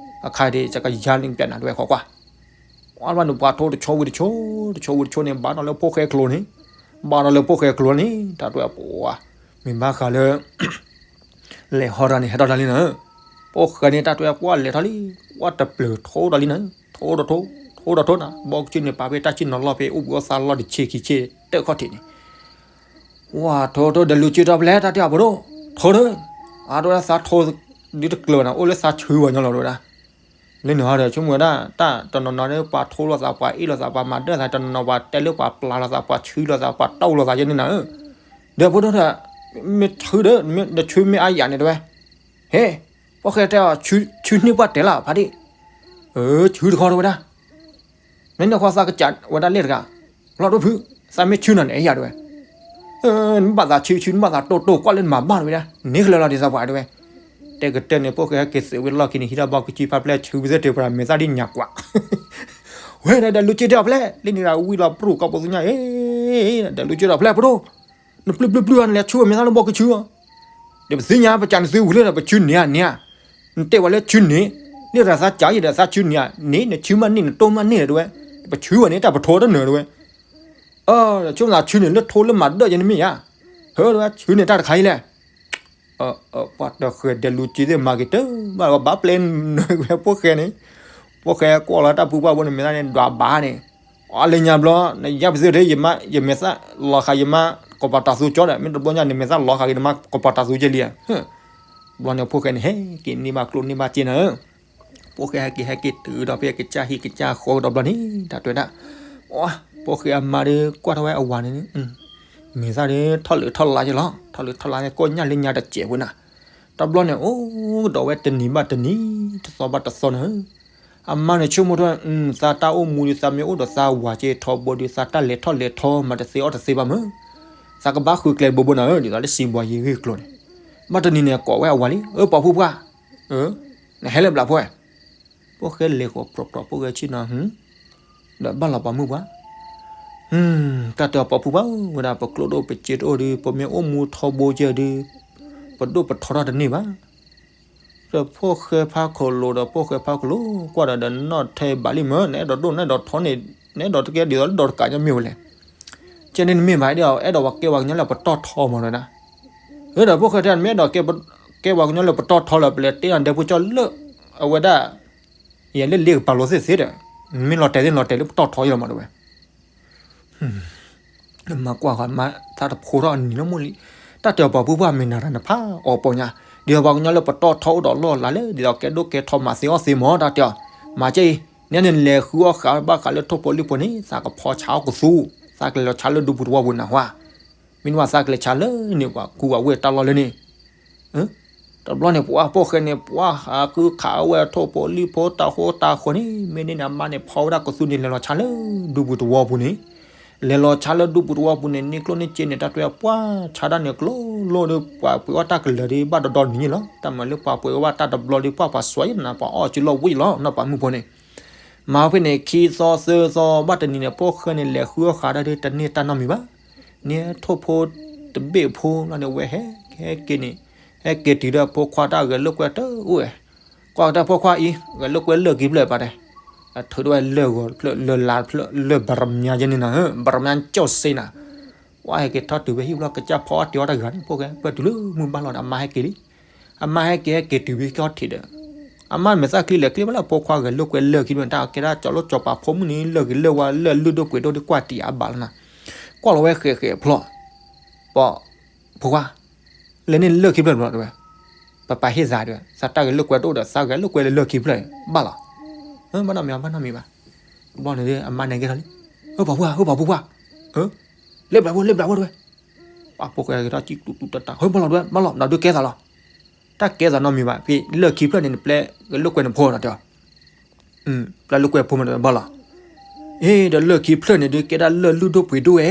အခါဒ်ယကယၤလံပျဲနၤတဝဲခီကွၢ်, အဘၣ်န့ၣ်ပှၤထိတဆိဝံၤတဆိ, တဆိဝံၤတဆိန့ၣ် ဘၣ်ဒီးလၢဖိၣ်ဃဲကျိၤန့ၣ်, ဘၣ်ဒီးလၢဖိၣ်ဃဲကျိၤန့ၣ် တၢ်တဝဲပှၤ, မ့ၢ်ဘၣ်ဃးလၢ လဲၤဟီဒီးန့ၣ် ဟဲထီၣ်တၢ်လံနၤဧၢ, ဖိၣ်ဃဲန့ၣ် တၢ်တွဲပှၢ်လဲၤထီၣ်လံ, ပှၢ်တပျၢၤထိဒီးလံနၤဧၢ, ထိဒီးထိ, ထိဒီးထိနၤ, ဘီကစုန့ၣ် ပာ်ဖဲတၢ်ဆ့ၣ်နီၤလီၢ်ဖဲ အိၣ်ဘှံးအိၣ်သါလီၢ်တဆ့ခံဆ့ တၢၢ်ခီၣ်ထံးန့ၣ်, ဝၤထိထိ ဒီးလူၤက့ဒီးဖဲလဲၣ် တၢ်တဲအီၤဖိဒိၣ်, ထိဒီး, အါ တဝဲဒၣ်သးထိ ဒ်တကျၢၤဘၣ်န့ၣ် အိၣ်လၢသးဆူဝဲညီလီၤ တဝဲဒၣ်, လၢန့ၣ်ဟီဒီး ဆိကမိၣ်ဝဲဒၣ် တၢ်တနီၤနီၤလၢပှၤထိလိာ်သး ပှၤအ့ၣ်လိာ်သး ပှၤမၤဒၢၣ်သး တနီၤနီၤ ပှၤတဲလၢပှၤပျၢ်လိာ်သး ပှၤဆူလိာ်သး ပှၤတီၢ်လိာ်သးယဲန့ၣ်နၤဧၢ, ဒီးဖိဒိၣ်ဒီး, မ့ၢ်ဆူဒီး, ဒီးဆူမ့ၢ်အါယၤန့ၣ် တဝဲ, ဟ့ၣ်, ဖိၣ်ဃဲတဲအီၤ, ဆူန့ၢ်ပှၢ်တဲလီၤ ဖါတံၢ်, ဆူတခီ တဝဲဒၣ် မ့ၢ်န့ၣ်ဃီသးကစးဝဲဒၣ်လဲၣ်တဂၤ, လီၤဒိၣ်ဖု, သးမ့ၢ်ဆူနၤန့ၣ် ယၤတဝဲ, နဘၣ်သးဆူဆူ နဘၣ်သးတိၢ်တိၢ် ကွၢ်လၢနမၤဘၣ်တဝဲဒၣ် န့ၢ်ကလၢာ်လီၤဒ်သိးပှၤတဝဲ, တဲကတၢၢ်န့ၣ် ဖိၣ်ဃဲဟဲက့ၤသုးဝဲလီၢ်ခံန့ၣ် ဟံးထီၣ်ဘီကစုဖါပျဲၢ် ဆူဝဲသ့ၣ်တ့ၢ်ပှၤမဲာ်သၣ်ဒ်ညၣ်ကွး, ဝဲဒီးလူၤက့ဒီးဖဲလဲၣ် လၢန့ၣ်ဒီးဝံၤလီၤပြူၢ်ကီၢ်ပူၤသ့ၣ်ညါ, ဒီးလူၤက့ဒီးဖဲလဲၣ် ဖိဒိၣ်, နပျုၢ်ပျုၢ်ပျုၢ်အီၤ နလဲၤဆူမဲာ်သၣ်လၢဘီကစုအီၤ ဒီးပသ့ၣ်ညါပကးန့ၣ်သုဝံၤလၢဒီး ပဆူန့ၢ်ဧါန့ၢ်ဧါ, နတဲဝဲလၢဆူန့ၢ်, န့ၢ်တၢ်သးကးယံၤဒီးသးဆူန့ၢ်ဧါန့ၢ်, နဆူမးန့ၢ် နတိၢ်မးန့ၢ်ဒီးတဝဲ, ပဆူဝဲန့ၣ် တၢ်ပထိတနၢၤတဝဲ, ဆိကမိၣ်သးဆူန့ၢ်လၢထိလၢမၤဒၢၣ်ယဲန့ၣ်မ့ၢ်ဧါ, ဟၢတဝဲဆူန့ၢ်တၢ်တခါအံၤလဲၣ် ပှၤတဃဲၤဒီးလူၤက့သ့ၣ်မၤက့ၤတၢ်ဘၣ်လီၤ ဘၣ်ပျဲနၢၤဝဲဖိၣ်ဃဲန့ၣ်, ဖိၣ်ဃဲကွၢ်လီၤတၢ်ဖုပှၢ်ဖိန့ၣ် မဲာ်သၣ်န့ၣ် ဒွးဘၣ်န့ၣ်, အီလၢညါဘျီ, နယါပသ့ၣ်ထဲ ယမဲာ်သၣ်လီၤဃာ်ယမါ ကပီၤတၢ်သူကၠီဒီး မ့ၢ်တဘျီညါန့ၣ် မဲာ်သၣ်လီၤဃာ်က့ၤနမါ ကပီၤတၢ်သူကၠီလံဧါ, ဘျီန့ၣ်ဖိၣ်ဃဲန့ၣ် ဟဲက့ၤန့ၢ်ဘၣ်ကျိၣ်န့ၢ်ဘၣ်စ့နၤဧၢ, ဖိၣ်ဃဲဟဲက့ၤဟဲက့ၤတုၤဒီးဖဲကစၢ်ဟံၣ်ကစၢ်ဃီကဒီးဘျီန့ၣ် တၢ်တဲဒၣ်, ဖိၣ်ဃဲအမါဒီးကွၢ်ထီၣ်ဝဲအဝၤန့ၣ်, မဲာ်သၣ်ဒီးထီၣ်လၢထီၣ်လါက့ၤလီၤ ထီၣ်လၢထီၣ်လါန့ၣ် ကိးညၣ်လၢညါတစဲးဖိနၤ, တဘျီန့ၣ် အိၣ်ကဒီးဝဲတနံၤဘၣ်တနံၤ တသီဘၣ်တသီနၤဧၢ, အမါန့ၣ်ဆိကမိၣ်ထီၣ် သးတၢ်အိၣ်မူဒီး သးမ့ၢ်အိၣ်ဒီးသးဝၤက့ၤထီဘိဒီး သးတၢ်လဲၤထီၣ်လဲၤထီမၤတသ့အီၣ်တသ့ဘၣ်မၢ်, သးကဘၣ်ဃုကျဲဘိဘိနၤဧၢ ဒ်သိးလၢစံးဘှီယံၤဂ့ၢ်ကျိၤန့ၣ်, ဘၣ်တနံၤန့ၣ် ကိးဝဲအဝၤလံ အၢ ပိာ်ဖုပှၢ်, နဟဲလၢဘျးဖိဝဲ, ဖိၣ်ဃဲလဲၤဃီၤပြီပြီ ဖိၣ်ဃဲဆ့ၣ်နီၤ ဒီးဘၣ်လီၤပိာ်မုၣ်ပှၢ်, တၢ်တဲအီၤပိာ်ဖုပှၢ်ဧၢ ဝဲဒၣ်ပကျိၣ်ဒိၣ်ပစ့တအိၣ်ဒီး ပမ့ၢ်အိၣ်မူထီဘိကဲဒီး ပဒိၣ်ပထီထီၣ်တန့ၢ်ဘၣ်, ဒီးဖိၣ်ဃဲဖးခိၣ်လိၤဒီး ဖိၣ်ဃဲဖးခိၣ်လိၤ ကွၢ်ဒီးဒီးနီၢ်ထဲဘၣ်လံမၢ် နအဲၣ်ဒိးဒိၣ်နအဲၣ်ဒိးထီန့ၣ် နအဲၣ်ဒိးတကဲဒ်သိးလၢဒီးတကးညီမ့ၢ်ဝဲလဲၣ်, ကဲန့ၣ်နမ့ၢ်မးဒီး အဲၣ်ဒိးဝဲကဲပှၤကညီလၢပတီၢ်ထီမၢ်ဒီး, ဒီးဖိၣ်ဃဲတဲ နမ့ၢ်အဲၣ်ဒိးကဲပှၤကညီလၢပတီၢ်ထီလၢ ပလဲၤတဲနၤဒဲဖိကၠီလၢ အဝဲဒၣ် ယဲလၢလ့ကပၤလိၤသ့ၣ်သ့ဒီး, မ့ၢ်လီၤတဲာ်သ့ၣ်လီၤတဲာ်လၢပတီၢ်ထီအံၤလီၤမးတဝဲ, နမၤကွၢ်ဃီမး သးတဖိထီၣ်အနံၤလၢမိၢ်လံ, တၢ်တဲအီၤပိာ်ဖုပှၢ်မ့ၢ်နၤတၢ်နဖးအီၤပိာ်ညါ, ဒ်သိးပှၤကညီလၢပတီၢ်ထီအိၣ်ဒီးလီၢ်လၤလၢ ဒ်သိးကဲဒိၣ်ကဲထီမၤသ့အီၣ်သ့မၢ် တၢ်တဲအီၤ, မၤကဲအံၤ, နဲန့ၣ်လဲၤဃုအီၣ်ဃာ်ဘၣ်ဃးလၢထိၣ်ဖိလံၣ်ဖိန့ၣ် သးကဖီဆါအီၣ်ကသူ, သးကလဲၤလီၤဆါလၢဒူပူၤသဝီပူၤနၢ်ဟူဧါ, မ့ၢ်နဝဲသးကလဲၤဆါလၢန့ၣ် ပှၤကူပှၤဝဲတၢ်လီၢ်လၢန့ၣ် တဘျီန့ၣ် ပှၤဖိၣ်ဃဲန့ၣ် ပှၤဟးဃုခးဝဲထိၣ်ဖိလံၣ်ဖိတၢ်ဃိတၢ်ဃီန့ၣ် မ့ၢ်န့ၣ်န့ၣ် အမါန့ၣ်ဖီဝဲဒၣ်ကသူန့ၣ် လဲၤလီၤဆါလၢဒူပူၤသဝီပူၤန့ၣ်, လဲၤလီၤဆါလၢဒူပူၤသဝီပူၤန့ၣ် န့ၢ်ကျိၣ်န့ၢ်စ့န့ၣ် တၢ်တဲပှၢ်ဆါဒၣ်န့ၣ် ကျိလိၣ်ဒီး ပှၤပှ့ၤအီၣ်တၢ်ကလၢၤဒီး ဘၣ်ဒီဒီနံၤလီၤ, တၢ်မၤလၢပှၤပှ့ၤအီၣ်ဘၣ်တၢ်တဘျီဒီး ပှၢ်ပှၤစွဲယနၤ ပှၤအီၣ်စုလီၢ်ဝံၣ်လီၤ နီၢ်ပၤမုၣ်ဖိန့ၣ် မၤဖဲန့ၣ် ခံသီသၢသီ ဘၣ်တနံၤန့ၣ် ဖိၣ်ဃဲန့ၣ် လဲၤဃုအီၣ်ဃာ်ဒၣ်ဒီး တန့ၢ်တၢ်နီတမံၤဘၣ်, န့ၢ်ထိၣ်ဖိတဘ့ၣ်ဖိလီၤန့ၣ် ဝဲဟဲက့ၤန့ၣ်, ဟဲက့ၤတုၤဒီးဖိခွါတၢ်ဂဲၤလိာ်ကွဲတအိၣ်ဝဲ, ကွၢ်ကတၢၢ်ဖိခွါအံၤ ဂဲၤလိာ်ကွဲလၢၢ်ခံဖျၢၣ်ပာ်တဲ, ထုးဒၣ်ဝဲလၢၢ်ဂီၤတဖျၢၣ် လၢၢ်လါတဖျၢၣ် လၢၢ်ဘရမၠါကဲန့ၣ်နၤဧၢ ဘရမၠါကၠီၣ်စ့နၤ, ဝဲဟဲက့ၤထီၣ်တုၤဖဲဟံၣ်ဘျီ ကစၢ်ဖီအီၣ်တ့ၤအီၣ်တၢ်ဂၤန့ၣ် ဖိၣ်ဃဲ ပှဲၤတုၤလၢမုၢ်ဘၣ်လီၤဒီး အမါဟဲက့ၤလံ အမါဟဲက့ၤဟဲက့ၤတုၤဖဲကီၢ်ထံးဒီး, အမါမဲာ်သၣ်ချံလဲၤချ့ဘၣ်လၢဖိခွါဂဲၤလိာ်ကွဲလၢၢ်ခံ တၢ်ကဲဒၣ်ကၠီၤလိၣ်ကၠီၤပၤဖိမုၣ်န့ၣ် လၢၢ်ဂ့ၤလၢၢ်ဝါလၢၢ်လုၢ်ဒိၣ်ပှ့ၤဒိၣ်ဒီးကွၢ်တံၢ်အါဘၣ်လီၤနၤ, ကွၢ်လီၤဝဲဃဲးဃဲးဖျီၣ်, ပှၤ, ဖိခွါ, လဲၤန့ၢ်လၢၢ်ခံဖျၢၣ်တဘျီတဝဲ, ပပာ်ဟ့ၣ်သးတဝဲ သးတၢ်ဂဲၤလိာ်ကွဲတအိၣ်ဒီး သးဂဲၤလိာ်ကွဲလၢၢ်ခံဖျၢၣ်ဘၣ်လီၤ, ဘၣ်နီတမံၤဘၣ် ဘၣ်နီတမံၤဘၣ်, တဘျီန့ၣ် အမါန့ၣ်ကဲထီၣ်လံ, ပှၤဖိခွါ ပှၤဖိခွါ လၢဘျးဖိ လၢဘျးဖိတဝဲ, ပှၤဖိခွါကဲထီၣ်ကံၣ်တူတူတၢ်တၢ် ဟဲဘၣ်လီၤတဝဲ ဘၣ်လီၤ နဒုးကဲသးလီၤ, တၢ်ကဲသးနီတမံၤဘၣ် ဖဲလၢၢ်ခံဖျၢၣ်န့ၣ် နပျဲဂဲၤလိာ်ကွဲနဖိနီၤတဲအီၤ, ပျဲလိာ်ကွဲဖိမးတဝဲဘၣ်လီၤ, အ့ ဒီးလၢၢ်ခံဖျၢၣ်န့ၣ်ဒုးကဲဒၣ်လၢၢ်လုၢ်ဒိၣ်ပှ့ၤဒိၣ်ဝဲ,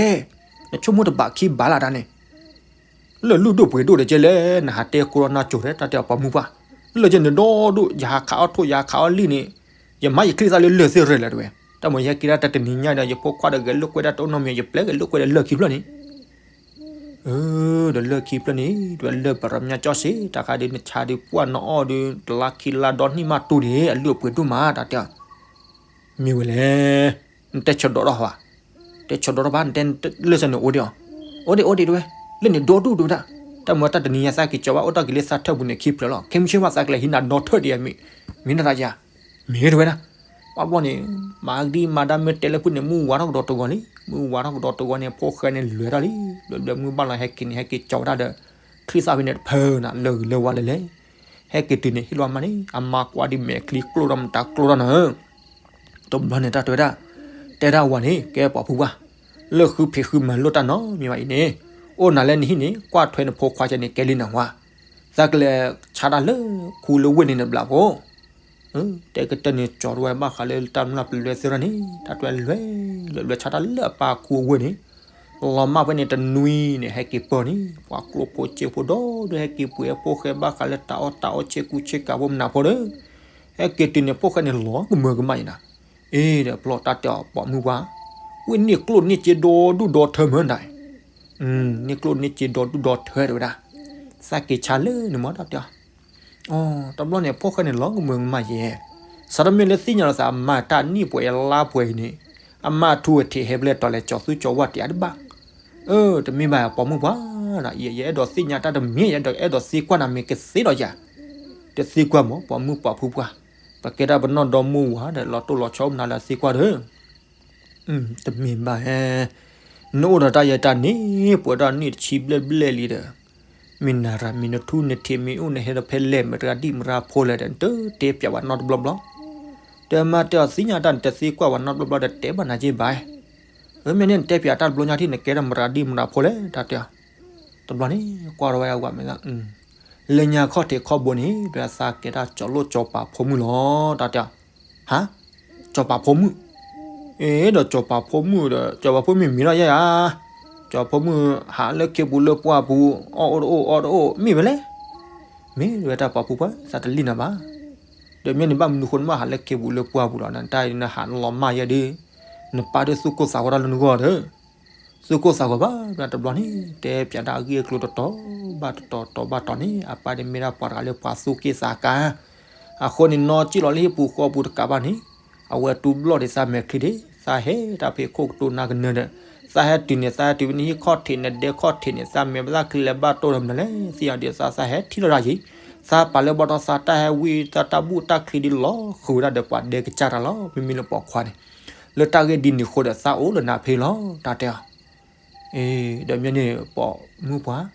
နဆိကမိၣ်တဘၣ်ခံဘၣ်လၢတၢ်န့ၣ် လၢၢ်လုၢ်ဒိၣ်ပှ့ၤဒိၣ်ဒီးကဲလဲၣ် နဟးတဲကိးထီၣ်နၢ်ကၠိၤထဲ တၢ်တဲအီၤပိာ်မုၣ်ပှၢ်, လၢၢ်ကဲန့ၣ်ဒီဒိၣ် ယဟးခးအီၣ်ထိၣ် ယဟးခးအီၣ်လံၣ်န့ၣ်, ယမါယချံသၣ်လၢလၢၢ်သ့ၣ်ရဲၣ်လၢၤတဝဲ, တၢ်မ့ၢ်ယဟဲက့ၤဒၣ်တၢ်တနံၤညါဒီး ယဖိခွါဒီးဂဲၤလိာ်ကွဲဒၣ်တအိၣ်နီတမံၤ ယပျဲဂဲၤလိာ်ကွဲဒီးလၢၢ်ခံဖျၢၣ်န့ၣ် အၢ ဒီးလၢၢ်ခံဖျၢၣ်န့ၣ် တဝဲလၢၢ်ပရမၠါကၠီၣ်စ့ တၢ်ခါဒုးနဆါဒုးပှၢ်နအီၣ်ဒုး တလါခံလါဒီနံၣ်မးတူၢ်ဒံး အလုၢ်အပှ့ၤဒိၣ်မး တၢ်တဲအီၤ, မ့ၢ်ဝဲလဲၣ်, နတဲဆၢဒီးထီၣ်ဘၣ်, တဲဆၢဒီးထီၣ်ဘၣ် နတဲလၢၢ်စ့ၢ်န့ၣ်အိၣ်ဒံးအီၤ, အိၣ်ဒံးအိၣ်ဒံးတဝဲ, လၢၢ်န့ၣ်ဒီဒူၣ်တဝဲဒၣ်, တၢ်မ့ၢ်တၢ်တနံၤညါသးက့ၤကၠီၤဘၣ်အိၣ်တ့ၢ်က့ၤလၢသးထၢၣ်ပူၤန့ၣ် ခံဖျၢၣ်လီၤ. ခဲမုၢ်ဆ့ၣ်မးသးကလဲၤဟံးနၤဒီထၢၣ်ဒံးဧါ, မ့ၢ်နတၢ်ယၤ, မ့ၢ်တဝဲဒၣ်. ဘၣ်ဘျီန့ၣ် မၤကဒံမၤဒါမ့ၢ်တဲလၢဖုၣ်န့ၣ် မုၢ်ဝါထီၣ်ကဒီးတဂီၤလံ. မုၢ်ဝါထီၣ်ကဒီးတဂီၤန့ၣ် ဖိၣ်ဃဲန့ၣ်လဲၤထီၣ်လံ. ဘျဲးဘျဲးမုၢ်ဘၣ်လီၤ ဟဲက့ၤန့ၣ် ဟဲက့ၤကၠီၤဝဲဒၣ်ဒီး ချံသၣ်ဖဲန့ၣ်တဖၢနၤ လၢဂုၤလၢဝါလၢလဲၣ်. ဟဲက့ၤတုၤန့ၣ် ဟ့ၣ်လီၤမါန့ၣ် အမါကွၢ်ဒ်မဲာ်ချံကျိၣ်ထီၣ်မတၤကျိၣ်ထီၣ်နၤဧၢ. တဘျီန့ၣ် တၢ်တဲဝဲဒၣ်, တဲဒၣ်ဝၤန့ၣ် ကဲပှၤဖုပှၢ်, လၢဃုဖံးဃုမၤလိၣ်တၢ်နီတမံၤဘၣ်အံၤန့ၣ်, အိၣ်နၤလၢနဟံၣ်န့ၣ် ကွၢ်ထွဲနဖိခွါကဲန့ၣ် ကဲလံနၤဝါ, သးကလဲၤဆါတၢ်လၢခူလၢဝ့ၢ်န့ၣ်နဘျးဖိ တဲကတၢၢ်န့ၣ် ကၠီၤတဝဲဘၣ်ဃးလၢတၢ်မျၢ်ပလဲသ့ၣ်ထီၣ်န့ၣ် တၢ်တဲလွဲ လၢလွဲဆါတၢ်လၢအပၢ်ခူအဝ့ၢ်န့ၣ်, လီၤမၢ်ဖဲန့ၣ်တနွံန့ၣ် ဟဲက့ၤပၢၢ်န့ၣ် ပှၤကျိၣ်ဖိစ့ဖိဒီဒိၣ် ဟဲက့ၤပှ့ၤဖိၣ်ဃဲဘၣ်ဃးလၢတၢ်အီၣ်တၢ်အီဆ့ကူဆ့ကၤဖိမနုၤဖိဒီး ဟဲက့ၤတုၤန့ၣ် ဖိၣ်ဃဲန့ၣ်လီၤကမၢကမၣ်အံၤနၤ, အ့ဒီးပျီတၢ်တဲအီၤ ပိာ်မုၣ်ပှၢ်, ဝံၣ်န့ၢ်ကျိၣ်န့ၢ်စ့ဒီဒူၣ်ဒီထၢမၢနၤ, န့ၢ်ကျိၣ်န့ၢ်စ့ဒီဒူၣ်ဒီထၢတဲဝဲဒၣ်, သးက့ၤဆါလၢနမၤတၢ်တဲအီၤ တဘျီန့ၣ် ဖိၣ်ဃဲန့ၣ်လီၤကမၢကမၣ်ယဲ, စးထီၣ်မ့ၢ်လၢသ့ၣ်ညါလီၤသး အမါတၢ်နံၣ်ပှဲၤအလါပှဲၤအံၤန့ၣ်, အမါထူအထံးဟဲဘျဲၣ်တီၤလဲၤကၠီၤသူကၠီၤဝၣ်တံၢ်အါတဘၣ်, အၢ တမ့ၢ်ဘၣ်ပိာ်မုၣ်ပှၢ်, ယအဲၣ်ဒိးသ့ၣ်ညါတၢ်တမံၤ ယအဲၣ်ဒိးအဲၣ်ဒိးသံကွၢ်နၤမ့ၢ်ကသ့ဒီးယၤ, တသံကွၢ်မး ပိာ်မုၣ်ပိာ်ဖုပှၢ်, ပကဲတၢ်ပနီၢ်ဒီမါဝၤဒီး လီၤတိၢ်လီၤဆီမနုၤလၢသံကွၢ်ဒီး တမ့ၢ်ဘၣ်ဟဲ, နအိၣ်ဒီးတၢ်ယဲတၢ်န့ၣ် ပှဲၤဒီးနံၣ်တဆံဘျဲၣ်ဘျဲၣ်လံဒီး, မ့ၢ်နရၤမ့ၢ်နထူနထံးမ့ၢ်အိၣ်နဟဲဒီးဖဲလဲၣ် မတၤဒံၣ်မတၤဖိလဲၣ်ဒီး နတတဲပျးဝဲနီတဘျီဘျီ, တဲမါတဲအီၤသ့ၣ်ညါတၢ်န့ၣ် တသံကွၢ်ဝဲနီတဘျီဘျီဒီး တဲဘၣ်နၤက့ဘၣ်, မ့ၢ်န့ၣ်နတဲပျးတၢ်တဘျီညါထံၣ် နကဲဒီးမတၤဒံၣ်မတၤဖိလဲၣ် တၢ်တဲအီၤ, တဘျီန့ၣ် ကွၢ်ထီၣ်ဝဲအဝၤမ့ၢ် လၢညါခီၣ်ထံးခီၣ်ဘိန့ၣ် ဒီးသးကဲတၢ်ကၠီၤလိၣ်ကၠီၤပၤဖိမုၣ်လီၤ တၢ်တဲအီၤ, ဟါ, ကၠီၤပၤဖိမုၣ်, အ့ဒီးကၠီၤပၤဖိမုၣ်ဒီး ကၠီၤပၤဖိမုၣ်မံၤထီၣ်ယဲယါ, ကၠီၤဖိမုၣ်ဟးလၢခ့ပူၤလၢပှၢ်ပူၤ, အီၣ်အိၣ်တအိၣ်အီတအိၣ် မ့ၢ်ဝဲလဲၣ်, မ့ၢ်ဝဲတၢ်ပိာ်မုၣ်ပှၢ် သးတလံၣ်နၤဘၣ်, ဒီးမ့ၢ်န့ၣ်ဘၣ်မနုၤဃိနဘၣ်ဟးလၢခ့ပူၤလၢပှၢ်ပူၤလီၤ နတၢ်နဟးလီၤမၢ်ယဲဒုး, နပၢ်ဒုးသူၣ်ကိၢ်သးဂီၤတၢ်လၢနဂီၢ်ဒီး သူၣ်ကိၢ်သးဂီၤဘၣ် တဘျီန့ၣ် တဲပျးတၢ်အဂ့ၢ်အကျိၤတတီၤဘၣ်တတီၤ တီၤဘၣ်တီၤန့ၣ် အပၢ်န့ၣ်မ့ၢ်ဒၣ်ပှၤတဂၤလၢပှၤသူၣ်က့ၣ်သးကါ, အဃိန့ၣ် နီၢ်ကံၣ်လီၤလၢဟံၣ်ပူၤဃီပူၤတကးဘၣ်န့ၣ်, အဝဲတူၢ်ဘျီၣ်ဒံးသးမဲာ်ချံဒံး သးဟဲတၢ်ဖဲခိၣ်ကတိၤနၤကနၢၤဒီး, သးဟဲတုၤန့ၣ် သးဟဲတုၤဖဲန့ၣ်ဟံၣ်ခီၣ်ထံးန့ၣ် ဒဲခီၣ်ထံးန့ၣ် သးမဲာ်ဘၣ်သးချံလဲၤဘၣ်တိၢ်ဒီးမနုၤလဲၣ် သ့ၣ်ညါဒံးသး သးဟဲထံၣ်လီၤတၢ်ယံၤ, သးပာ်လၢဘီထီၣ်သးတၢ်ဟဲဝံၣ်သးတၢ်ဘူၣ်တၢ်ချံဒ်လီၤဃုာ်ဝဲဒၣ်ဒီးပှၤဒဲကစၢ်တၢ်လီၤ မ့မ့ၢ်လၢပိာ်ခွါန့ၣ် လၢတၢ်ဂ့ၢ်ဒ်န့ၣ်အဃိဒီး သးအိၣ်လၢနၤဖဲလီၤ တၢ်တဲအီၤ, အ့ ဒီးမ့ၢ်န့ၣ် ပိာ်မုၣ်ပှၢ်,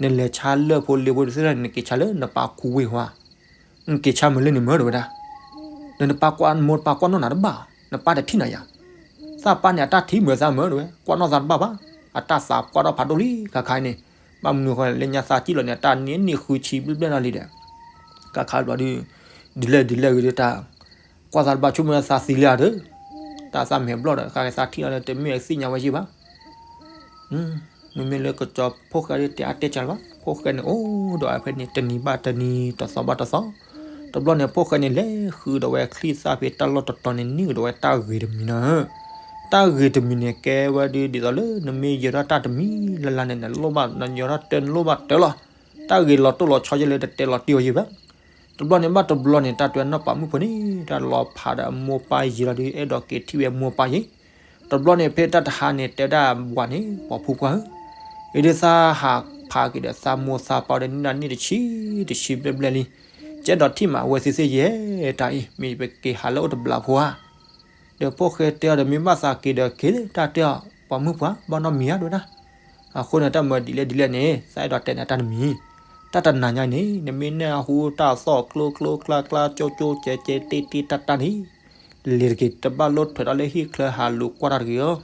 နလဲၤဆါလၢဖိလ့ဖိတသ့ၣ်တဖၣ်န့ၣ် နက့ၤဆါလၢနပၢ်ခူဝ့ၢ်ဝါ, နက့ၤဆါမုာ်လၢန့ၣ်မၢတဝဲဒၣ်, ဒီးနပၢ်ကွၢ်မိၢ်တပၢ်ကွၢ်နီၣ်နၤတဘၣ်, နပၢ်တထံၣ်နၤယၤ, သးပၢ်န့ၣ် အတၢ်ထံၣ်မုာ်သးမၢတဝဲ ကွၢ်နီၣ်သးတဘၣ်ဘၣ်, အတၢ်သးကွၢ်ထီၣ်ဖးဒိၣ်လံ ခါခါအံၤန့ၣ်, ဘၣ်မနုၤဃိ လၢညါသးကံၣ်လီၤန့ၣ် အတၢ်နံၣ်နံၣ်ဃုဆံဘျဲၣ်ဘျဲၣ်လီၤလံဒီး, ခါခါဘျီဒုး, ဒ်လဲၣ်ဒ်လဲၣ်ဂ့ၤဒီးတၢ် ကွၢ်သးတဘၣ်ဆိကမိၣ်သးသံလံဧါဒီး, တၢ်သးမဲာ်ဘျီၣ်ဒီး ခါခါသးထံၣ်လီၤဒီး တမ့ၢ်သ့ၣ်ညါဝဲယံၤဘၣ်. မ့မ့ၢ်လၢကစီၤဖိၣ်ဃဲဒ်တဲအါတဲကၢ်လၢၤဘၣ်, ဖိၣ်ဃဲန့ၣ်အိၣ်ဒီးဝဲဖဲန့ၣ် တနံၤဘၣ်တနံၤ တသီဘၣ်တသီ, တဘျီန့ၣ် ဖိၣ်ဃဲန့ၣ်လဲၤဃုဒီးဝဲချံသၣ်ဖဲတၢ်လီၢ်တတီၤန့ၣ် န့ၢ်ကဒီးဝဲတၢ်ဂ့ၤတမံၤနီၤ, တၢ်ဂ့ၤတမံၤန့ၣ် ကဲဝဲဒ်သိးလၢ နမ့ၢ်ယၢၤထီၣ်တၢ်တမံၤလၢ်လၢ်န့ၣ် နလိၣ်ဘၣ် နယၢၤထီၣ်တၢ်နလိၣ်ဘၣ်တၢ်လီၤ, တၢ်ဂ့ၤလီၤတိၢ်လီၤဆီယဲလၢတတဲလီၤတံၢ်အီၤယံၤဘၣ်. တဘျီန့ၣ်ဘၣ်တဘျီန့ၣ် တၢ်တဲနီၢ်ပာ်မုၣ်ဖိန့ၣ် တၢ်လီၤဖးဒီးအမိၢ်ပၢ်ယံၤလီၤဒီး အဲၣ်ဒိးက့ၤထံၣ်ဝဲအမိၢ်ပၢ်ယံၤ, တဘျီန့ၣ် ဖဲတၢ်တဟါန့ၣ် တဲဒၣ်ဝၤန့ၣ် ပိာ်မုၣ်ပှၢ်ဧၢ, အ့ဒုးသးဟးဖးက့ၤဒီးသးမိၢ်သးပၢ်ဒီး နံၣ်နံၣ်တဆံ တဆံဘျဲၣ်ဘျဲၣ်လံ, ကဲဒီးထံၣ်မးအဝဲသ့ၣ်သ့ၣ်ယဲ တၢ်အံၤ မ့ၢ်ပက့ၤဟးလၢအိၣ်တဘျီဖိဧါ. ဒီးဖိၣ်ဃဲတဲအီၤဒီး မ့ၢ်ဘၣ်သးက့ၤဒီးက့ၤလၢ တၢ်တဲအီၤ ပိာ်မုၣ်ပှၢ် ဘၣ်နီတမံၤဧါ တဲဝဲဒၣ်. အဃိန့ၣ် တၢ်မၤဒ်လဲၣ်ဒ်လဲၣ်န့ၣ် သးအဲၣ်ဒိးတဲနၤတၢ်တမံၤ, တၢ်တနၤညါအံၤန့ၣ် နမ့ၢ်နၢ်ဟူတၢ်သီၣ်ကျိကျိကျါကျါ ကၠိကၠိကဲကဲ တ့တ့တၢ်တၢ်န့ၣ် လဲၤတက့ၤ တဘၣ်လိၣ်ထွဲးထီၣ်လၢဟံၣ်ချၢဟးလူၤကွၢ်တၢ်တဂ့ၤဧၢ,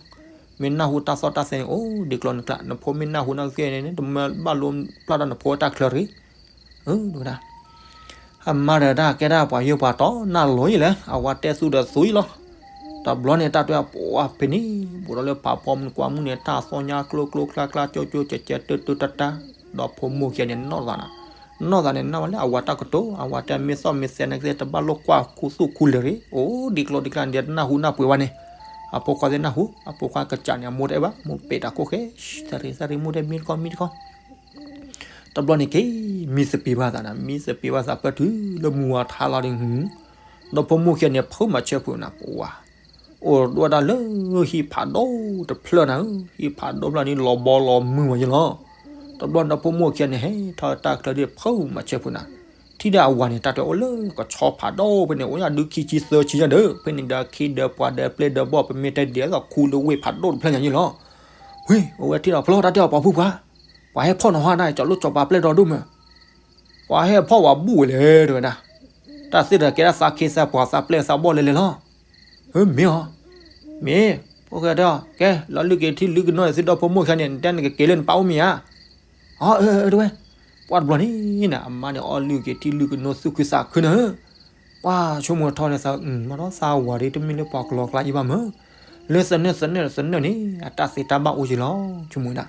မ့ၢ်နၢ်ဟူတၢ်သီၣ်တၢ်သဲန့ၣ် အိၣ်ဒံးကျိၤနကျါ, နဖိမ့ၢ်နၢ်ဟူနၢ်ကသ့ၣ်န့ၣ် တမၤဘၣ်လိၣ်ဖျါထီၣ်နဖိတၢ်ချၢတဂ့ၤ တဲဝဲဒၣ်. အမါဒီးတၢ်ကဲဒၣ်ပှၤယိၣ်ပှၤတီၢ် နၢ်လိၤယံၤလဲၣ်, အဝၤတဲသူဒီးသူယံၤလီၤ. တဘျီန့ၣ် တၢ်တဲအပှၤဖဲန့ၣ် ဘူးဒီးလၢဖးဖီမုၢ်ကွၢ်မုၢ်န့ၣ် တၢ်သီၣ်ညါကျိကျိကျါကျါ ကၠိကၠိကဲကဲ တၢတၢတၢတၢ, ဒီးဖိမိၢ်ခံဂၤန့ၣ် နီၢ်သးနၤ, နီၢ်သးန့ၣ် နၢ်ဝဲလၢအဝၤတၢ်ကတိၤ, အဝၤတဲမ့ၢ်သီၣ်မ့ၢ်သဲနကသ့ၣ် တဘၣ်လိၣ်ကွၢ်ခူသူၣ်ခူလၢာ်တဂ့ၤ, အိၣ်ဒံးကျိၤဒံးကျါန့ၣ် တနၢ်ဟူနၢ်ပှဲၤဝဲန့ၣ်, အဖိခွါသ့ၣ်နၢ်ဟူ, အဖိခွါကစၢ်န့ၣ် အမိၢ်တအဲၣ်ဘၣ်, မိၢ်ပဲာ်တၢ်ခိၣ်ဃဲ, သရ့သရ့ မိၢ်တဲမံတခီမံတခီ တဘျီန့ၣ်က့ၤ မံသပ့ၤဘၣ်သးနၤ, မံသပ့ၤဘၣ်သးပၢၢ်တုၤလၢမုၢ်ဝါထါလီၤဒီး ဒီးဖိမိၢ်ခံဂၤန့ၣ် ဖုးမၤဆၢဖုးနၤပဝၤ, အိၣ်ဒိၣ်ဝဲဒၣ်လၢဟံၣ်ဖးဒိၣ်တဖျၢၣ်နၤဧၢ, ဟံၣ်ဖးဒိၣ်ဖျၢၣ်န့ၣ် လီၤဘီလီၤမုၢ်ဝဲယလီၤ. တဘျီန့ၣ်ဒီးဖိမုၣ်ခံဂၤန့ၣ် ဟဲထီၣ်တၢ်ချၢဒ်ဖုမၤဆဲးဖိနၤ, ထံၣ်ဒီးအဝၤန့ၣ် တၢ်တဲအိၣ်လၢကဆီဖးဒိၣ်ဖဲန့ၣ် အိၣ်ညါဒုခံဆံသၢဆံညါဒီး ဖဲန့ၣ်ဒီးအခ့ဒီးပှၤဒီးပျဲၢ်ဒီးဘီၣ် ပမ့ၢ်တဲဒ်သိးခူလၢဝ့ၢ်ဖးဒိၣ်တဖျၢၣ်ညါယ့ၣ်လီၤ. ဝ့ၢ် အဝဲထံၣ်ဒီးဖျီတၢ်တဲအီၤပှၤဖုပှၤ, ပှၤဟဲဖီၣ်နီၤဟါဒၣ် ကၠီၤလိၣ်ကၠီၤပၤပျဲၢ်ဒီးဒိၣ်မး ပှၤဟဲဖီၣ်ဝဲဘူၣ်ဝဲလဲၣ် တဲဝဲဒၣ်. တၢ်သ့ၣ်တဖၣ်ကဲဒၣ်သးခ့သးပှၤသးပျဲၢ်သးဘီၣ်လဲၣ်လဲၣ်လီၤ. မ့ၢ်အီၤ, မ့ၢ်, ဖိၣ်ဃဲတဲအီၤ ကဲ လီၤလုၢ်က့ၤထံလုၢ်ကနိသုဒီဖိမိၢ်ခံဂၤန့ၣ် နတဲနကက့ၤလၢနပၢ်အိၣ်မ့ၢ်ဧါ. အၢ တဲဝဲ, ပှၤတဘျီန့ၣ် အမါန့ၣ်အီၣ်လုၢ်က့ၤထံလုၢ်ကနိသူၣ်ခုသးခုန့ၣ်ဧၢ ပှၤဆိကမိၣ်ထီၣ်န့ၣ်သး မ့ၢ်ဒီးသးဝၤဒ်တမ့ၢ်လၢပှၤကလီၤကျါအံၤဘၣ်မး, လၢသနၢၣ်သနၢၣ်သနၢၣ်န့ၣ် အတၢ်သ့တၢ်ဘၣ်အိၣ်က့ၤလီၤ ဆိကမိၣ်ဒၣ်.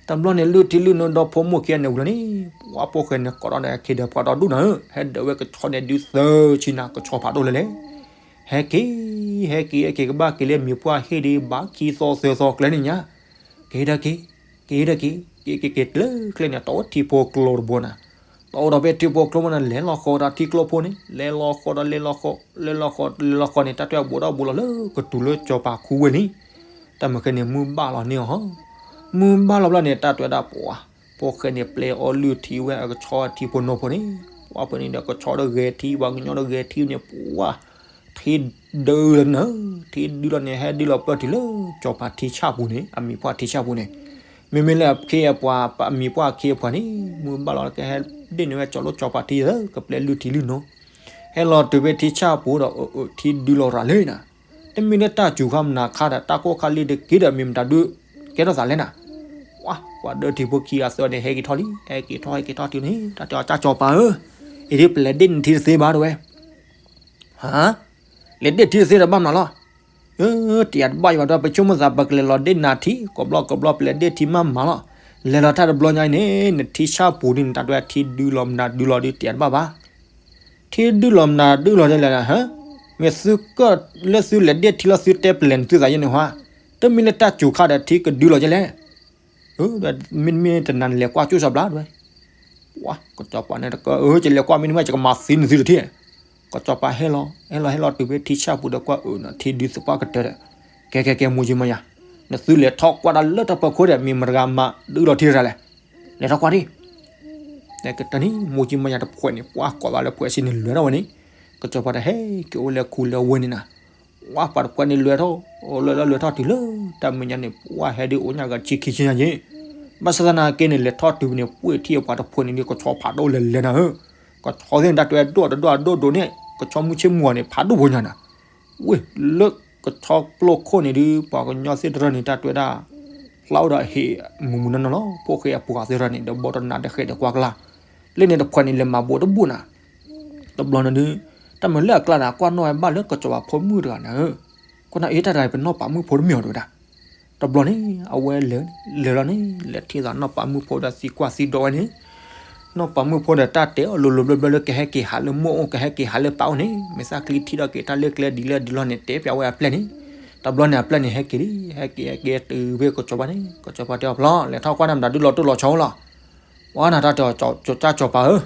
တဘျီန့ၣ်လုၢ်ထံလုၢ်နိဒီဖိမိၢ်ခံဂၤန့ၣ်ဝံၤလီၤန့ၣ် ပှၤဖိၣ်ဃဲန့ၣ်ကိးထီၣ်ဒီးအခ့ဒီးပှၤဒီဒိၣ်နၤဧၢ ဟဲဒၢးဝဲကဆီန့ၣ်ဒုးသၢဆံနၤ ကဆီဖးဒိၣ်လဲၣ်လဲၣ်. ဟဲက့ၤ, ဟဲက့ၤ ဟဲက့ၤကဘၣ်က့ၤလၢမံၤပှၢ်ဟ့ၣ်ဒီးဘၣ်ခံသီသၢသီကျဲန့ၣ်ညါ က့ၤဒီးက့ၤ, က့ၤဒီးက့ၤ, က့ၤက့ၤက့ၤကျၢၤကျဲန့ၣ် တအိၣ်ထံဖိကျိတဘိနၤ, တအိၣ်ဒီးဖဲထံဖိကျိဘိနၤ လဲၤလီၤဃီဒီးထံကျိဖိန့ၣ် လဲၤလီၤဃီဒီးလဲၤလီၤဃီ, လဲၤလီၤဃီဒီးလဲၤလီၤဃီန့ၣ် တၢ်တဲဘိးဒီးဘိးလီၤလၢကတူၤလၢကၠီၤပၤခူဝဲလံ. တၢ်မုၢ်ဃဲန့ၣ် မုၢ်ဘၣ်လီၤန့ၢ်အီၤ, မုၢ်ဘၣ်လီၤဘျီန့ၣ် တၢ်တဲဝဲဒၣ်ပှၤ, ဖိၣ်ဃဲန့ၣ်ပျဲအီၣ်လုၢ်ထံဝဲအကဆီအထံဖိနီဖိန့ၣ်, ပှၤဖဲန့ၣ်ဒီးကဆီဒီးဂဲၤထံ ပှၤကညီဒီးဂဲၤထံန့ၣ် ပှၤ ထံဒုးလီၤန့ၣ်, ထံဒုးလီၤန့ၣ် ဟဲဒုးလီၤပၢၢ်တုၤလၢကၠီၤပၤထံဆၣ်ပူၤန့ၣ် အမံၤပှၢ်ထံဆၣ်ပူၤန့ၣ်, မ့မ့ၢ်လၢအခ့အပှၤ အမံၤပှၢ်အခ့အပှၤန့ၣ် မုၢ်ဘၣ်လီၤကဟဲဒ့ၣ်န့ၢ်ဝဲကၠီၤလိၣ်ကၠီၤပၤထံ ကပျဲလုၢ်ထံလုၢ်နိ, ဟဲလီၤတုၤဖဲထံဆၣ်ပူၤဒီး အၢ အၢ ထံဒုးလီၤရၤလၢနၤ, တမ့ၢ်လၢတၢ်စူၤခါမနၤခါဒီး တၢ်ကိၢ်ခါလံတက့ၢ်ဒီး မ့ၢ်မတၤဒုးကဲထီၣ်သးလဲၣ်နၤ, ပှၤ ပှၤဒၢထံဖိခံဂၤသၢန့ၣ် ဟဲက့ၤထီၣ်လံ ဟဲက့ၤထီၣ် ဟဲက့ၤထီၣ်တုၤန့ၣ် တၢ်တဲအီၤကၠီၤပၤဧၢ, အံၤဒ်ပလဲၤဒ့ၣ်နၤထံတသ့ ဘၣ်တဲဝဲ ဟါ, လဲၤဒ့ၣ်ထံတသ့ဒီးဘၣ်မနုၤလီၤ, တယၤတဘၣ်ယၤဒီး ပဆိကမိၣ်သး ပကလဲၤလီၤဒ့ၣ်နၤထံ ကိးဘျီကိးဘျီ ပလဲၤဒ့ၣ်ထံမးမးလီၤ, လဲၤလီၤတၢ်တဘျီညါအံၤန့ၣ် နထံဆၣ်ပူၤဒ်န့ၣ် တၢ်တဲထံဒုးလီၤမနၤဒုးလီၤဒ် တယၤတဘၣ်ဘၣ်, ထံဒုးလီၤမနၤဒုးလီၤဒ်လဲၣ်, မ့ၢ်သုကၢၣ်လၢသုလဲၤဒ့ၣ်ထံလီၤသုတဲပလဲၤနသုသးယဲန့ၣ်ဟါ, တမ့ၢ်လၢတၢ်စူၤခါဒီးထံကဒုးလီၤဒ်လဲၣ် မ့တမ့ၢ်တနၤန့ၣ် လဲၤကွၢ်ကၠိၣ်စီဘျါတဲဝဲ, ပှၤ ကစီၤပၤန့ၣ်တကၢ အၢ ကလဲၤကွၢ်မ့တမ့ၢ် ယကမၤသံနသုတထံၣ်, ကစီၤပၤဟဲလီၤ ဟဲလီၤဟဲလီၤတုၤဖဲထံဆၣ်ပူၤဒီးကွၢ်အၢ ထံဒုးသပှၢ်ကတၢၢ်ဒီး, ကဲကဲကဲ မိၢ်ကၠံမါယၤ, နသုလဲၤထီၣ်ကွၢ်တၢ်လၢတၢ်ဖီခိၣ်ဒီး မ့ၢ်မတဂၤမၤဒုးလီၤထံတဂၤလဲၣ်, လဲၤထီၣ်ကွၢ်ဒံး ကတၢၢ်န့ၣ် မိၢ်ကၠံမါယၤတဖှဲးန့ၣ် ပှၤကိးသးလၢဖှဲးဆံးန့ၣ် လဲၤထီၣ်ဝဲန့ၣ်, ကစီၤပၤတဟဲက့ၤအိၣ်လၢခူလၢဝ့ၢ်န့ၣ်နၤ, ပှၤပှၤတဖှဲးန့ၣ်လဲၤထီၣ်, လဲၤလၢလဲၤထီၣ်တုၤလၢ တၢ်မဲာ်ညါန့ၣ် ပှၤဟဲဒုးအိၣ်ညါဂၤဆံခံဆံညါယ့ၣ်, ဘၣ်ဆၣ်သနာ်က့န့ၣ် လဲၤထီၣ်တုၤန့ၣ် ပှ့ၢ်ထံၣ်ပှၤတဖှဲးန့ၣ်ဒ်ကဆီဖးဒိၣ်လဲၤလဲၤနၤဧၢ, ကဆီသ့ၣ်န့ၣ်တၢ်တဲဒိၣ်တဒိၣ်အဒိၣ်ဒိၣ်န့ၣ် ကဆီမုၢ်ဆ့ၣ်မုၢ်ဂီၤန့ၣ် ဖးဒိၣ်ဖိညါနၤ, ဝ့ၢ်လၢကဆီကျိခိၣ်န့ၣ်ဒုး ပှၤကညီသ့ၣ်တဖၣ်န့ၣ် တၢ်တဲဝဲဒၣ် ဖျါအိၣ်ဒီးဟ့ၣ်မုၢ်မုၢ်နီၢ်နီၢ်လီၤ, ဖိၣ်ဃဲအပှၤသ့ၣ်တဖၣ်န့ၣ် ဒီးဘီတနၤဒီးဃဲးဒီးကွၢ်ကလာ်, လၢန့ၣ်တဖှဲးန့ၣ် လဲၤမၤဘိးတဘူၣ်နၤ, တဘျီန့ၣ်ဒုး တၢ်မၤလၢအကျါန့ၣ် ကွၢ်နီၣ်ဝဲဘၣ်လၢကစီၤပၤဖိမုၣ်တဂၤနၤဧၢ, ကွၢ်နၤအ့ တၢ်တဂၤအံၤပနီၢ်ပၤမုၣ်ဖိတမ့ၢ်အီၤတဲဝဲဒၣ်, တဘျီန့ၣ် အဝဲလဲၤ လဲၤလီၤန့ၣ် လဲၤထံၣ်သးနီၢ်ပၤမုၣ်ဖိဒီးသံကွၢ်သံဒိးဝဲန့ၣ်, နီၢ်ပၤမုၣ်ဖိဒီးတၢ်တဲအီၤလိၤလိၤဘျၢဘျၢလၢ ကဟဲက့ၤဟးလၢမိၢ်အိၣ် ကဟဲက့ၤဟးလၢပၢ်အိၣ်န့ၣ် မ့ၢ်သးချံထံၣ်ဒီးက့ၤတၢ်လၢကျဲဒ်လဲၣ်ဒ်လဲၣ်န့ၣ် တဲပျးဝဲအပျဲၢ်န့ၣ်, တဘျီန့ၣ်အပျဲၢ်န့ၣ် ဟဲက့ၤလံ ဟဲက့ၤဟဲက့ၤတုၤဖဲကစီၤပၤန့ၣ် ကစီၤပၤတဲအီၤဖျီ လဲၤထီၣ်ကွၢ်နၤမတၤဒုးလီၤတိၢ်လီၤဆီလီၤ, ပှၤနၤတၢ်တဲအီၤ ကၠီၤပၤဧၢ,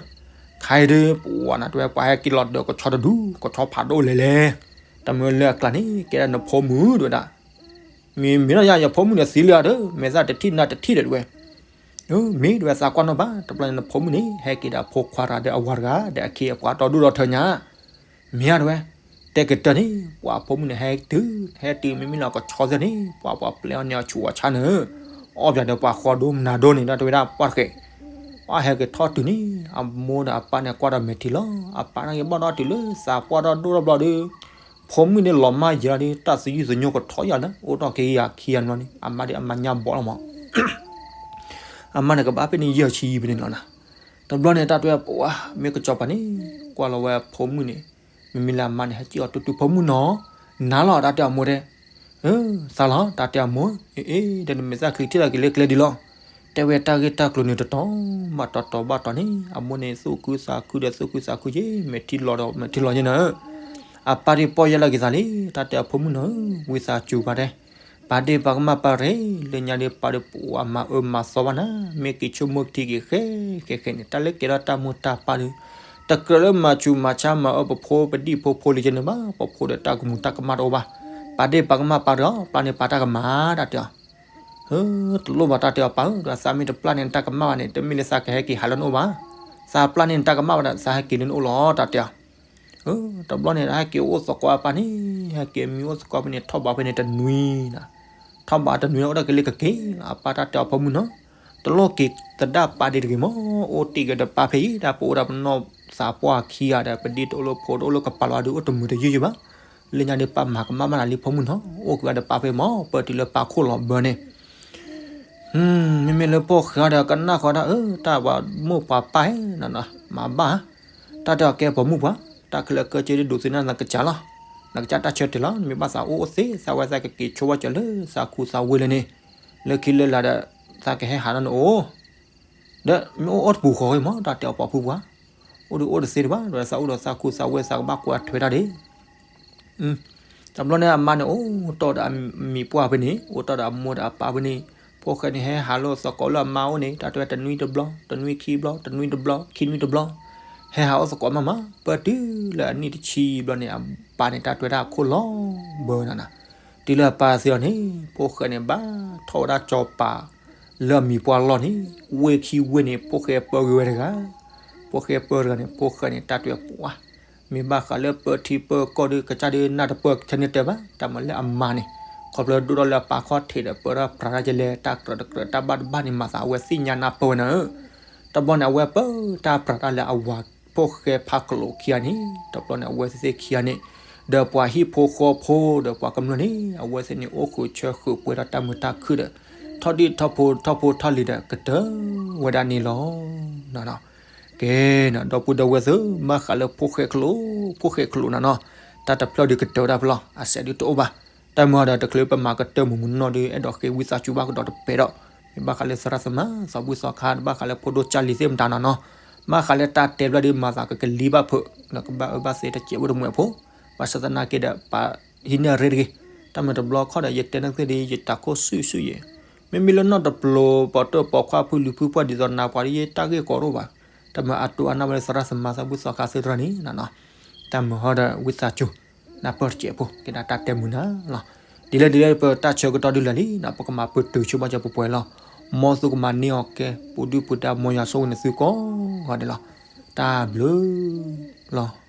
ခဲအံၤဒုး ပှၤနၤတဲဝဲ ပှၤဟဲက့ၤလီၤဒီးကဆီတဒု ကဆီဖးဒိၣ်လဲၤလဲၤ, တမ့ၢ်လၢအကျါန့ၣ် ကဲဒၣ်နဖိမုၣ်တဲဝဲဒၣ်, မ့ၢ်မ့ၢ်နီၢ်ယၤ ယဖိမုၣ်န့ၣ်သံလံဧါဒီး မ့ၢ်သးတထံၣ်နၤတထံၣ်ဒီးတဲဝဲ မ့ၢ်တဲဝဲသးကွၢ်နီၣ်ဘၣ် တဘျီန့ၣ်နဖိမုၣ်န့ၣ် ဟဲက့ၤဒီးအဖိခွါတဂၤဒီးအဝၤတဂၤ ဒီးအခ့အပှၤဒီဒိၣ်ဒီထၢညါ, မ့ၢ်ဧါတဲဝဲ, တဲကတၢၢ်န့ၣ် ပှၤအဖိမုၣ်န့ၣ် ဟဲတုၤ ဟဲတုၤမ့မ့ၢ်လၢကဆီသ့ၣ်န့ၣ် ပှၤပှၤပျဲအီၤန့ၣ်အဆူးအဆါန့ၣ်, အီၣ်ပၠးဒီးပှၤဃီဒိမနၤဒိန့ၣ် ဒီးတဲဝဲဒၣ်ပှၢ်တဃဲး ပှၤဟဲက့ၤထီၣ်တုၤန့ၣ် အမိၢ်ဒီးအပၢ်န့ၣ်ကွၢ်ဒီးမဲာ်ထံလီၤ အပၢ်န့ၣ်က့ၤဘၣ်ဒီးတုၤလၢသးပှၢ်ဒီဒိၣ်ထီၣ်ဘျီဒီး ဖိမုၣ်န့ၣ်လီၤမၢ်ယၤဒီး တၢ်သယုၢ်သညိကထီၣ်ယၤလၢ အိၣ်ထီၣ်က့ၤယၤခံဂၤန့ၣ်လီၤန့ၣ် အမါဒီးအမါညါဘီလီၤမး အမါန့ၣ်ကဘၣ်ဖဲန့ၣ်ယဲၢ်ဆံယံၤဖဲန့ၣ်လီၤနၤ, တဘျီန့ၣ်တၢ်တဲပှၤ မ့ၢ်ကစီၤပၤန့ၣ် ကွၢ်လီၤဝဲအဖိမုၣ်န့ၣ် မ့မ့ၢ်လၢအမါန့ၣ် ဟဲစံၣ်အီၤတူၢ်တူၢ် ဖိမုၣ်နီၤ, နၤလီၤ တၢ်တဲအမိၢ်တဲ, သးလီၤ တၢ်တဲအမိၢ်, အ့ ဒီးနမဲာ်သၣ်ချံထံၣ်ဒီးက့ၤလၢကျဲဒ်လီၤ, တဲဝဲတၢ်ဂ့ၢ်တၢ်ကျိၤန့ၣ်တတီၤဘၣ်တတီၤန့ၣ် အမိၢ်န့ၣ်သူၣ်ခုသးခုဒီးသူၣ်ခုသးခုယ့ၢ် မဲာ်ထံလီၤဒီးမဲာ်ထံလီၤယ့ၢ်နၤဧၢ, အပၢ်ဒ်ပီၢ်ယၢ်လီၤက့ၤသးလံ တၢ်တဲအဖိမုၣ်နီၤဧၢ, ဝံသးစူၤပၢ်တဲ ပာ်ဒ့ၣ်ပာ်ကမၣ်ပၢ်တဂ့ၤ, လၢညါဒ်ပၢ်ဒီးပှၤမၤအၢမၤသီဘၣ်နၤ, မ့ၢ်က့ၤဆိကမိၣ်ထံက့ၤဃဲဃဲဃဲန့ၣ် တၢ်လၢကဲထီၣ်တၢ်မိၢ်တၢ်ပၢ်ဒီး တကြၢးလၢမၤဆူးမၤဆါမၤအၢပဖိပဒံၣ်ဖိဖိလံၤကဲန့ၣ်ဘၣ်, ပဖိဒီးတၢ်ကမူၤတၢ်ကမၣ်တအိၣ်ဘၣ်, ပာ်ဒ့ၣ်ပာ်ကမၣ်ပၢ်တဂ့ၤ, ပၢ်န့ၣ်ပာ်တၢ်ကမၣ်တၢ်တဲအီၤ, တလိၣ်ဘၣ် တၢ်တဲအီၤ ပၢ်ဧၢ, သးမ့ၢ်တပျၢ်န့ၣ် နတၢ်ကမၣ်ဘၣ်န့ၣ် တမ့ၢ်လၢသးကဟဲက့ၤဟးလၢနအိၣ်ဘၣ်. သးပျၢ်န့ၣ် နတၢ်ကမၣ်ဘၣ်ဒီး သးဟဲက့ၤလၢနအိၣ်လီၤ တၢ်တဲအီၤ. တဘျီန့ၣ် ဟဲက့ၤအိၣ်သကိးအပၢ်န့ၣ်, ဟဲက့ၤမံအိၣ်သကိးဖဲန့ၣ် ထီၣ်ဘးဖဲန့ၣ်တနွံနၤ, ထီၣ်ဘးတနွံလၢအိၣ်ဒၣ်က့ၤလၢကက့ၤလီၤ. အပၢ်တၢ်တဲအီၤ ဖိမုၣ်နီၤ, တလိၣ်က့ၤသဒၣ်ပၢ်ဒံးတဂ့ၤမး, အိၣ်တ့ၢ်က့ၤဒီးပၢ်ဖဲအံၤ, တၢ်ပအိၣ်ဒီးပနီၢ်သးပှၢ်ခံဂၤဒီး ပဒံၣ်တအိၣ်လၢဖိတအိၣ်လၢကပၤလီၤဒီး အိၣ်တမုာ်တယုၢ်ယုၢ်ဘၣ်. လၢညါဒီး ပၢ်မၤကမၣ်ဘၣ်နၤလံ ဖိမုၣ်နီၤ, အိၣ်က့ၤဒီးပၢ်ဖဲမး, ပၢတုၤလၢပၢ်ခိၣ်လီၤဘၢန့ၣ် မ့မ့ၢ်လၢဖိၣ်ဃဲဒီး ကနၣ်ဃီဒၣ် အၢ တၢ်ပှၤမိၢ်ပှၤပၢ်ဧၢ, မၤဘၣ်ဧါ. တၢ်တဲအီၤ ကဲပိာ်မုၣ်ပှၤ, တၢ်ခဲလၢာ်ခဲဆ့ဒုးသ့ၣ်ညါနကစၢ်လီၤ. နကစၢ်တၢ်ဆၢတဲာ်လီၤ. နမ့ၢ်ဘၣ်သးအိၣ်အိၣ်သ့, သးဝဲသးကက့ၤဆိဝဲကၢၤလၢသးခူသးဝ့ၢ်လၢန့ၣ်, လၢခံလၢလာ်ဒီး သးကဟဲဟးလၢနအိၣ် ဒီးမ့ၢ်အိၣ်အိၣ်တပူၤဃီဂ့ၤမး, တၢ်တဲအီၤ ပိာ်မုၣ်ပှၤ, အိၣ်ဒီးအိၣ်တသ့တဘၣ်, ဒီးသးအိၣ်ဒီးသးခူသးဝ့ၢ် သးကဘၣ်ကွၢ်ထွဲတၢ်ဒံး. တဘျီန့ၣ် အမါန့ၣ် အိၣ်တီၢ်ဒီးအမံၤပှၢ်ဖဲန့ၣ်, အိၣ်တီၢ်ဒီးအမိၢ်ဒီးအပၢ်ဖဲန့ၣ်, ဖိၣ်ဃဲန့ၣ် ဟဲဟးလိာ်သကိးလၢအမါအိၣ်န့ၣ် တၢ်တဲဝဲတနွံတဘျီ, တနွံခံဘျီ, တနွံတဘျီ, ခံနွံတဘျီ, ဟဲဟးအိၣ်သကိးမးမး, ပၢတုၤလၢအနံၣ်တဆံဘျီန့ၣ် အပၢ်န့ၣ် တၢ်တွဲတၢ်အခိၣ်လီၤဘၢနၤနၤ. တုၤလၢအပၢ်သံအီၤန့ၣ် ဖိၣ်ဃဲန့ၣ် ဘၣ်ထီၣ်ဝဲဒၣ်စီၤပၤလၢအမံၤပှၢ်လီၢ်န့ၣ်, ဝ့ၢ်ခံဝ့ၢ်န့ၣ် ဖိၣ်ဃဲပၢဂ့ၤဝဲတဂၤ, ဖိၣ်ဃဲပၢတဂၤန့ၣ် ဖိၣ်ဃဲန့ၣ် တၢ်တွဲပှၤ, မ့ၢ်ဘၣ်ဃးလၢပၢထံပၢကီၢ်ဒီး ကစၢ်ဒုးနၢ်တပၢၢ်ထဲန့ၣ်တဲဘၣ်, တၢ်မၤလၢအမါန့ၣ်, ခီဖျိဒိၣ်ထီၣ်လၢအပၢ်ခီၣ်ထံးဒီး ပၢထီၣ်ပြးတၢ်ကလဲၤ တၢ်ကြၢးတကြၢး တၢ်ဘၣ်တဘၣ်န့ၣ် မၤသးအဝဲသ့ၣ်ညါနၢ်ပၢၢ်ဝဲနၤဧၢ. တဘျီန့ၣ် အဝဲပၢတၢ်ပြးတၢ်လၢအဝၤဖိၣ်ဃဲဖးကလိာ်ခံဂၤန့ၣ်, တဘျီန့ၣ် အဝဲသ့ၣ်ခံဂၤန့ၣ်, ဒီးပှၤဟံၣ်ဖိဃီဖိဒီးပှၤကမျၢၢ်န့ၣ် အဝဲသ့ၣ်န့ၣ် အိၣ်ဃုာ်ဆၢဃုာ်ပှဲၤထီၣ်တၢ်မုာ်တၢ်ခုၣ်ဒီး ထီၣ်ဒံၣ်ထီၣ်ဖိထီၣ်ဖိထီၣ်လံၤဒီး ကတၢၢ်ဝဲဒၣ်န့ၣ်လီၤ. ကဲနၤ ဒီပုၢ်ဒီဝဲၢ်သ့ၣ်, ဘၣ်ဃးလၢဖိၣ်ဃဲကလိာ်, ဖိၣ်ဃဲကလိာ်နၤနီၤ, တၢ်တဖျၢၣ်ဒုးကတၢၢ်ဝဲဒၣ်ဖဲလီၤ, အစဲးဒုးတအိၣ်ဘၣ်. တၢ်မၤဒီး တချုးပမၤကတၢၢ်မုၢ်မုၢ်နီၢ်နီၢ်ဒီး အဲၣ်ဒိးဃ့ဝံသးစူၤဘၣ်ကဒီးတပဲာ်ဒီး, မ့ၢ်ဘၣ်ဃးလၢသရၣ်သမါ သးဘှံးသီခါ, ဘၣ်ဃးလၢဖိဒိၣ်ကၢ်လံၤသ့ၣ်မတၤနၤနီၤ, ဘၣ်ဃးလၢတၢ်တဲဘျီဒီး မၤသးကကလံၤဘၣ်ဖုး, ဒီးကဘၣ်အၢဘၣ်သီတစဲးဖိတမှဲးဖိ, ဘၣ်ဆၣ်သနာ်က့ဒီး ပာ်ဟံးန့ၢ်ရ့တဂ့ၤ. တၢ်မၤတဘျီခီဒီး ယတဲန့ၢ်သုဒီး ယတၤခိၣ်ဆူၣ်ဆူၣ်ယဲ, မ့မ့ၢ်လၢနီၢ်တပျိၤ ပိာ်တၢၣ်ပိာ်ခွါဖုလူၤဖုပှၢ်ဒ်သိးနၤပှၤဒီး ယတၢ်ဂ့ၢ်ကီတအိၣ်ဘၣ်. တၢ်မၤအတိၢ်အါန့ၢ်ဝဲလၢသရၣ်သမါသးဘှံးသီခါသ့ၣ်တဖၣ်န့ၣ်နၤနီၤ, တၢ်မၤဟီဒီးဝံသးစူၤ နၢ်ပၢၢ်တစဲးဖိ ကဲဒၣ်တၢ်တဲမုာ်နၤလီၤ. ဒ်လဲၣ်ဒ်လဲၣ် ပတၢ်ဆၢကတီၢ်ဒုးလၢာ်လံနၤ, ပကမၤပတုာ်ဆိဘၣ်ကၠီပှဲၤပှဲၤလီၤ. မ်သုကမၤန့ၢ်အီၤကဲ ပူၤဒုၣ်ပူၤဒါ မ်ယွၤဆိၣ်ဂ့ၤန့ၢ်သုကိးဂၤဒဲးလီၤ. တၢ်ဘျုးလီၤ.